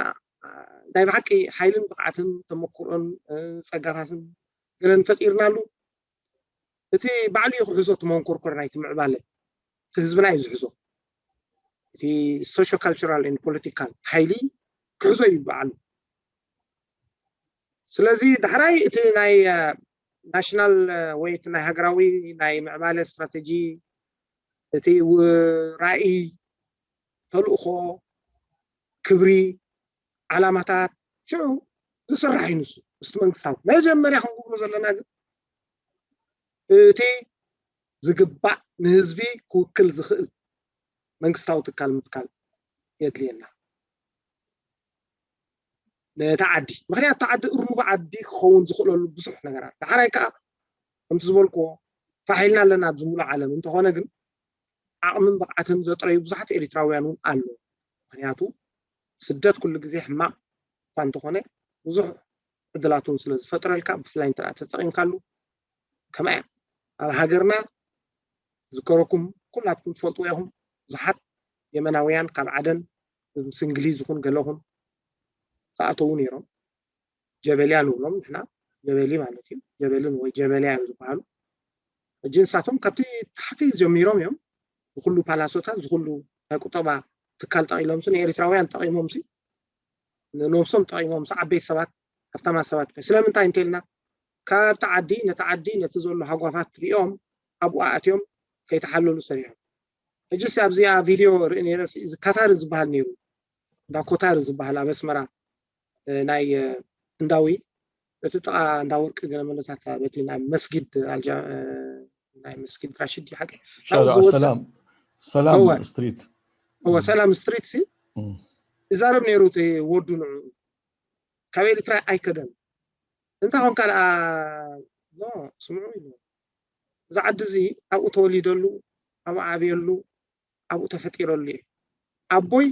ናይ ብሓቂ ሓይልን ብቕዓትን ተመክሮን ጸጋታትን ገለን ፈጢርናሉ፣ እቲ ባዕሉ እዩ ክሕዞ፣ እቲ መንኮርኮር ናይቲ ምዕባለ እቲ ህዝብና እዩ ዝሕዞ። እቲ ሶሾ ካልቸራል ን ፖለቲካል ሓይሊ ክሕዞ እዩ ባዕሉ። ስለዚ ዳሕራይ እቲ ናይ ናሽናል ወይ እቲ ናይ ሃገራዊ ናይ ምዕባለ ስትራተጂ፣ እቲ ራእይ፣ ተልእኾ፣ ክብሪ፣ ዓላማታት ሽዑ ዝስራሕ እዩ። ንሱ ምስቲ መንግስታዊ መጀመርያ ክንገብሮ ዘለና ግን እቲ ዝግባእ ንህዝቢ ክውክል ዝኽእል መንግስታዊ ትካል ምትካል የድልየና። ነታ ዓዲ፣ ምክንያቱ እታ ዓዲ እርኑባ ዓዲ ክኸውን ዝኽእለሉ ብዙሕ ነገራት። ዳሕራይ ከዓ ከምቲ ዝበልክዎ ፋሕ ኢልና ኣለና ኣብዚ ሙሉእ ዓለም። እንተኾነ ግን ዓቕምን ብቕዓትን ዘጥረዩ ብዙሓት ኤሪትራውያን እውን ኣለዉ። ምክንያቱ ስደት ኩሉ ግዜ ሕማቕ እኳ እንተኾነ ብዙሕ ዕድላት እውን ስለ ዝፈጥረልካ፣ ብፍላይ እንተ ተጠቒምካሉ ከመይ እያ ኣብ ሃገርና ዝከረኩም ኩላትኩም ትፈልጥዎ ኢኹም። ብዙሓት የመናውያን ካብ ዓደን ምስ እንግሊዝ ይኹን ገለኹን ዝኣተዉ ነይሮም። ጀበልያ ንብሎም ንሕና፣ ጀበሊ ማለት እዩ። ጀበልን ወይ ጀበልያ እዮም ዝበሃሉ። ሕጂ ንሳቶም ካብቲ ታሕቲ ጀሚሮም እዮም ዝኩሉ ፓላሶታት ዝኩሉ ናይ ቁጠባ ትካል ጠቒሎምሲ ንኤሪትራውያን ጠቒሞምሲ ንነብሶም ጠቒሞምሲ ዓበይቲ ሰባት ሃብታማት ሰባት ኮ ስለምንታይ እንተልና ካብቲ ዓዲ ነቲ ዓዲ ነቲ ዘሎ ሃጓፋት ሪኦም ኣብኡ ኣትዮም ከይተሓለሉ ሰሪሖም። ሕጂስ ኣብዚኣ ቪድዮ ርኢ ነይረ እዚ ካታሪ ዝበሃል ነይሩ እንዳ ኮታሪ ዝበሃል ኣብ ኣስመራ ናይ እንዳዊ እቲ ጥቓ እንዳ ወርቂ ገለመለታት በቲ ናይ መስጊድ ናይ መስጊድ ራሽድ ሓቂ ሰላም ሰላም ስትሪት እወ ሰላም ስትሪት ሲ ይዛረብ ነይሩ እቲ ወዱ ንዑ ካብ ኤሪትራ ኣይከደን እንታይ ኾንካ ደኣ ስምዑ ኢሉ እዚ ዓዲ እዚ ኣብኡ ተወሊደሉ ኣብኡ ዓብየሉ ኣብኡ ተፈጢረሉ እየ ኣቦይ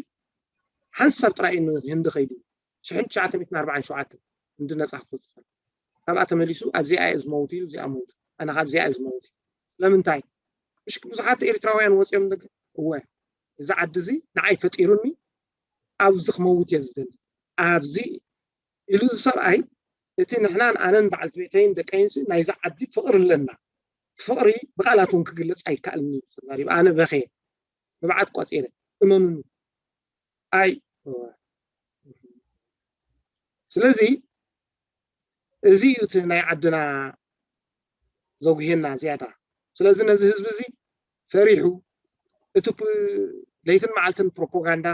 ሓንሳብ ጥራይ ንህንዲ ከይዱ ሽሕን ትሽዓተ ሚእትን ኣርባዓን ሸውዓተን ህንዲ ነፃ ክትወፅእ ከላ ካብኣ ተመሊሱ ኣብዚኣ እየ ዝመውት ኢሉ እዚኣ መውት ኣነ ካብዚኣ እየ ዝመውት ለምንታይ ምሽ ብዙሓት ኤርትራውያን ወፂኦም ደገ እወ እዚ ዓዲ እዚ ንዓይ ፈጢሩኒ ኣብዚ ክመውት እየ ዝደሊ ኣብዚ ኢሉ እዚ ሰብኣይ እቲ ንሕናን ኣነን በዓልቲ ቤተይን ደቀይንሲ ናይዚ ዓዲ ፍቕሪ ኣለና ፍቕሪ ብቃላት እውን ክግለፅ ኣይከኣልን እዩ ተዛሪቡ ኣነ በኸየ ንብዓት ቋፂረ እመኑኒ ኣይ ስለዚ እዚ እዩ እቲ ናይ ዓድና ዘጉሄና ዝያዳ ስለዚ ነዚ ህዝቢ እዚ ፈሪሑ እቲ ለይትን መዓልትን ፕሮፓጋንዳ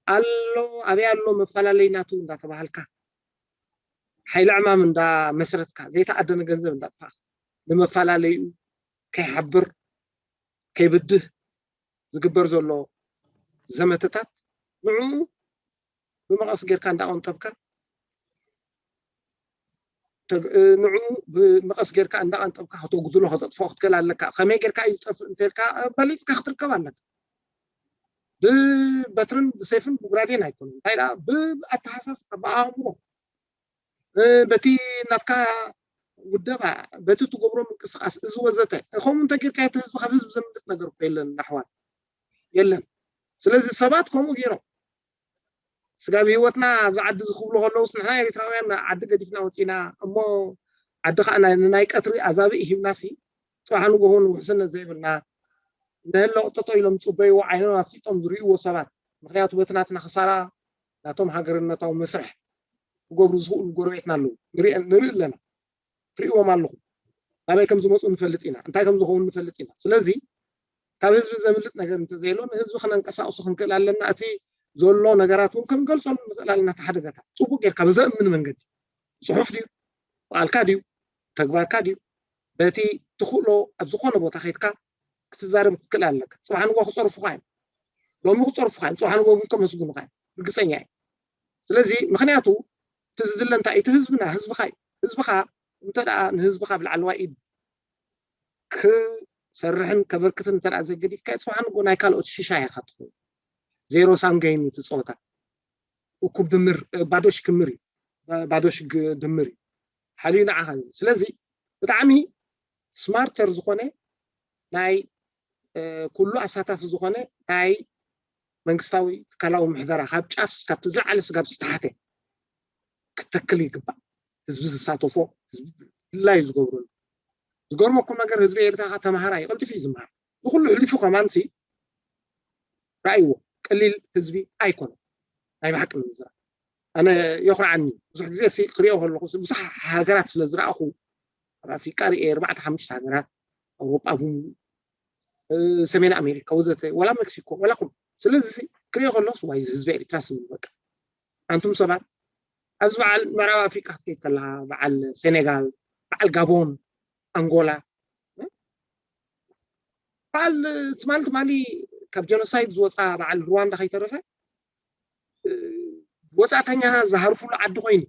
ኣሎ ኣበይ ኣሎ መፈላለይ ናቱ እንዳተባሃልካ ሓይሊ ዕማም እንዳመስረትካ ዘይተኣደነ ገንዘብ እንዳጥፋእካ ንመፈላለዩ ከይሓብር ከይብድህ ዝግበር ዘሎ ዘመተታት ንዕኡ ብመቐስ ጌርካ እንዳቐንጠብካ ንዕኡ ብመቐስ ጌርካ እንዳቐንጠብካ ከተጉድሎ ከተጥፎ ክትክእል ኣለካ ከመይ ጌርካ እዩ ዝጠፍእ እንተልካ በሊፅካ ክትርከብ ኣለካ ብበትርን ብሴፍን ብጉራዴን ኣይኮነ እንታይ ብኣተሓሳስባ ብኣእምሮ በቲ ናትካ ውደባ በቲ ትገብሮ ምንቅስቃስ እዚ ወዘተ ከምኡ እንተጌርካ እቲ ህዝቢ ካብ ህዝቢ ዘምልጥ ነገር እኮ የለን ኣሕዋት የለን ስለዚ ሰባት ከምኡ ገይሮም ስጋብ ህይወትና ኣብዚ ዓዲ እዚ ክብሉ ከለውስ ንሕና ኤርትራውያን ዓዲ ገዲፍና ወፂና እሞ ዓዲ ከዓ ናይ- ንናይ ቀትሪ ኣዛብእ ሂብናሲ ፅባሕ ንጎሆ እውን ውሕስነት ዘይብልና ንህለ ጠጠው ኢሎም ዝፅበይዎ ዓይኖም ኣፍጢጦም ዝርእይዎ ሰባት ምክንያቱ በቲ ናትና ክሳራ ናቶም ሃገርነታዊ መስርሕ ክገብሩ ዝኽእሉ ጎረቤትና ኣለዉ ንርኢ ኣለና ትርእዎም ኣለኹም ናበይ ከም ዝመፁ ንፈልጥ ኢና እንታይ ከም ዝኸውን ንፈልጥ ኢና ስለዚ ካብ ህዝቢ ዘምልጥ ነገር እንተዘየሎ ንህዝቢ ክነንቀሳቅሱ ክንክእል ኣለና እቲ ዘሎ ነገራት እውን ክንገልፀሉ ንኽእል ኣለና እቲ ሓደጋታት ፅቡቅ ጌርካ ብዘእምን መንገዲ ፅሑፍ ድዩ ቃልካ ድዩ ተግባርካ ድዩ በቲ ትኽእሎ ኣብ ዝኾነ ቦታ ከይድካ ክትዛረብ ክትክእል ኣለካ ፅባሕ ንጎ ክፀርፉካ እዮም ሎሚ ክፀርፉካ እዮም ፅባሕ ንጎ ግን ከመስግኑካ እዮም ርግፀኛ እዮም ስለዚ ምክንያቱ እቲ ዝድለ እንታይ እቲ ህዝብና ህዝብካ እዩ ህዝብካ እንተ ደኣ ንህዝብካ ብላዕለዋይ ኢድ ክሰርሕን ከበርክትን እንተ ደኣ ዘገዲፍካ ፅባሕ ንጎ ናይ ካልኦት ሽሻ ኢኻ ትኸውን ዜሮ ሳም ገይም እዩ እቲ ፀወታ እኩብ ድምር ባዶሽ ክምር እዩ ባዶሽ ድምር እዩ ሓልዩ ንዓኻ እዩ ስለዚ ብጣዕሚ ስማርተር ዝኾነ ናይ ኩሉ ኣሳታፊ ዝኾነ ናይ መንግስታዊ ትካላዊ ምሕደራ ካብ ጫፍ ካብቲ ዝለዓለ ስጋብ ዝተሓተ ክተክል ይግባእ ህዝቢ ዝሳተፎ ህዝቢ ድላዩ ዝገብረሉ ዝገርመኩም ነገር ህዝቢ ኤርትራ ተማሃራ እዩ ቀልጢፉ እዩ ዝምሃር ዝኩሉ ሕሊፉ ከማንሲ ረኣይዎ ቀሊል ህዝቢ ኣይኮነ ናይ ብሓቂ ንምዝራ ኣነ የኩርዓኒ ብዙሕ ግዜ ክሪኦ ከለኩ ብዙሕ ሃገራት ስለ ዝረኣኹ ኣብ ኣፍሪቃ ርኤ ኣርባዕተ ሓሙሽተ ሃገራት ኣውሮጳ ብምሉ ሰሜን ኣሜሪካ ወዘተ ወላ ሜክሲኮ ወላ ኩሉ ስለዚ ክሪኦ ከለኩ ዋይ ህዝቢ ኤርትራ ስብል በቃ ኣንቱም ሰባት ኣብዚ በዓል ምዕራብ ኣፍሪቃ ክትከይድ ከለካ በዓል ሴኔጋል በዓል ጋቦን ኣንጎላ በዓል ትማሊ ትማሊ ካብ ጀኖሳይድ ዝወፃ በዓል ሩዋንዳ ከይተረፈ ወፃእተኛ ዝሃርፉሉ ዓዲ ኮይኑ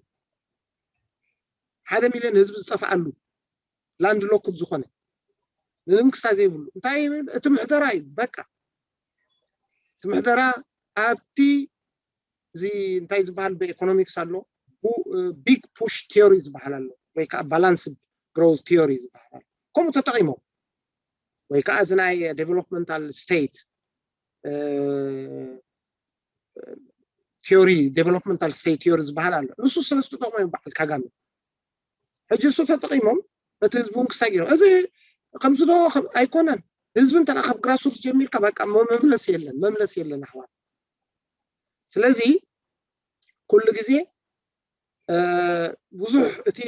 ሓደ ሚልዮን ህዝቢ ዝጠፍኣሉ ላንድ ሎክድ ዝኾነ ምንም ክስታይ ዘይብሉ እንታይ እቲ ምሕደራ እዩ በቃ እቲ ምሕደራ ኣብቲ እዚ እንታይ ዝበሃል ብኤኮኖሚክስ ኣሎ ቢግ ፑሽ ቲዮሪ ዝበሃል ኣሎ ወይ ከዓ ባላንስድ ግሮዝ ቲዮሪ ዝበሃል ኣሎ ከምኡ ተጠቂሞም ወይ ከዓ እዚ ናይ ዴቨሎፕመንታል ስቴት ቲዮሪ ዴቨሎፕመንታል ስቴት ቲዮሪ ዝበሃል ኣሎ ንሱ ስለ ዝተጠቅሞ እዮም በዓል ካጋሚ ሕጂ እሱ ተጠቂሞም ነቲ ህዝቢ እውን ክስታይ ገይሮም እዚ ከምዚ ዶ ኣይኮነን ህዝቢ እንተ ካብ ግራስሩት ጀሚርካ በቃ መምለስ የለን መምለስ የለን ኣሕዋት ስለዚ ኩሉ ግዜ ብዙሕ እቲ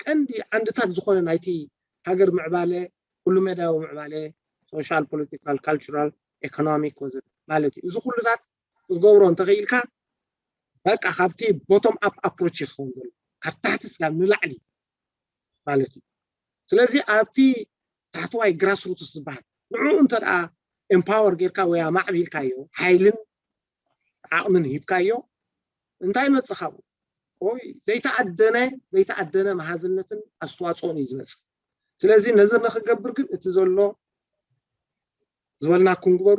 ቀንዲ ዓንድታት ዝኾነ ናይቲ ሃገር ምዕባለ ኩሉ መዳያዊ ምዕባለ social political cultural economic ወዘተ ማለት እዩ እዚ ኩሉታት ክትገብሮ እንተኽኢልካ በቃ ካብቲ bottom up approach ይኸውን ዘሎ ካብ ታሕቲ ስጋብ ንላዕሊ ማለት እዩ ስለዚ ኣብቲ ታሕተዋይ grassroots ዝበሃል ንዕኡ እንተ ደኣ empower ጌርካ ወይ ኣማዕቢልካዮ ሓይልን ዓቕምን ሂብካዮ እንታይ ይመፅእ ካብኡ ወይ ዘይተኣደነ ዘይተኣደነ መሃዝነትን ኣስተዋፅኦን እዩ ዝመፅእ ስለዚ ነዚ ንክገብር ግን እቲ ዘሎ ዝበልናኩም ግበሩ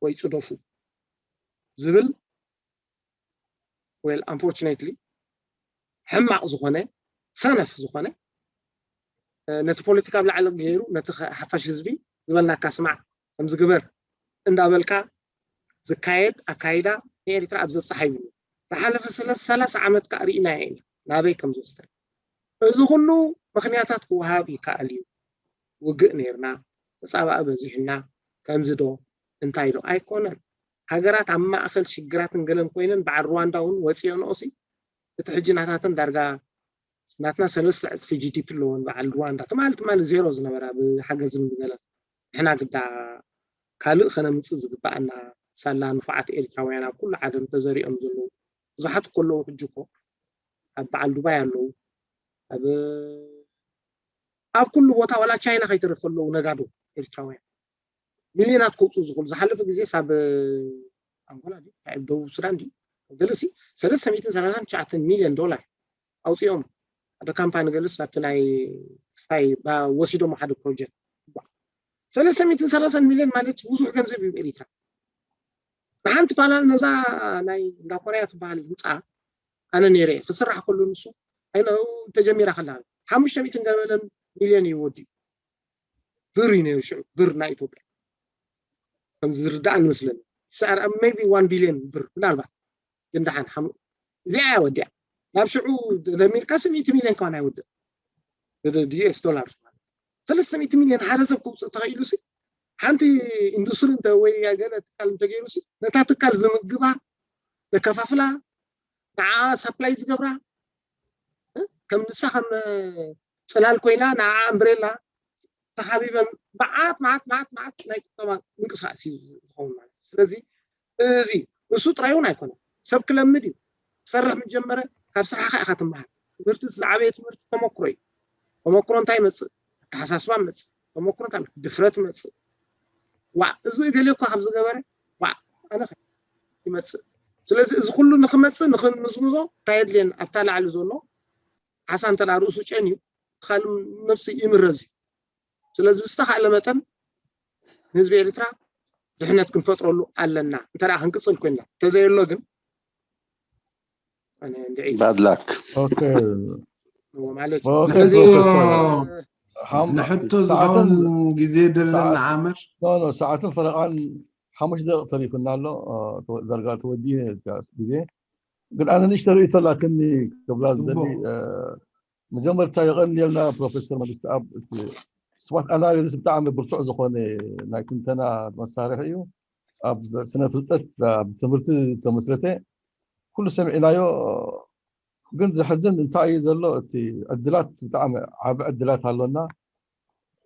ወይ ፅደፉ ዝብል well unfortunately ሕማቕ ዝኾነ ሰነፍ ዝኾነ ነቲ ፖለቲካ ኣብ ላዕሊ ገይሩ ነቲ ሓፋሽ ህዝቢ ዝበልናካ ስማዕ ከምዚ ግበር እንዳበልካ ዝካየድ ኣካይዳ ንኤርትራ ኣብ ዘብፅሓ ይብሉ ዝሓለፈ ሰላሳ ዓመት ከዓ ርኢናዮ ኢና ናበይ ከም ዝወስደ እዚ ኩሉ ምክንያታት ክወሃብ ይከኣል እዩ ውግእ ነይርና ተፃባኢ በዚሕና ከምዚ ዶ እንታይ ዶ ኣይኮነን ሃገራት ኣብ ማእኸል ሽግራትን ገለን ኮይነን በዓል ሩዋንዳ እውን ወፂኦንኦሲ እቲ ሕጂ ናታተን ዳርጋ ናትና ሰለስተ ዕፅፊ ጂዲፒ ኣለዎን በዓል ሩዋንዳ ትማሊ ትማሊ ዜሮ ዝነበራ ብሓገዝን ብገለን ንሕና ግዳ ካልእ ከነምፅእ ዝግበኣና ሳላ ንፉዓት ኤርትራውያን ኣብ ኩሉ ዓለም ተዘሪኦም ዘለዉ ብዙሓት እኮ ኣለዉ ሕጂ እኮ ኣብ በዓል ዱባይ ኣለዉ ኣብ ኣብ ኩሉ ቦታ ዋላ ቻይና ከይተረፈ ኣለዉ ነጋዶ ኤርትራውያን ሚልዮናት ከውፅኡ ዝኽእሉ ዝሓለፈ ግዜ ሳብ ኣንጎላ ደቡብ ሱዳን ገለሲ ሰለስተ ሚእትን ሰላሳን ትሽዓተን ሚልዮን ዶላር ኣውፂኦም ሓደ ካምፓኒ ገለስ ኣብቲ ናይ ክስታይ ወሲዶሞ ሓደ ፕሮጀክት ሰለስተ ሚእትን ሰላሳን ሚልዮን ማለት ብዙሕ ገንዘብ እዩ ኤሪትራ ንሓንቲ ፓናል ነዛ ናይ እንዳ ኮርያ ትበሃል ህንፃ ኣነ ነይረ ክስራሕ ከሎ ንሱ ተጀሚራ ከላ ሓሙሽተ ሚእትን ገለ ሚልዮን እዩ ወዲኡ ብር እዩ ነይሩ ሽዑ ብር ናይ ኢትዮጵያ ከም ዝርዳእ ንመስለኒ ሰዓር maybe one billion ብር ምናልባት ግን ደሓን ሓም- እዚኣ እያ ወዲኣ። ናብ ሽዑ ደሚርካሲ ሚእቲ ሚልዮን ከማን ኣይውድእ፣ ዩኤስ ዶላር ማለት። ሰለስተ ሚእቲ ሚልዮን ሓደ ሰብ ክውፅእ ተኸኢሉ ሲ፣ ሓንቲ ኢንዱስትሪ እንተ ወይ ገለ ትካል እንተገይሩ ሲ፣ ነታ ትካል ዝምግባ፣ ዘከፋፍላ፣ ንዓ ሳፕላይ ዝገብራ፣ እ? ከም ንሳ ከም እ፣ ፅላል ኮይና ንዓ እምብሬላ ተሓቢበን መዓት መዓት መዓት መዓት ናይ ቁጠባ ምንቅስቃስ እዩ ዝኸውን ማለት እዩ። ስለዚ እዚ ንሱ ጥራይ እውን ኣይኮነን፣ ሰብ ክለምድ እዩ። ክሰርሕ ምስ ጀመረ ካብ ስራሕኻ ኢኻ ትመሃር። ትምህርቲ ዝዓበየ ትምህርቲ ተመክሮ እዩ። ተመክሮ እንታይ ይመፅእ? ኣተሓሳስባ ይመፅእ። ተመክሮ እንታይ ይመፅእ? ድፍረት ይመፅእ። ዋዕ እዚ እገሌ እኳ ካብ ዝገበረ ዋዕ ኣነ ከ ይመፅእ። ስለዚ እዚ ኩሉ ንክመፅእ ንክንምዝምዞ እንታይ የድልየን? ኣብታ ላዕሊ ዘሎ ዓሳ እንተ ደኣ ርእሱ ጨንዩ ካልእ ነብሲ ይምረዝ እዩ። ስለዚ ብዝተኻእለ መጠን ንህዝቢ ኤርትራ ድሕነት ክንፈጥረሉ ኣለና እንተ ደኣ ክንቅፅል ኮይንና፣ እንተዘየሎ ግን ኣነ እንድዒ ባድላክ ኦኬ እዎ ማለት ኦኬ ስለዚ ፕሮፌሰር ንሕቶ ዝኸውን ግዜ ደለና ዓምር ኖ ኖ ሰዓትን ፈረቓን ሓሙሽተ ደቂቕ ተሪፉና ኣሎ። ዳርጋ ተወዲኡ ግዜ ግን ኣነ ንእሽተ ርእይቶ ኣላትኒ ክብላ ዝደሊ። መጀመርታ የቐንየልና ፕሮፌሰር መንግስቲ ኣብ ስዋት ኣናሊሲስ ብጣዕሚ ብርቱዕ ዝኾነ ናይ ትንተና መሳርሒ እዩ። ኣብ ስነ ፍልጠት ኣብ ትምህርቲ ተመስረተ ኩሉ ሰሚዕናዮ። ግን ዘሕዝን እንታይ እዩ ዘሎ? እቲ ዕድላት ብጣዕሚ ዓቢ ዕድላት ኣሎና፣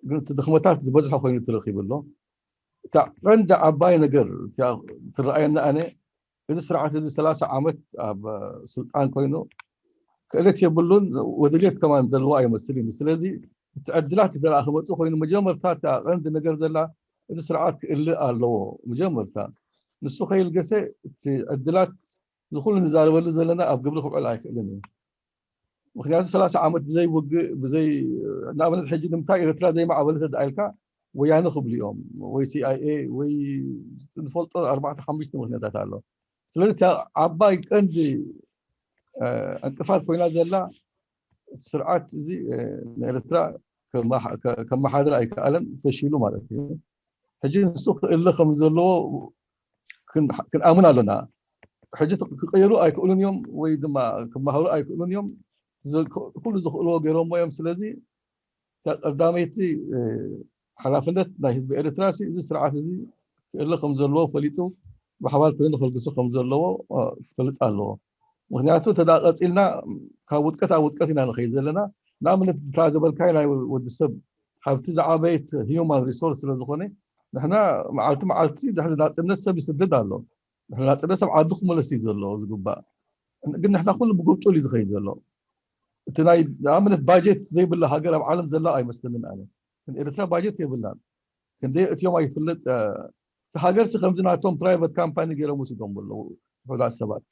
ግን እቲ ድኽመታት ዝበዝሐ ኮይኑ ትረኺቡ ኣሎ። እታ ቀንዲ ዓባይ ነገር እቲኣ ትረኣየና ኣነ እዚ ስርዓት እዚ ሰላሳ ዓመት ኣብ ስልጣን ኮይኑ ክእለት የብሉን፣ ወድልየት ከማን ዘለዎ ኣይመስል እዩ። ስለዚ እቲ ዕድላት እንተ ደኣ ክመፅእ ኮይኑ መጀመርታ እታ ቀንዲ ነገር ዘላ እዚ ስርዓት ክእልእ ኣለዎ። መጀመርታ ንሱ ከይልገሰ እቲ ዕድላት ዝኩሉ ንዛረበሉ ዘለና ኣብ ግብሪ ክውዕል ኣይክእልን እዩ። ምክንያቱ ሰላሳ ዓመት ብዘይ ውግእ ብዘይ ንኣብነት ሕጂ ንምንታይ ኤርትራ ዘይማዕበለት እንተ ኢልካ ወያነ ክብሉ እዮም ወይ ሲኣይኤ ወይ ንፈልጦ ኣርባዕተ ሓሙሽተ ምክንያታት ኣሎ። ስለዚ እታ ዓባይ ቀንዲ ዕንቅፋት ኮይና ዘላ እቲ ስርዓት እዚ ንኤርትራ ከመሓድር ኣይከኣለን፣ ፈሺሉ ማለት እዩ። ሕጂ ንሱ ክእለ ከም ዘለዎ ክንኣምን ኣለና። ሕጂ ክቀየሩ ኣይክእሉን እዮም ወይ ድማ ክመሃሩ ኣይክእሉን እዮም። ኩሉ ዝኽእልዎ ገይሮሞ እዮም። ስለዚ እታ ቀዳመይቲ ሓላፍነት ናይ ህዝቢ ኤርትራ ሲ እዚ ስርዓት እዚ ክእለ ከም ዘለዎ ፈሊጡ ብሓባር ኮይኑ ከልግሶ ከም ዘለዎ ክፈልጥ ኣለዎ። ምክንያቱ እንተ ደኣ ቀፂልና ካብ ውድቀት ኣብ ውድቀት ኢና ንኸይድ ዘለና። ንኣብነት እታ ዝበልካዮ ናይ ወዲ ሰብ ሃብቲ ዝዓበየት ሂዩማን ሪሶርስ ስለ ዝኾነ ንሕና መዓልቲ መዓልቲ ድሕሪ ናፅነት ሰብ ይስደድ ኣሎ። ድሕሪ ናፅነት ሰብ ዓዱ ክመለስ እዩ ዘሎ ዝግባእ። ግን ንሕና ኩሉ ብጉብጡል እዩ ዝኸይድ ዘሎ። እቲ ናይ ንኣብነት ባጀት ዘይብላ ሃገር ኣብ ዓለም ዘላ ኣይመስለንን ኣነ። ግን ኤርትራ ባጀት የብላን። ክንደይ እትዮም ኣይፍለጥ። እቲ ሃገርሲ ከምዚ ናቶም ፕራይቨት ካምፓኒ ገይሮም ወሲዶም ኣለዉ ውሑዳት ሰባት።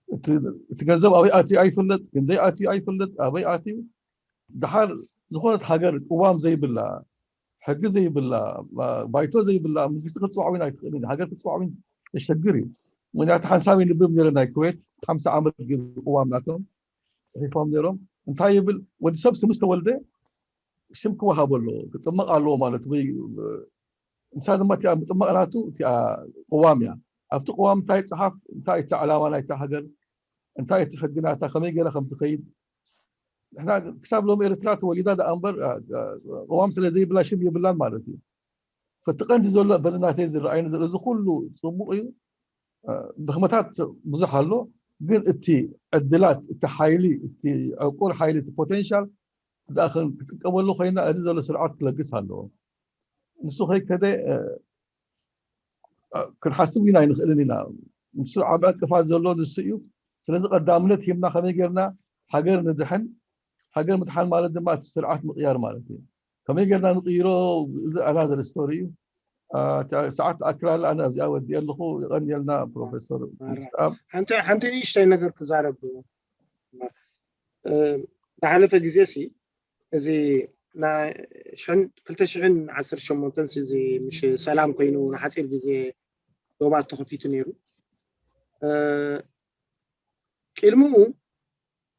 እቲ ገንዘብ ኣበይ ኣትዩ ኣይፍለጥ፣ ክንደይ ኣትዩ ኣይፍለጥ፣ ኣበይ ኣትዩ። ድሓር ዝኾነት ሃገር ቅዋም ዘይብላ፣ ሕጊ ዘይብላ፣ ባይቶ ዘይብላ መንግስቲ ክትፅዋዕዊን ኣይትኽእልን። ሃገር ክትፅዋዕዊን የሸግር እዩ። ምክንያቱ ሓንሳብ ይንብብ ነይረ ናይ ኩዌት ሓምሳ ዓመት ገይሩ ቅዋም ናቶም ፅሒፎም ነይሮም። እንታይ ይብል ወዲ ሰብ ስምስ ተወልደ ሽም ክወሃቦ ኣለዎ፣ ክጥመቕ ኣለዎ ማለት ወይ ንሳ ድማ እቲኣ ምጥማቕ ናቱ እቲኣ ቅዋም እያ። ኣብቲ ቅዋም እንታይ ይፀሓፍ፣ እንታይ እቲ ዕላማ ናይታ ሃገር፣ እንታይ እቲ ሕጊ ናታ፣ ከመይ ገይራ ከም ትኸይድ። ንሕና ክሳብ ሎሚ ኤርትራ ተወሊዳ ደኣ እምበር ቅዋም ስለ ዘይብላ ሽም የብላን ማለት እዩ። ፈቲ ቀንዲ ዘሎ በዚ ናተይ ዝረኣይኒ ዘሎ እዚ ኩሉ ፅቡቕ እዩ። ድኽመታት ብዙሕ ኣሎ፣ ግን እቲ ዕድላት፣ እቲ ሓይሊ፣ እቲ ዕቁር ሓይሊ፣ እቲ ፖቴንሻል ደኣ ክጥቀመሉ ኮይና እዚ ዘሎ ስርዓት ክለግስ ኣለዎ። ንሱ ከይከደ ክንሓስብ ኢና ኣይንኽእልን ኢና። ንሱ ዓቢ ዕንቅፋት ዘሎ ንሱ እዩ። ስለዚ ቀዳምነት ሂብና ከመይ ጌርና ሃገር ንድሕን፣ ሃገር ምድሓን ማለት ድማ እቲ ስርዓት ምቕያር ማለት እዩ። ከመይ ጌርና ንቕይሮ እዚ ኣናዘር ስቶሪ እዩ። ሰዓት ትኣክል ኣላ፣ ኣነ ኣብዚኣ ወዲኤ ኣለኹ። የቐንየልና ፕሮፌሰር ሙስጣብ። ሓንቲ ሓንቲ ንእሽተይ ነገር ክዛረብ ዝሓለፈ ግዜ ሲ እዚ ናይ ሽሕን ክልተ ሽሕን ዓሰርተ ሸሞንተን ሲ እዚ ምሽ ሰላም ኮይኑ ንሓፂር ግዜ ዶባት ተኸፊቱ ነይሩ። ቅድሚኡ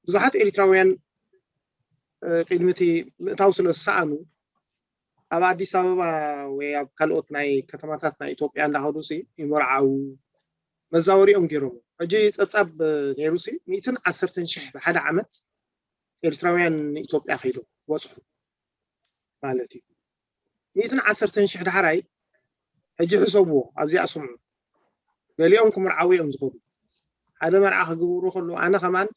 ብዙሓት ኤርትራውያን ቅድሚ እቲ ምእታው ስለ ዝሰኣኑ ኣብ ኣዲስ ኣበባ ወይ ኣብ ካልኦት ናይ ከተማታት ናይ ኢትዮጵያ እንዳኸዱ ሲ ይመርዓው፣ መዛወሪኦም ገይሮም። ሕጂ ጸብጻብ ነይሩ ሲ ሚእትን ዓሰርተን ሽሕ ብሓደ ዓመት ኤርትራውያን ንኢትዮጵያ ከይዶም ክበጽሑ ማለት እዩ። ሚእትን ዓሰርተን ሽሕ ዳሕራይ ሕጂ ሕሰብዎ፣ ኣብዚኣ ስምዑ። ገሊኦም ክምርዓው እዮም ዝኸዱ። ሓደ መርዓ ክግብሩ ከለዉ ኣነ ከማን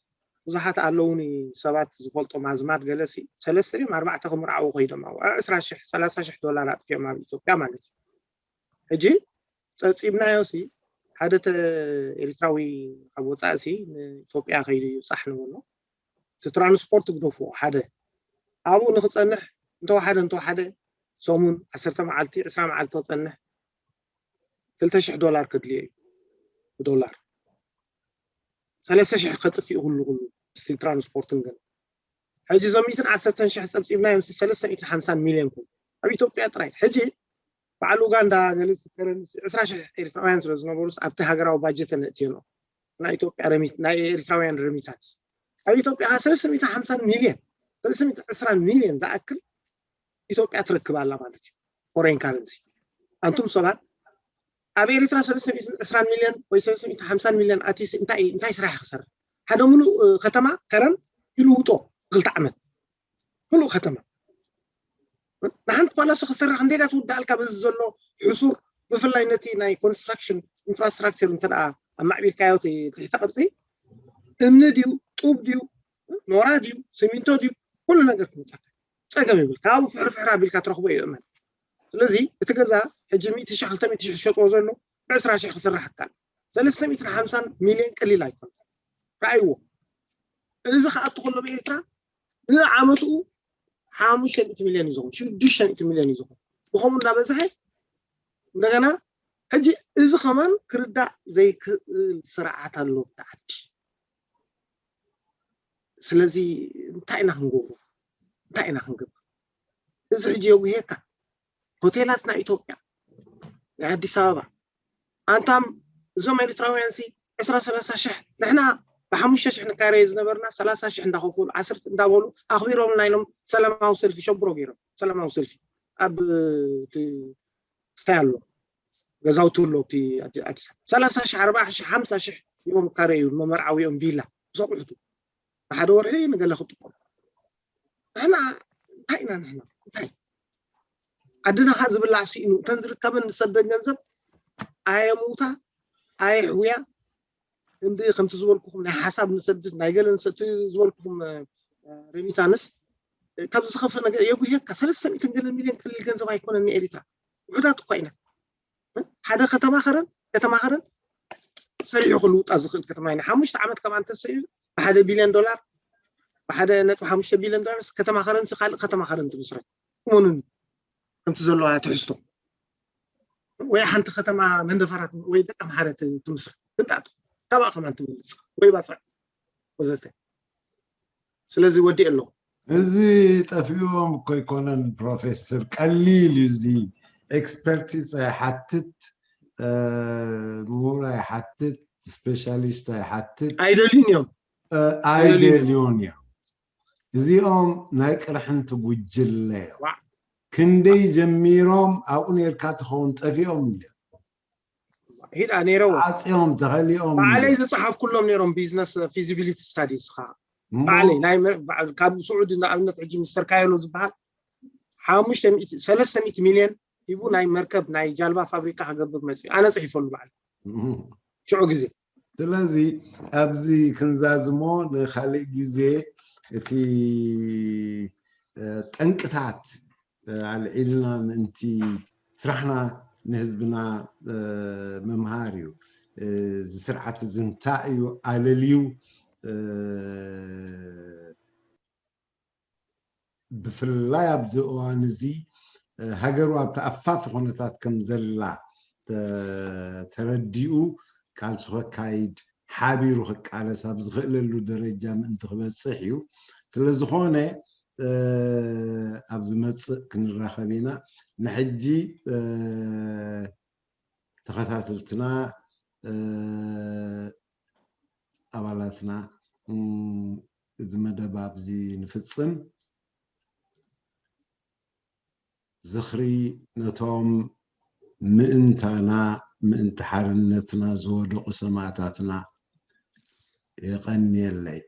ብዙሓት ኣለውኒ ሰባት ዝፈልጦም ኣዝማድ ገለሲ ሰለስተ ድዮም ኣርባዕተ ክምርዓው ከይዶም ኣብ ዕስራ ሽሕ ሰላሳ ሽሕ ዶላር ኣጥፊኦም ኣብ ኢትዮጵያ ማለት እዩ። ሕጂ ጸብጺብናዮ ሲ ሓደ ኤሪትራዊ ካብ ወጻኢ ሲ ንኢትዮጵያ ከይዱ ይብጻሕ ንብሎ እቲ ትራንስፖርት ግደፍዎ ሓደ ኣብኡ ንክጸንሕ እንተወሓደ እንተወሓደ ሰሙን ዓሰርተ መዓልቲ ዕስራ መዓልቲ ክጸንሕ ክልተ ሽሕ ዶላር ከድልዮ እዩ ብዶላር ሰለስተ ሽሕ ከጥፍእ ኩሉ ኩሉ ስቲል ትራንስፖርትን ግን ሕጂ እዞም ሚእትን ዓሰርተን ሽሕ ጸብጺብናዮም ሲ ሰለስተ ሚእትን ሓምሳን ሚልዮን ኩን ኣብ ኢትዮጵያ ጥራይ ሕጂ በዓል ኡጋንዳ ገለ ዝከረን ዕስራ ሽሕ ኤርትራውያን ስለ ዝነበሩስ ኣብቲ ሃገራዊ ባጀት ነእትዮ ነው ናይ ኢትዮጵያ ረሚት ናይ ኤርትራውያን ረሚታንስ ኣብ ኢትዮጵያ ሰለስተ ሚእትን ሓምሳን ሚልዮን ሰለስተ ሚእትን ዕስራን ሚልዮን ዝኣክል ኢትዮጵያ ትረክብ ኣላ ማለት እዩ ፎሬን ካረንሲ ኣንቱም ሰባት ኣብ ኤርትራ ሰለስተ ሚእትን ዕስራን ሚልዮን ወይ ሰለስተ ሚእትን ሓምሳን ሚልዮን ኣቲስ እንታይ እንታይ ስራሕ ክሰርሕ ሓደ ሙሉእ ከተማ ከረን ይልውጦ ክልተ ዓመት ሙሉእ ከተማ ንሓንቲ ፓላሶ ክሰርሕ እንዴዳ ትውዳኣልካ በዚ ዘሎ ሕሱር ብፍላይ ነቲ ናይ ኮንስትራክሽን ኢንፍራስትራክቸር እንተ ኣማዕቢልካዮ ትሕተ ቅርፂ እምኒ ድዩ ጡብ ድዩ ኖራ ድዩ ሲሚንቶ ድዩ ኩሉ ነገር ክመፀካ ፀገም ይብል ካብኡ ፍሕርፍሕር ኣቢልካ ትረኽቦ እዩ እመን ስለዚ እቲ ገዛ ሕጂ ሚእቲ ሺሕ ክልተ ሚእቲ ሺሕ ዝሸጥዎ ዘሎ ብዕስራ ሺሕ ክስራሕ ይከኣል ሰለስተ ሚእትን ሓምሳን ሚልዮን ቀሊል ኣይኮነ ረኣይዎ እዚ ክኣቱ ከሎ ብኤርትራ ንዓመትኡ ሓሙሽተ ሚእቲ ሚልዮን እዩ ዝኸውን ሽዱሽተ ሚእቲ ሚልዮን እዩ ዝኸውን ብኸምኡ እናበዝሐ እንደገና ሕጂ እዚ ከማን ክርዳእ ዘይክእል ስርዓት ኣሎ ብቲ ዓዲ ስለዚ እንታይ ኢና ክንገብሮ እንታይ ኢና ክንገብር እዚ ሕጂ የጉህየካ ሆቴላት ናይ ኢትዮጵያ ናይ ኣዲስ ኣበባ ኣንታም እዞም ኤርትራውያን ሲ ዕስራ ሰላሳ ሽሕ ንሕና ብሓሙሽተ ሽሕ ንካረየ ዝነበርና ሰላሳ ሽሕ እንዳኸፈሉ ዓሰርተ እንዳበሉ ኣኽቢሮምልና ኢሎም ሰላማዊ ሰልፊ ሸብሮ ገይሮም ሰላማዊ ሰልፊ ኣብ ስታይ ኣሎ ገዛውቲ ኣሎ እቲ ኣዲስ ሰላሳ ሽሕ ኣርባዓ ሽሕ ሓምሳ ሽሕ ሂቦም ካረዩ ንመመርዓዊኦም ቪላ ምስ ኣቑሑቱ ንሓደ ወርሒ ንገለ ክጥቀሙ ንሕና እንታይ ኢና ንሕና እንታይ ዓድና ካ ዝብላዕ ስኢኑ እተን ዝርከበን ንሰደን ገንዘብ ኣየሙታ ኣየሕውያ እንዲ ከምቲ ዝበልኩኹም ናይ ሓሳብ ንሰድድ ናይ ገለ ንሰቲ ዝበልኩኹም ሬሚታንስ ካብ ዝኸፍእ ነገር የጉህየካ ሰለስተ ሚእትን ገለ ሚልዮን ቀሊል ገንዘብ ኣይኮነን ንኤሪትራ ውሑዳት እኳ ኢና ሓደ ከተማ ከረን ከተማ ከረን ሰሪሑ ክልውጣ ዝኽእል ከተማ ኢና ሓሙሽተ ዓመት ከም ኣንተሰዩ ብሓደ ቢልዮን ዶላር ብሓደ ነጥቢ ሓሙሽተ ቢልዮን ዶላር ከተማ ከረን ካልእ ከተማ ከረን ትምስረት እመኑኒ ከምቲ ዘለዋ ትሕዝቶ ወይ ሓንቲ ከተማ መንደፈራ ወይ ደቂ ኣምሓረ ትምስረት ትምጣጥ ካብኣ ከማን ትበልፅ ወይ ባፅዕ ወዘተ ስለዚ ወዲእ ኣለኹ እዚ ጠፊኦም እኮ ኣይኮነን ፕሮፌሰር ቀሊል እዩ እዚ ኤክስፐርቲስ ኣይሓትት ምሁር ኣይሓትት ስፔሻሊስት ኣይሓትት ኣይደልዩን እዮም ኣይደልዩን እዮም እዚኦም ናይ ቅርሕንቲ ጉጅለ እዮም ክንደይ ጀሚሮም ኣብኡ ነርካ ትኸውን ጠፊኦም እዮም ሂዳ ነይረዎ ዓፅዮም ተኸሊኦም ባዕለይ ዝፀሓፍኩሎም ነይሮም ቢዝነስ ፊዚቢሊቲ ስታዲስ ካ ባዕለይ ናይ ካብ ስዑዲ ንኣብነት ሕጂ ሚስተር ካየሎ ዝበሃል ሓሙሽተ ሚእቲ ሰለስተ ሚእቲ ሚልዮን ሂቡ ናይ መርከብ ናይ ጃልባ ፋብሪካ ክገብር መፅኡ ኣነ ፅሒፈሉ ባዕለ ሽዑ ግዜ ስለዚ ኣብዚ ክንዛዝሞ ንካሊእ ግዜ እቲ ጠንቅታት ኣልዒልና ምእንቲ ስራሕና ንህዝብና ምምሃር እዩ እዚ ስርዓት እዚ እንታይ እዩ ኣለልዩ ብፍላይ ኣብዚ እዋን እዚ ሃገሩ ኣብ ተኣፋፊ ኩነታት ከም ዘላ ተረዲኡ ቃልሱ ከካይድ ሓቢሩ ክቃለስ ኣብ ዝኽእለሉ ደረጃ ምእንቲ ክበፅሕ እዩ። ስለዝኾነ ኣብ ዝመፅእ ክንራኸብ ኢና። ንሕጂ ተኸታተልትና ኣባላትና እዚ መደብ ኣብዚ ንፍፅም። ዝኽሪ ነቶም ምእንታና ምእንቲ ሓርነትና ዝወደቑ ሰማእታትና። የቐንየለይ።